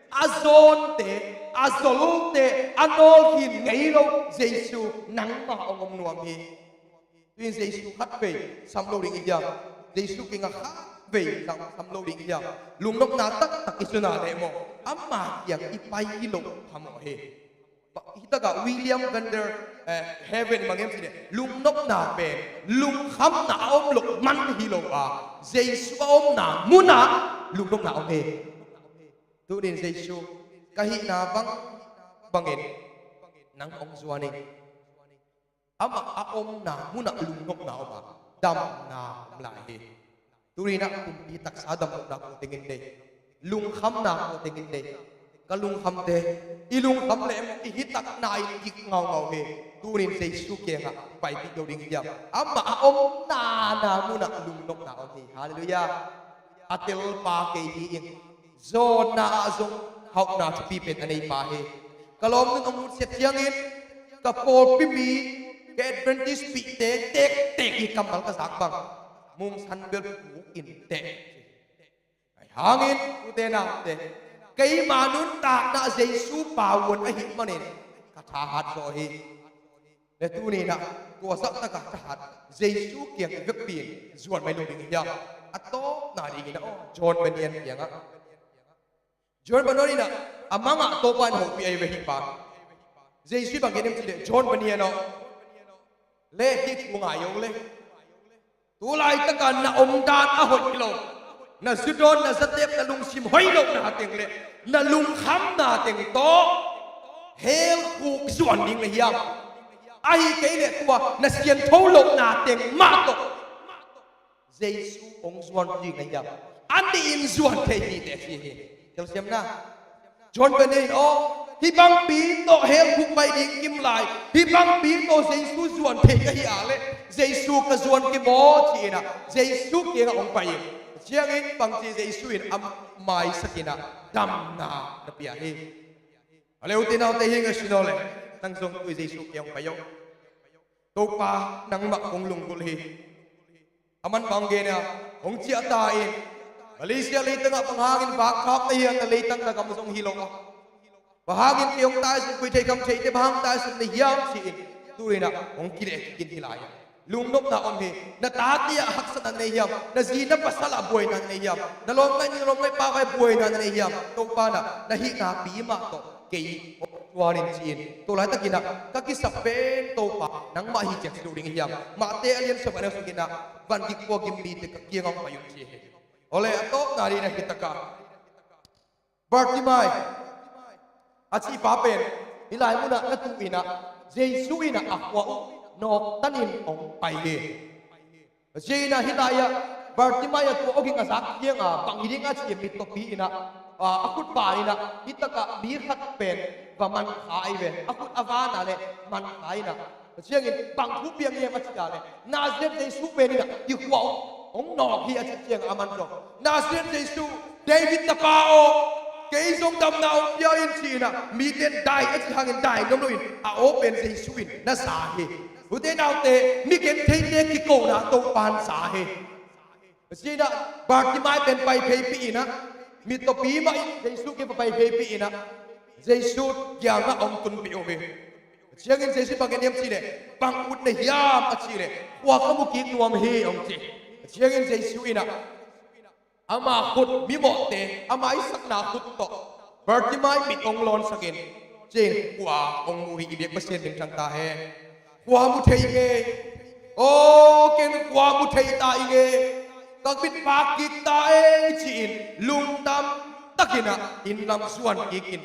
a zawnte, a zolute, a nawlkhin ngei lo Jesu nangmah hong om nuam hi. Tu-in Jesu khatvei sam lo ding i hiam? Jesu kiangah khatvei sam, sam lo ding i hiam? Lungnopna taktak i zon a leh maw, ama kiang i pai loh phamawh hi. Hitakah William Vander, eh, Haven bang hiam cih leh, lungnopna pen lungkhamna a om loh man hi lo a, Jesu a omna munah lungnopna om hi. Tunin Jesu, ka hihna bang bangin nang hong zuan in. Amah a omna munah lungnopna om a, damna om lai hi. Tuninah pumpi taksa damlohna ko tengin nei, lungkhamna ko tengin nei. Ka lungkhamte, i lungkham le i hitakna in kik ngaungau hi. Tunin Jesu kiangah paipih lo ding hiam? Amah a omna na munah lungnopna om hi. Halleluiah. A telpa kei hi in, zawnna ah zong hauhna thupi pen a neipa hi. Ka lawmnu'n hong nutsiat ciangin ka pawlpi mi, ka Adventist pihte tektek hi. Kammal ka zak bang, mungsan bel puk in teh. Ahi hangin ute naute, keima nuntakna Jesu pauan ahih manin ka thahat zaw hi. Le tuninah tua zahtakah thahat Jesu kiang i vekpi in zuan mai lo ding hiam? A tawpna dinginah aw, John Bunyan kiangah. John Bunyan inah a mangah Topa in hopih ahi ve hih pa. Jesu bang gen em cih leh, John Bunyan aw, le hih thu ngai aw le. Tulaitaka na omdan a hoih lo, na zudawn, na zatep, na lungsim hoih lohna teng le na lungkhamna teng tawh hell khuk zuan ding na hiam? Ahi kei leh tua na siantho lohna teng mah tawh Jesu hong zuan ding na hiam? A nihin zuan thei hi teh ci hi. Telsiamna. John Bunyan in aw, hih bangpi tawh hell khuk pai ding kim lai, hih bangpi tawh Jesu zuan thei ka hih a leh Jesu ka zuan kim aw ci-inah Jesu kiangah hong pai in. Ciangin bangci Jesu in a maisak inah damna na pia hi. A le ute naute, hi ngaihsun aw le, nang zong tui Jesu kiang hong pai aw. Topa nangmah kong lunggulh hi. A man bang gen a, hong ciah ta in. Malaysia leitangah bang hangin vakkhap na hiam, na leitang na gam zong hi lo a, bang hangin kei hong taisun, khui thei kham theite bang hang taisun na hiam ci-in, tuninah hong kileh kik in hi lai a. Lungnopna om hi. Na tate ah haksatna na nei hiam? Na zi na pasal ah buaina na nei hiam? Na lawmngaih, na lawmngaih pa vai buaina na nei hiam? Topa nah, na hihna pi mah tawh kei hong zuan in ci-in, tua laitakinah ka kisap pen Topa nangmah hi ci-a ci lo ding hiam? Mate a lian sawm a neu sungah, van gik pua gim mite ka kiangah hong pai un ci hi. Awle, a tawpna dingin a hitakah Bartimai a cihpa pen hih lai munah na tuh inah, Jesu inah a khua uh nawktanin hong pai hi. Tua ciangin ah hih lai-ah Bartimai a tua awging a zak ciangin bang hi ding a ci-a mittawpi inah, a, a khut ban inah, hih takah mi khat pen va man kha ahi ve. A khut a van a leh man kha inah. Tua ciangin bang thu piang hiam a cih a leh, Nazareth Jesu pen inah hih khua uh hong nawk hi a cih ciangin a man zaw. Nazareth Jesu, David tapa aw, kei zong damna hong pia in ci-inah, mite in dai a cih hangin dai nuam loin a aw pen Jesu in na za hi. Ute naute, mi gentheite kikona Topa in za hi. Tua ciangin ah Bartimai pen pai phei pih inah, mittawpi mah in Jesu kiang pai phei pih inah, Jesu kiangah hong tunpih uh hi. A ciangin Jesu bang gen hiam cih leh, bang ut na hiam a cih leh, khua ka mu kik nuam hi hong ci. A ciangin Jesu in ah, ama khut, mimawhte a maisakna khut tawh Bartimai mit hong lawnsakin, ciang khua hong mu hi. I biak Pasian minthan ta hen. Khua mu thei ing e. Aw, ken khua mu thei ta ing e. Ka mit pak kik ta e, ci-in lungdam takin ah inn lam zuan kik in.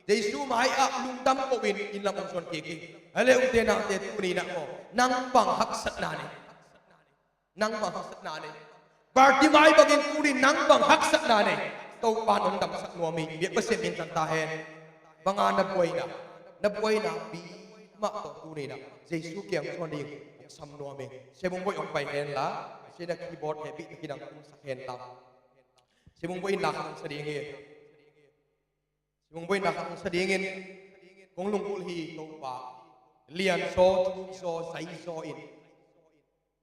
Jesu mai-ah lungdam ko-in inn lam hong zuan kik hi. A leh ute naute, tuni-in ah maw, nang bang haksatna nei? Nang bang haksatna nei? Bartimai bangin tuni nang bang haksatna nei? Topa in hong damsak nuam hi. I biak Pasian minthan ta hen. Bang a na buaina, na buaina pi mah tawh tuni-in ah Jesu kiang zuan ding hong sam nuam hi. Sia Mung Boih hong pai hen la, sia na keyboard hehpihtakin hong tumsak hen la. Sia Mung Boih in la khat hong sa ding hi. Sia Mung Boih in la khat hong sa dingin, kong lunggulh hi Topa, lianzaw, thukzaw, zaizaw in.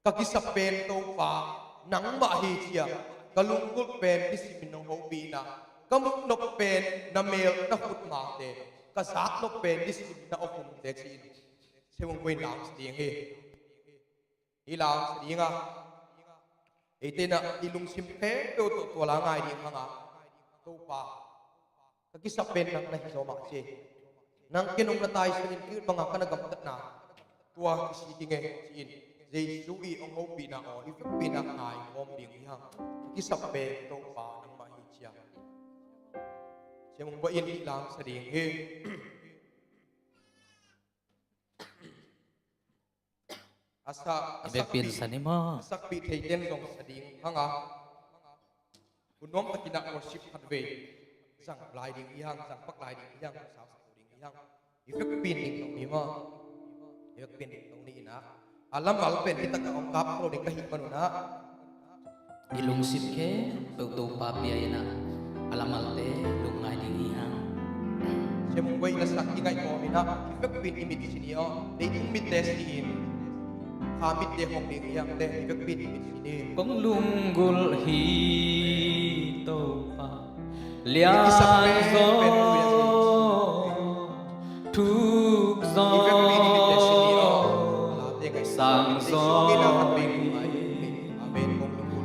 Ka kisap pen Topa nangmah hi ci-a, ka lunggulh pen nisimin nong hopihna, ka muh nop pen na mel na khutmate, ka zak nop pen nisimin na awkhumte ci-in Sia Mung Boih in la hong sa ding hi. Hih la hong sa ding a, eite in ah i lungsim khempeuh tawh tua la ngai ding hang a, Topa, ka kisap pen nang na hi zaw mah ci. Nang ken hong na taisan in, kei bang a ka na gamtatna tua kisik ing e, ci-in Jesu i hong hopihna aw i vekpi-in ah ngai khawm ding hi hang. Ka kisap pen Topa nangmah hi ci-a. Sia Mung Boih in hih la hong sa ding hi. A sa, a i vekpi-in sakpih, sa ni maw, a sakpih theite'n zong sa ding hang a, hun nuam takin ah worship khatvei zang lai ding hi hang, zang pak lai ding hi hang, sa sak ding hi hang. I vekpi-in ding to ni maw? I vekpi-in ding to ni in ah, a lamal pen hi takah hong kap lo ding ka hih man un ah, i lungsim khempeuh Topa pia in ah, a lamalte lungngai ding hi hang. Sia Mung Boih in a sak i ngaih kawm in ah, i vekpi-in i mit si ni aw. Leitung mitte si-in, kha mitte hong ding hi hangte, i vekpi-in i mit si ni. Kong lunggulh hi Topa, lianzaw, thukzaw, sangzaw,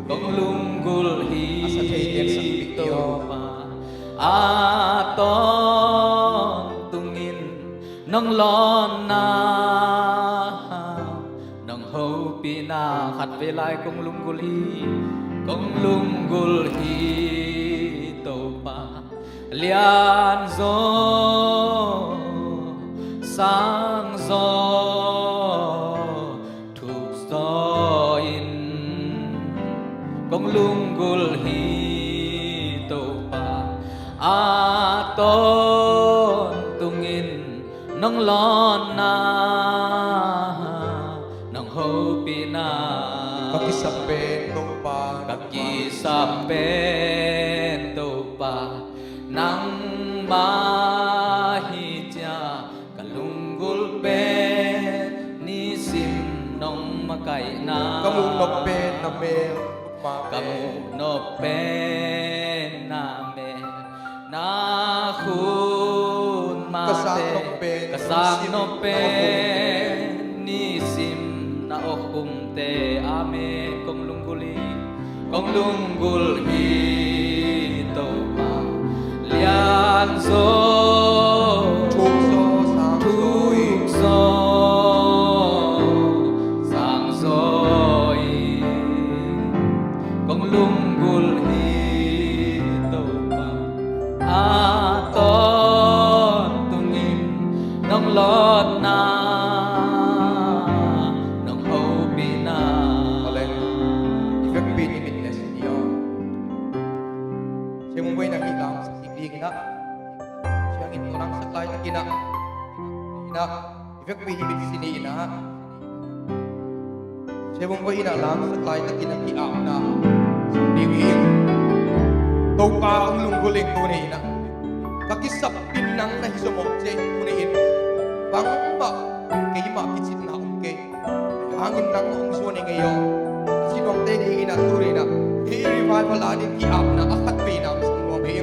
kong lunggulh hi Topa, a tawntungin nong lawnna, nong hopihna khatvei lai kong lunggulh hi, kong lunggulh hi Topa. Lianzaw, sangzaw, thukzaw in kong lunggulh hi Topa, a tawntungin nong lawnna, nong hopihna, ka kisap pen Topa, ka kisap pen Topa nangmah hi ci-a, ka lunggulh pen nisim nong makaihna, ka muh nop pen na mel khutmate, ka muh nop pen na mel na khutmate, ka zak nop pen, ka zak nop pen nisim na awkhumte. Amen. Kong lunggulh hi, kong lunggulh hi Topa. Lianzaw, thukzaw, sangzaw, sangzaw, kong lunggulh hi Topa, a tawntungin nong lawnna, nong hopihna. Aw le, i vekpi-in i mit le si ni aw. Sia Mung Boih in ah hih la hong sa kik ding in ah, ciangin tua la hong sak laitakin ah, in ah, i vekpi-in i mit si ni in ah, Sia Mung Boih in ah la hong sak laitakin ah ki-apna zong ding hi. Topa hong lunggulh ing tuni in ah, ka kisap pen nang na hi zaw mawk ci-in tuni in, bangmah keimah kicitna om kei, hangin nang hong zuan ing ei aw. Sinuamte ding in ah tuni in ah hih revival ading ki-apna a khatvei na hong sak nuam hi.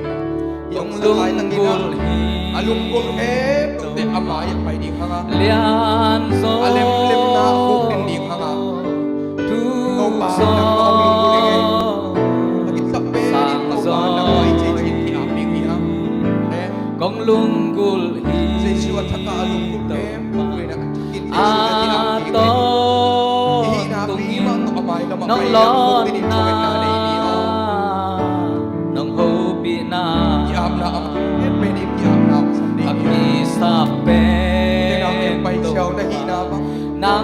Kong lunggulh hi. A lunggulh khempeuhte a mai ah pai ding hang a, lian zaw, a lemlemna khukdin ding hang a, Topa nang a hong lunggulh hi. A kisap pen in Topa nang a i cei cin ki-ap ding hi hang. Kong lunggulh hi. Jesu a thak a a lunggulh khempeuh in a thakin Jesu a ki-ap ding hi. I hihna pi mah tawh a mai lam ah pai ding khukdin in thungetna nei ni aw. Nong hopihna i apna a pen pen in i apna a kisap pen, nang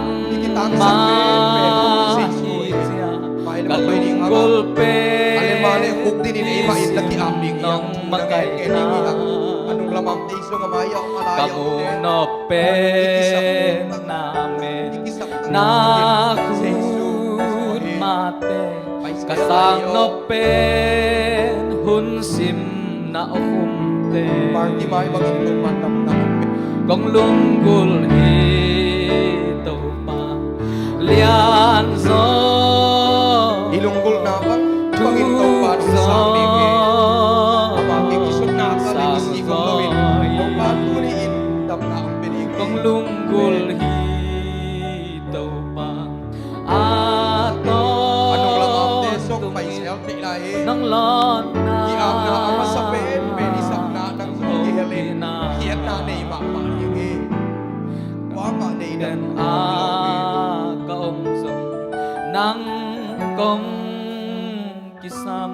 ka lunggulh pen, a lemah le khukdin in eimah in na ki-ap ding hi hang. Nong makaihna a nung lamang te i zong a mai ah a lai ah ka mu nop pen na men na khut mate ka sang nop pen hun simna a khumte. Bartimai bangin Topa damna kong lunggulh hi Topa lian zaw. I lunggulhna bang bangin Topa nong sang ding hi. Ama kiang i sutna ka le i sih kong lo in Topa tuni in damna hong pia ding hi. Kong lunggulh hi Topa a tawntungin nong lawnna. I apna a masa pen pen i sapna nang zong kihel in khiatna nei mahmah ding hi. Kuamah nei dan a ka om zong nang kong kisam,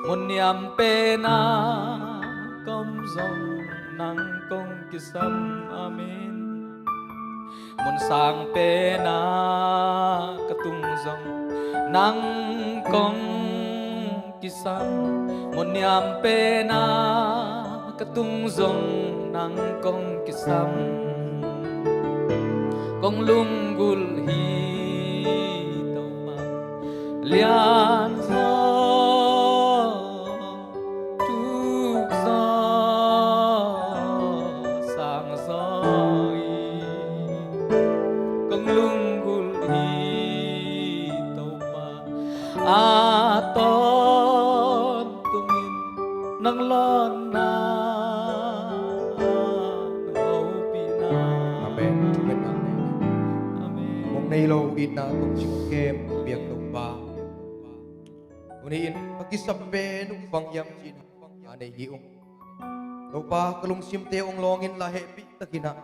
mun niam pen a ka om zong nang kong kisam. Amen. Mun sang pen a ka tung zong nang kong kisam, mun niam pen a ka tung zong nang kong kisam. Kong lunggulh hi Topa lian zaw, tuk zaw, sang zaw hi. Kong lunggulh hi Topa a tawntungin nong lawnna, nong hopihna. Amen. Amen. Mong nei lo itna tungsiah kem biak Topa, tuni in ka kisap pen uh bang hiam cih na a nei hi ung. Topa ka lungsimte hong lawng inla hehpih takin ah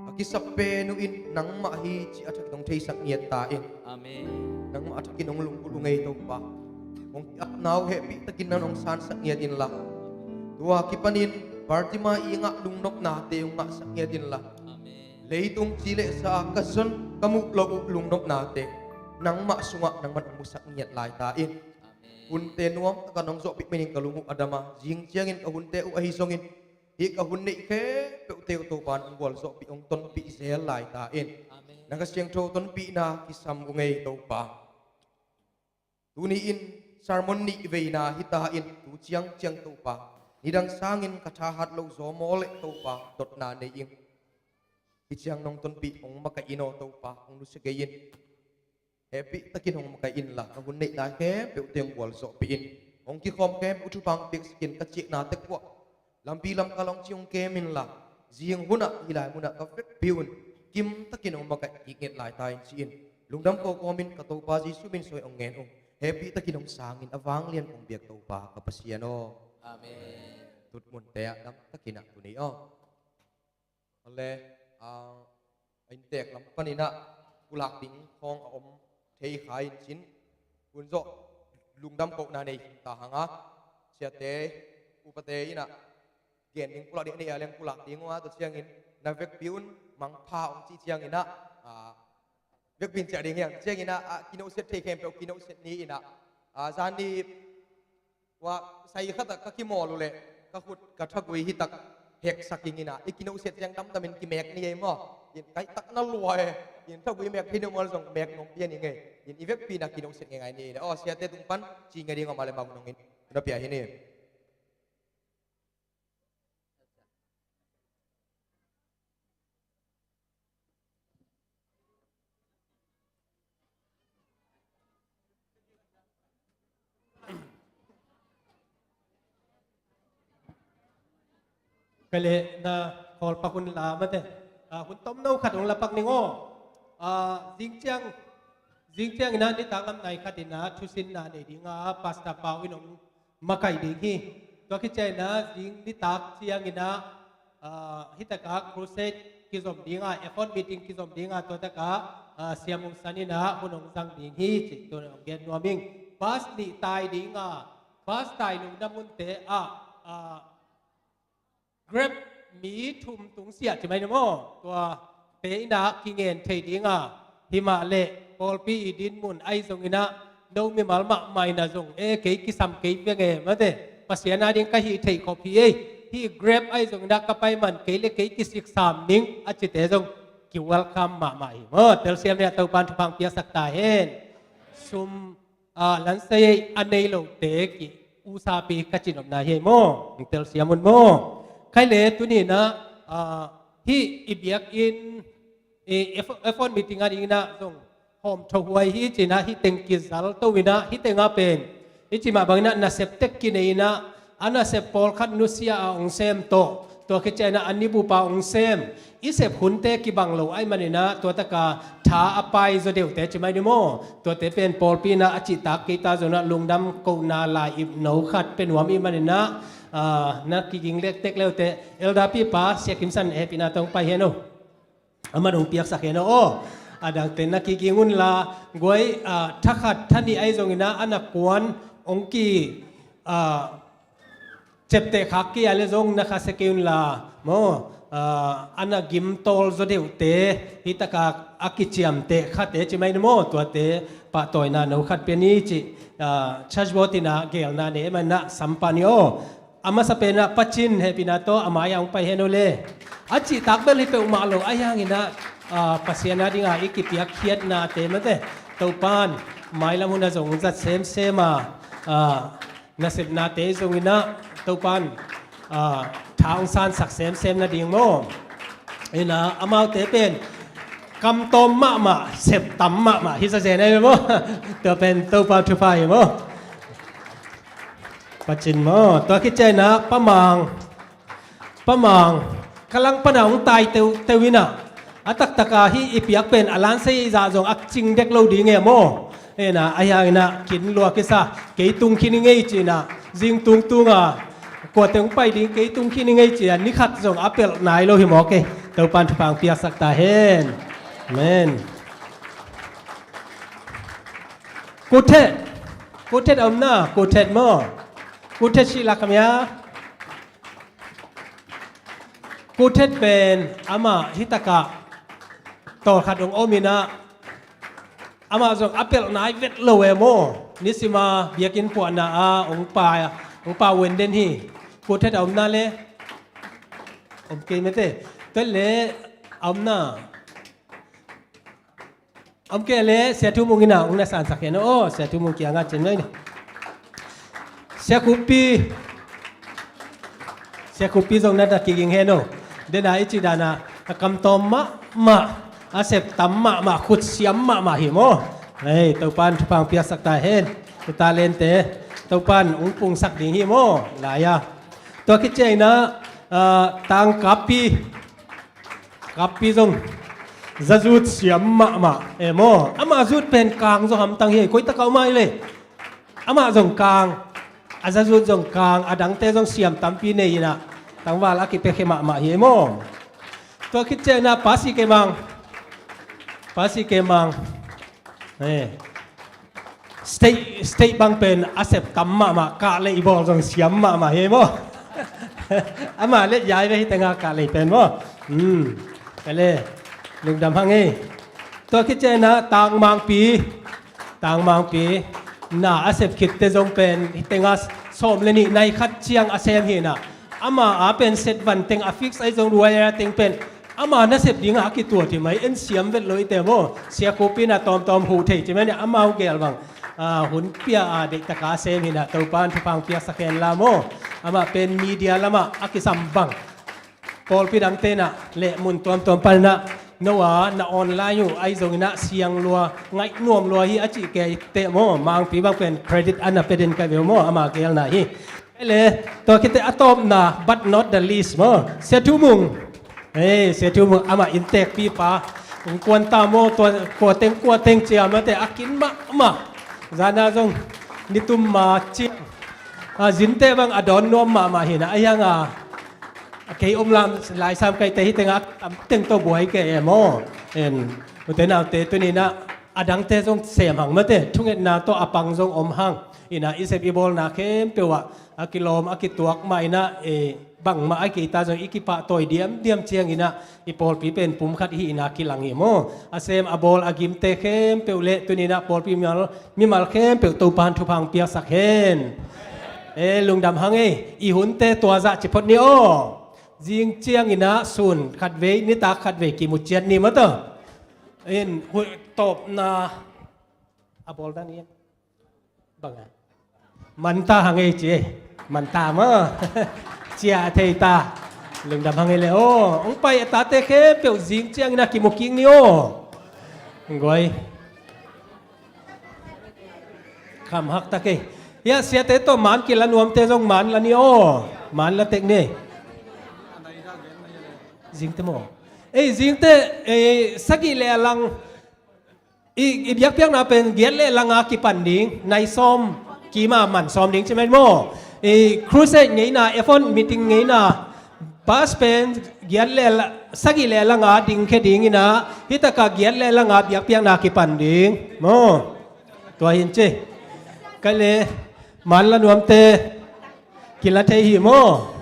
a kisap pen uh in nangmah hi cih a thakin hong theisak ngiat ta in. Amen. Nangmah a thakin hong lunggulh uh ngei Topa. Hong ki-apna uh hehpih takin nang hong sansak ngiat inla, tua kipanin Bartimai i ngah lungnopnate hong ngahsak ngiat inla. Amen. Leitung ci le sa ah ka zon ka muh loh uh lungnopnate nangmah sungah nangman hong musak ngiat lai ta in. Amen. Hunte nuam takin hong zawhpih manin ka lung uh a dam a, zing ciangin ka hunte uh ahi zongin hih ka hun neih khempeuhte uh Topa in hong gualzawhpih, hong tonpih zel lai ta in. Amen. Na Kha Siangtho tonpihna kisam uh ngei Topa. Tuni in sermon nih veina hi ta in, tu ciangciang Topa nidang sangin ka thahat loh zaw maw leh Topa dotna nei ing. Hih ciang nong tonpih hong makaih in aw Topa, hong nusia kei in. Hehpih takin hong makaih inla, ka hun neih lai khempeuhte hong gualzawhpih in. Hong kikhawm khempeuh thupha hong piaksak in, ka ciahna tekuah lampi lamkal hong ci hong kem inla, zing hunah hih lai munah ka vekpi un kimtakin hong makaih kik nget lai ta in ci-in lungdam ko kawmin ka Topa Jesuh min suai hong ngen ung. Hehpih takin hong sangin a vanglian kong biak Topa ka Pasian aw. Amen. Tutmunte ah damtakin ah tuni aw. Awle, ah, a inntek lam panin ah pulak ding khawng a om thei kha in cin, hun zawh lungdam kohna nei khin ta hang a, siate upate in ah gen ding pulak ding a nei a leng pulak ding uh a, tua ciangin na vekpi un mangpha hong cih ciangin ah, ah, vekpi in ciah ding hiang, tua ciangin ah, ah, kinohsiat thei khempeuh kinohsiat ni in ah, ah, zan ni ua sai khat ah ka kimawl uh leh ka khut ka thagui hi tak heksak ing in ah, i kinohsiat ciang damdamin kimek ni ei maw? In kai tak na lua e, in thagui mek thei na mual zong mek nuam pian ing ei. In i vekpi in ah kinohsiat ngeingai ni ei leh aw, siate tung pan ci nge ding a om a leh mang nong in na pia hi ni. Kale na khawl pak hun la mate. Ah, hun tomno khat hong la pak ning aw. Ah, zing ciang, zing ciang ina nitak lam nai khat ina thusinna nei dinga Pastor Pau in hong makaih ding hi. Tua khit ciang ina zing nitak ciang ina, ah, hitaka crusade kizom dinga, F one meeting kizom dinga, tua taka, ah, Siam Hong San ina hun hong zang ding hi ci, tua hong gen nuam ing. Bus nih tai dinga, bus tai lungdam hunte ah, ah, Grab mi thum tung siah ci mai ni maw? Tua te ina kingen thei dinga, himah le pawlpi i dinmun ahi zong ina, no mimal mahmah ina zong e, kei kisam kei veng e mate, Pasian a ding ka hih theih khop hi ei. Hih Grab ahi zong ina ka pai man kei le kei kisiksam ning a cite zong ki welcome mahmah hi maw? Telsiam nia Topan thupha piaksak ta hen. Sum ah, lansei a nei lote ki usapi ka cinopna hi ei maw? Hong telsiam un maw? Khai le tuni ina, ah, hih i biakinn, i F-, F one meeting a ding ina zong hawm thohuai hi ci ina, hih teng kizal to ina, hih teng a pen i ci mah bang ina nasep tek kinei ina, a nasep pawlkhat nusia a hong sem tawh, tua khit ciang ina a nibup a hong sem, i sep hunte kibang lo ahih man ina, tua taka tha a pai zaw deuhte ci mai ni maw? Tuate pen pawlpi ina a cihtak kei ta zong ina lungdam kohna lai ip no khat pia nuam ahih man ina, ah, na kiging lektek leute, Elder Pi pa Sia Kim San hehpihna tawh hong pai hen aw. Aman hong piaksak hen aw. A dangte na kiging un la, guai, ah, thakhat thanih ahi zong ina a na kuan hong ki, ah, ciapteh khak kei a le zong na khasia kei un la maw? Ah, a na gim tawl zaw deuhte, hih taka a kiciamteh khate ci mai ni maw? Tuate pahtawina no khat pia ni ci, ah, church board ina gelna nei ahih man ina sam pah ni aw. A masa pen ina Pa Cin hehpihna tawh a mai a hong pai hen aw le. A cihtak bel hi peuhmah lo ahih hang ina, ah, Pasian a dinga i kipiakkhiatnate mate, Topan mailam hun a zong zat semsem a, ah, nasepnate zong ina Topan, ah, tha hong sansak semsem nading maw? Ina amaute pen kam tawm mahmah, sep tam mahmah hi zazen ahi maw? Tua pen Topa thupha hi maw? Pa Cin maw? Tua khit ciang ina Pa Mang, Pa Mang, ka langpan a hong tai teuteu ina, a taktaka hih i piak pen a lansei zah zong a cing dek lo ding e maw? Ina, ahih hang ina kin lua kisa, kei tung khin i ngei ci ina, zing tungtung a, kuate hong pai ding kei tung khin i ngei ci a, ni khat zong a pelh nai lo hi mawk e. Topan thupha piaksak ta hen. Amen. Kuthet, kuthet a om na, kuthet maw? Kuthet sih lak a mia. Kuthet pen amah hih takah tawlkhat hong om ina, amah zong a pelh nai vet lo e maw? Nisima biakinn puahna a hong pa, hong pa wen den hi. Kuthet a om na le om kei mete. Tua le a om na. Om kei le Sia Thu Mung ina hong na sansak hen aw, Sia Thu Mung kiangah cin mai ni. Sia Khup Pi, Sia Khup Pi zong na na kiging hen aw. Dena i ci dana a kam tawm mahmah, a sep tam mahmah, khut siam mahmah hi maw? Hei, Topan thupha piaksak ta hen. Tu talente Topan hong pungsak ding hi maw? Lai-a. Tua khit ciang ina, ah, Tang Kap Pi. Kap Pi zong zazut siam mahmah e maw? Amah zut pen kang zong hamtang hi, koi taka om a hi le. Amah zong kang, a zazut zong kang, a dangte zong siam tampi nei ina, tangval a kipia khia mahmah hi e maw? Tua khit ciang ina Pa Si Kei Mang, Pa Si Kei Mang. Eh. State, state bang pen a sep tam mahmah, kah lei bawl zong siam mahmah hi maw? Amah le yai ve hi tenga kah lei pen maw? Hmm. Kale. Lungdam hang ei. Tua khit ciang ina Tang Mang Pi. Tang Mang Pi. Na a sep khitte zong pen hi tenga sawm le nih nai khat ciang a sem hi ina. Ama a pen set van teng a fix ahi zong ruai a teng pen ama nasep dinga a kituat hi mai, en siam vet lo i te maw? Sia Khup Pi na tawmtawm huh thei ci mai ni, amau gel bang, ah, hun pia a deihtaka sem hi ina Topan thupha piaksak hen la maw? Amah pen media lamah a kisam bang. Pawlpi dangte ina le mun tuamtuam pan ina no a na online uh ahi zong ina siang lua, ngaih nuam lua hi a cih kei te maw? Mang Pi bang pen credit a na pia den ka ve uh maw? Ama gelna hi. Ei le, tua khit teh a tawpna, but not the least maw, Sia Thu Mung. Ei, Sia Thu Mung, amah inntekpipa. Ong kuan ta maw, tua kua teng kua teng ciam a teh a kin mahmah. Zana zong nitum ma ciang a zinte bang a dawn nuam mahmah hi na, a hiang a, a kei om lam Lai Sam Kaihte hi teng a tam teng tawh buai kei e maw. En, ute naute, tuni-in ah a dangte zong sem hang mate, thungetna tawh a pang zong om hang. Ina i sep i bawlna khempeuh ah a kilawm a kituak mah ina, e, bangmah a kei ta zong i kipahtawi diamdiam ciang ina i pawlpi pen pumkhat hi ina kilang hi maw. A sem a bawl a gimte khempeuh le tuni-in ah pawlpi mimal, mimal khempeuh Topa'n thupha piaksak hen. E, lungdam hang ei, i hunte tua zah ci phot ni aw. Zing ciang ina sun khatvei, nitak khatvei kimu ciat ni maw tawh. In, hu-, tawpna a bawl dan in. Bang a. Manta hang ei ci ei. Manta maw. Ciah thei ta. Lungdam hang ei le aw. Ong pai a tate khempeuh zing ciang ina kimu kik ni aw. Guai. Kham hak ta kei. Hiah siate tawh man kila nuamte zong man la ni aw. Man la tek ni. Zingte maw. Ei, zingte, ei, sagih le a lang. I, i biakpiakna pen giat le langa kipan ding, nai sawm kima man sawm ding ci mai maw. I crusade ngeina, effort meeting ngeina, bus pen giat le la, sagih le langa dingkhia ding ina, hi taka giat le langa biakpiakna kipan ding maw. Tua hin ci. Kai le, man la nuamte kila thei hi maw.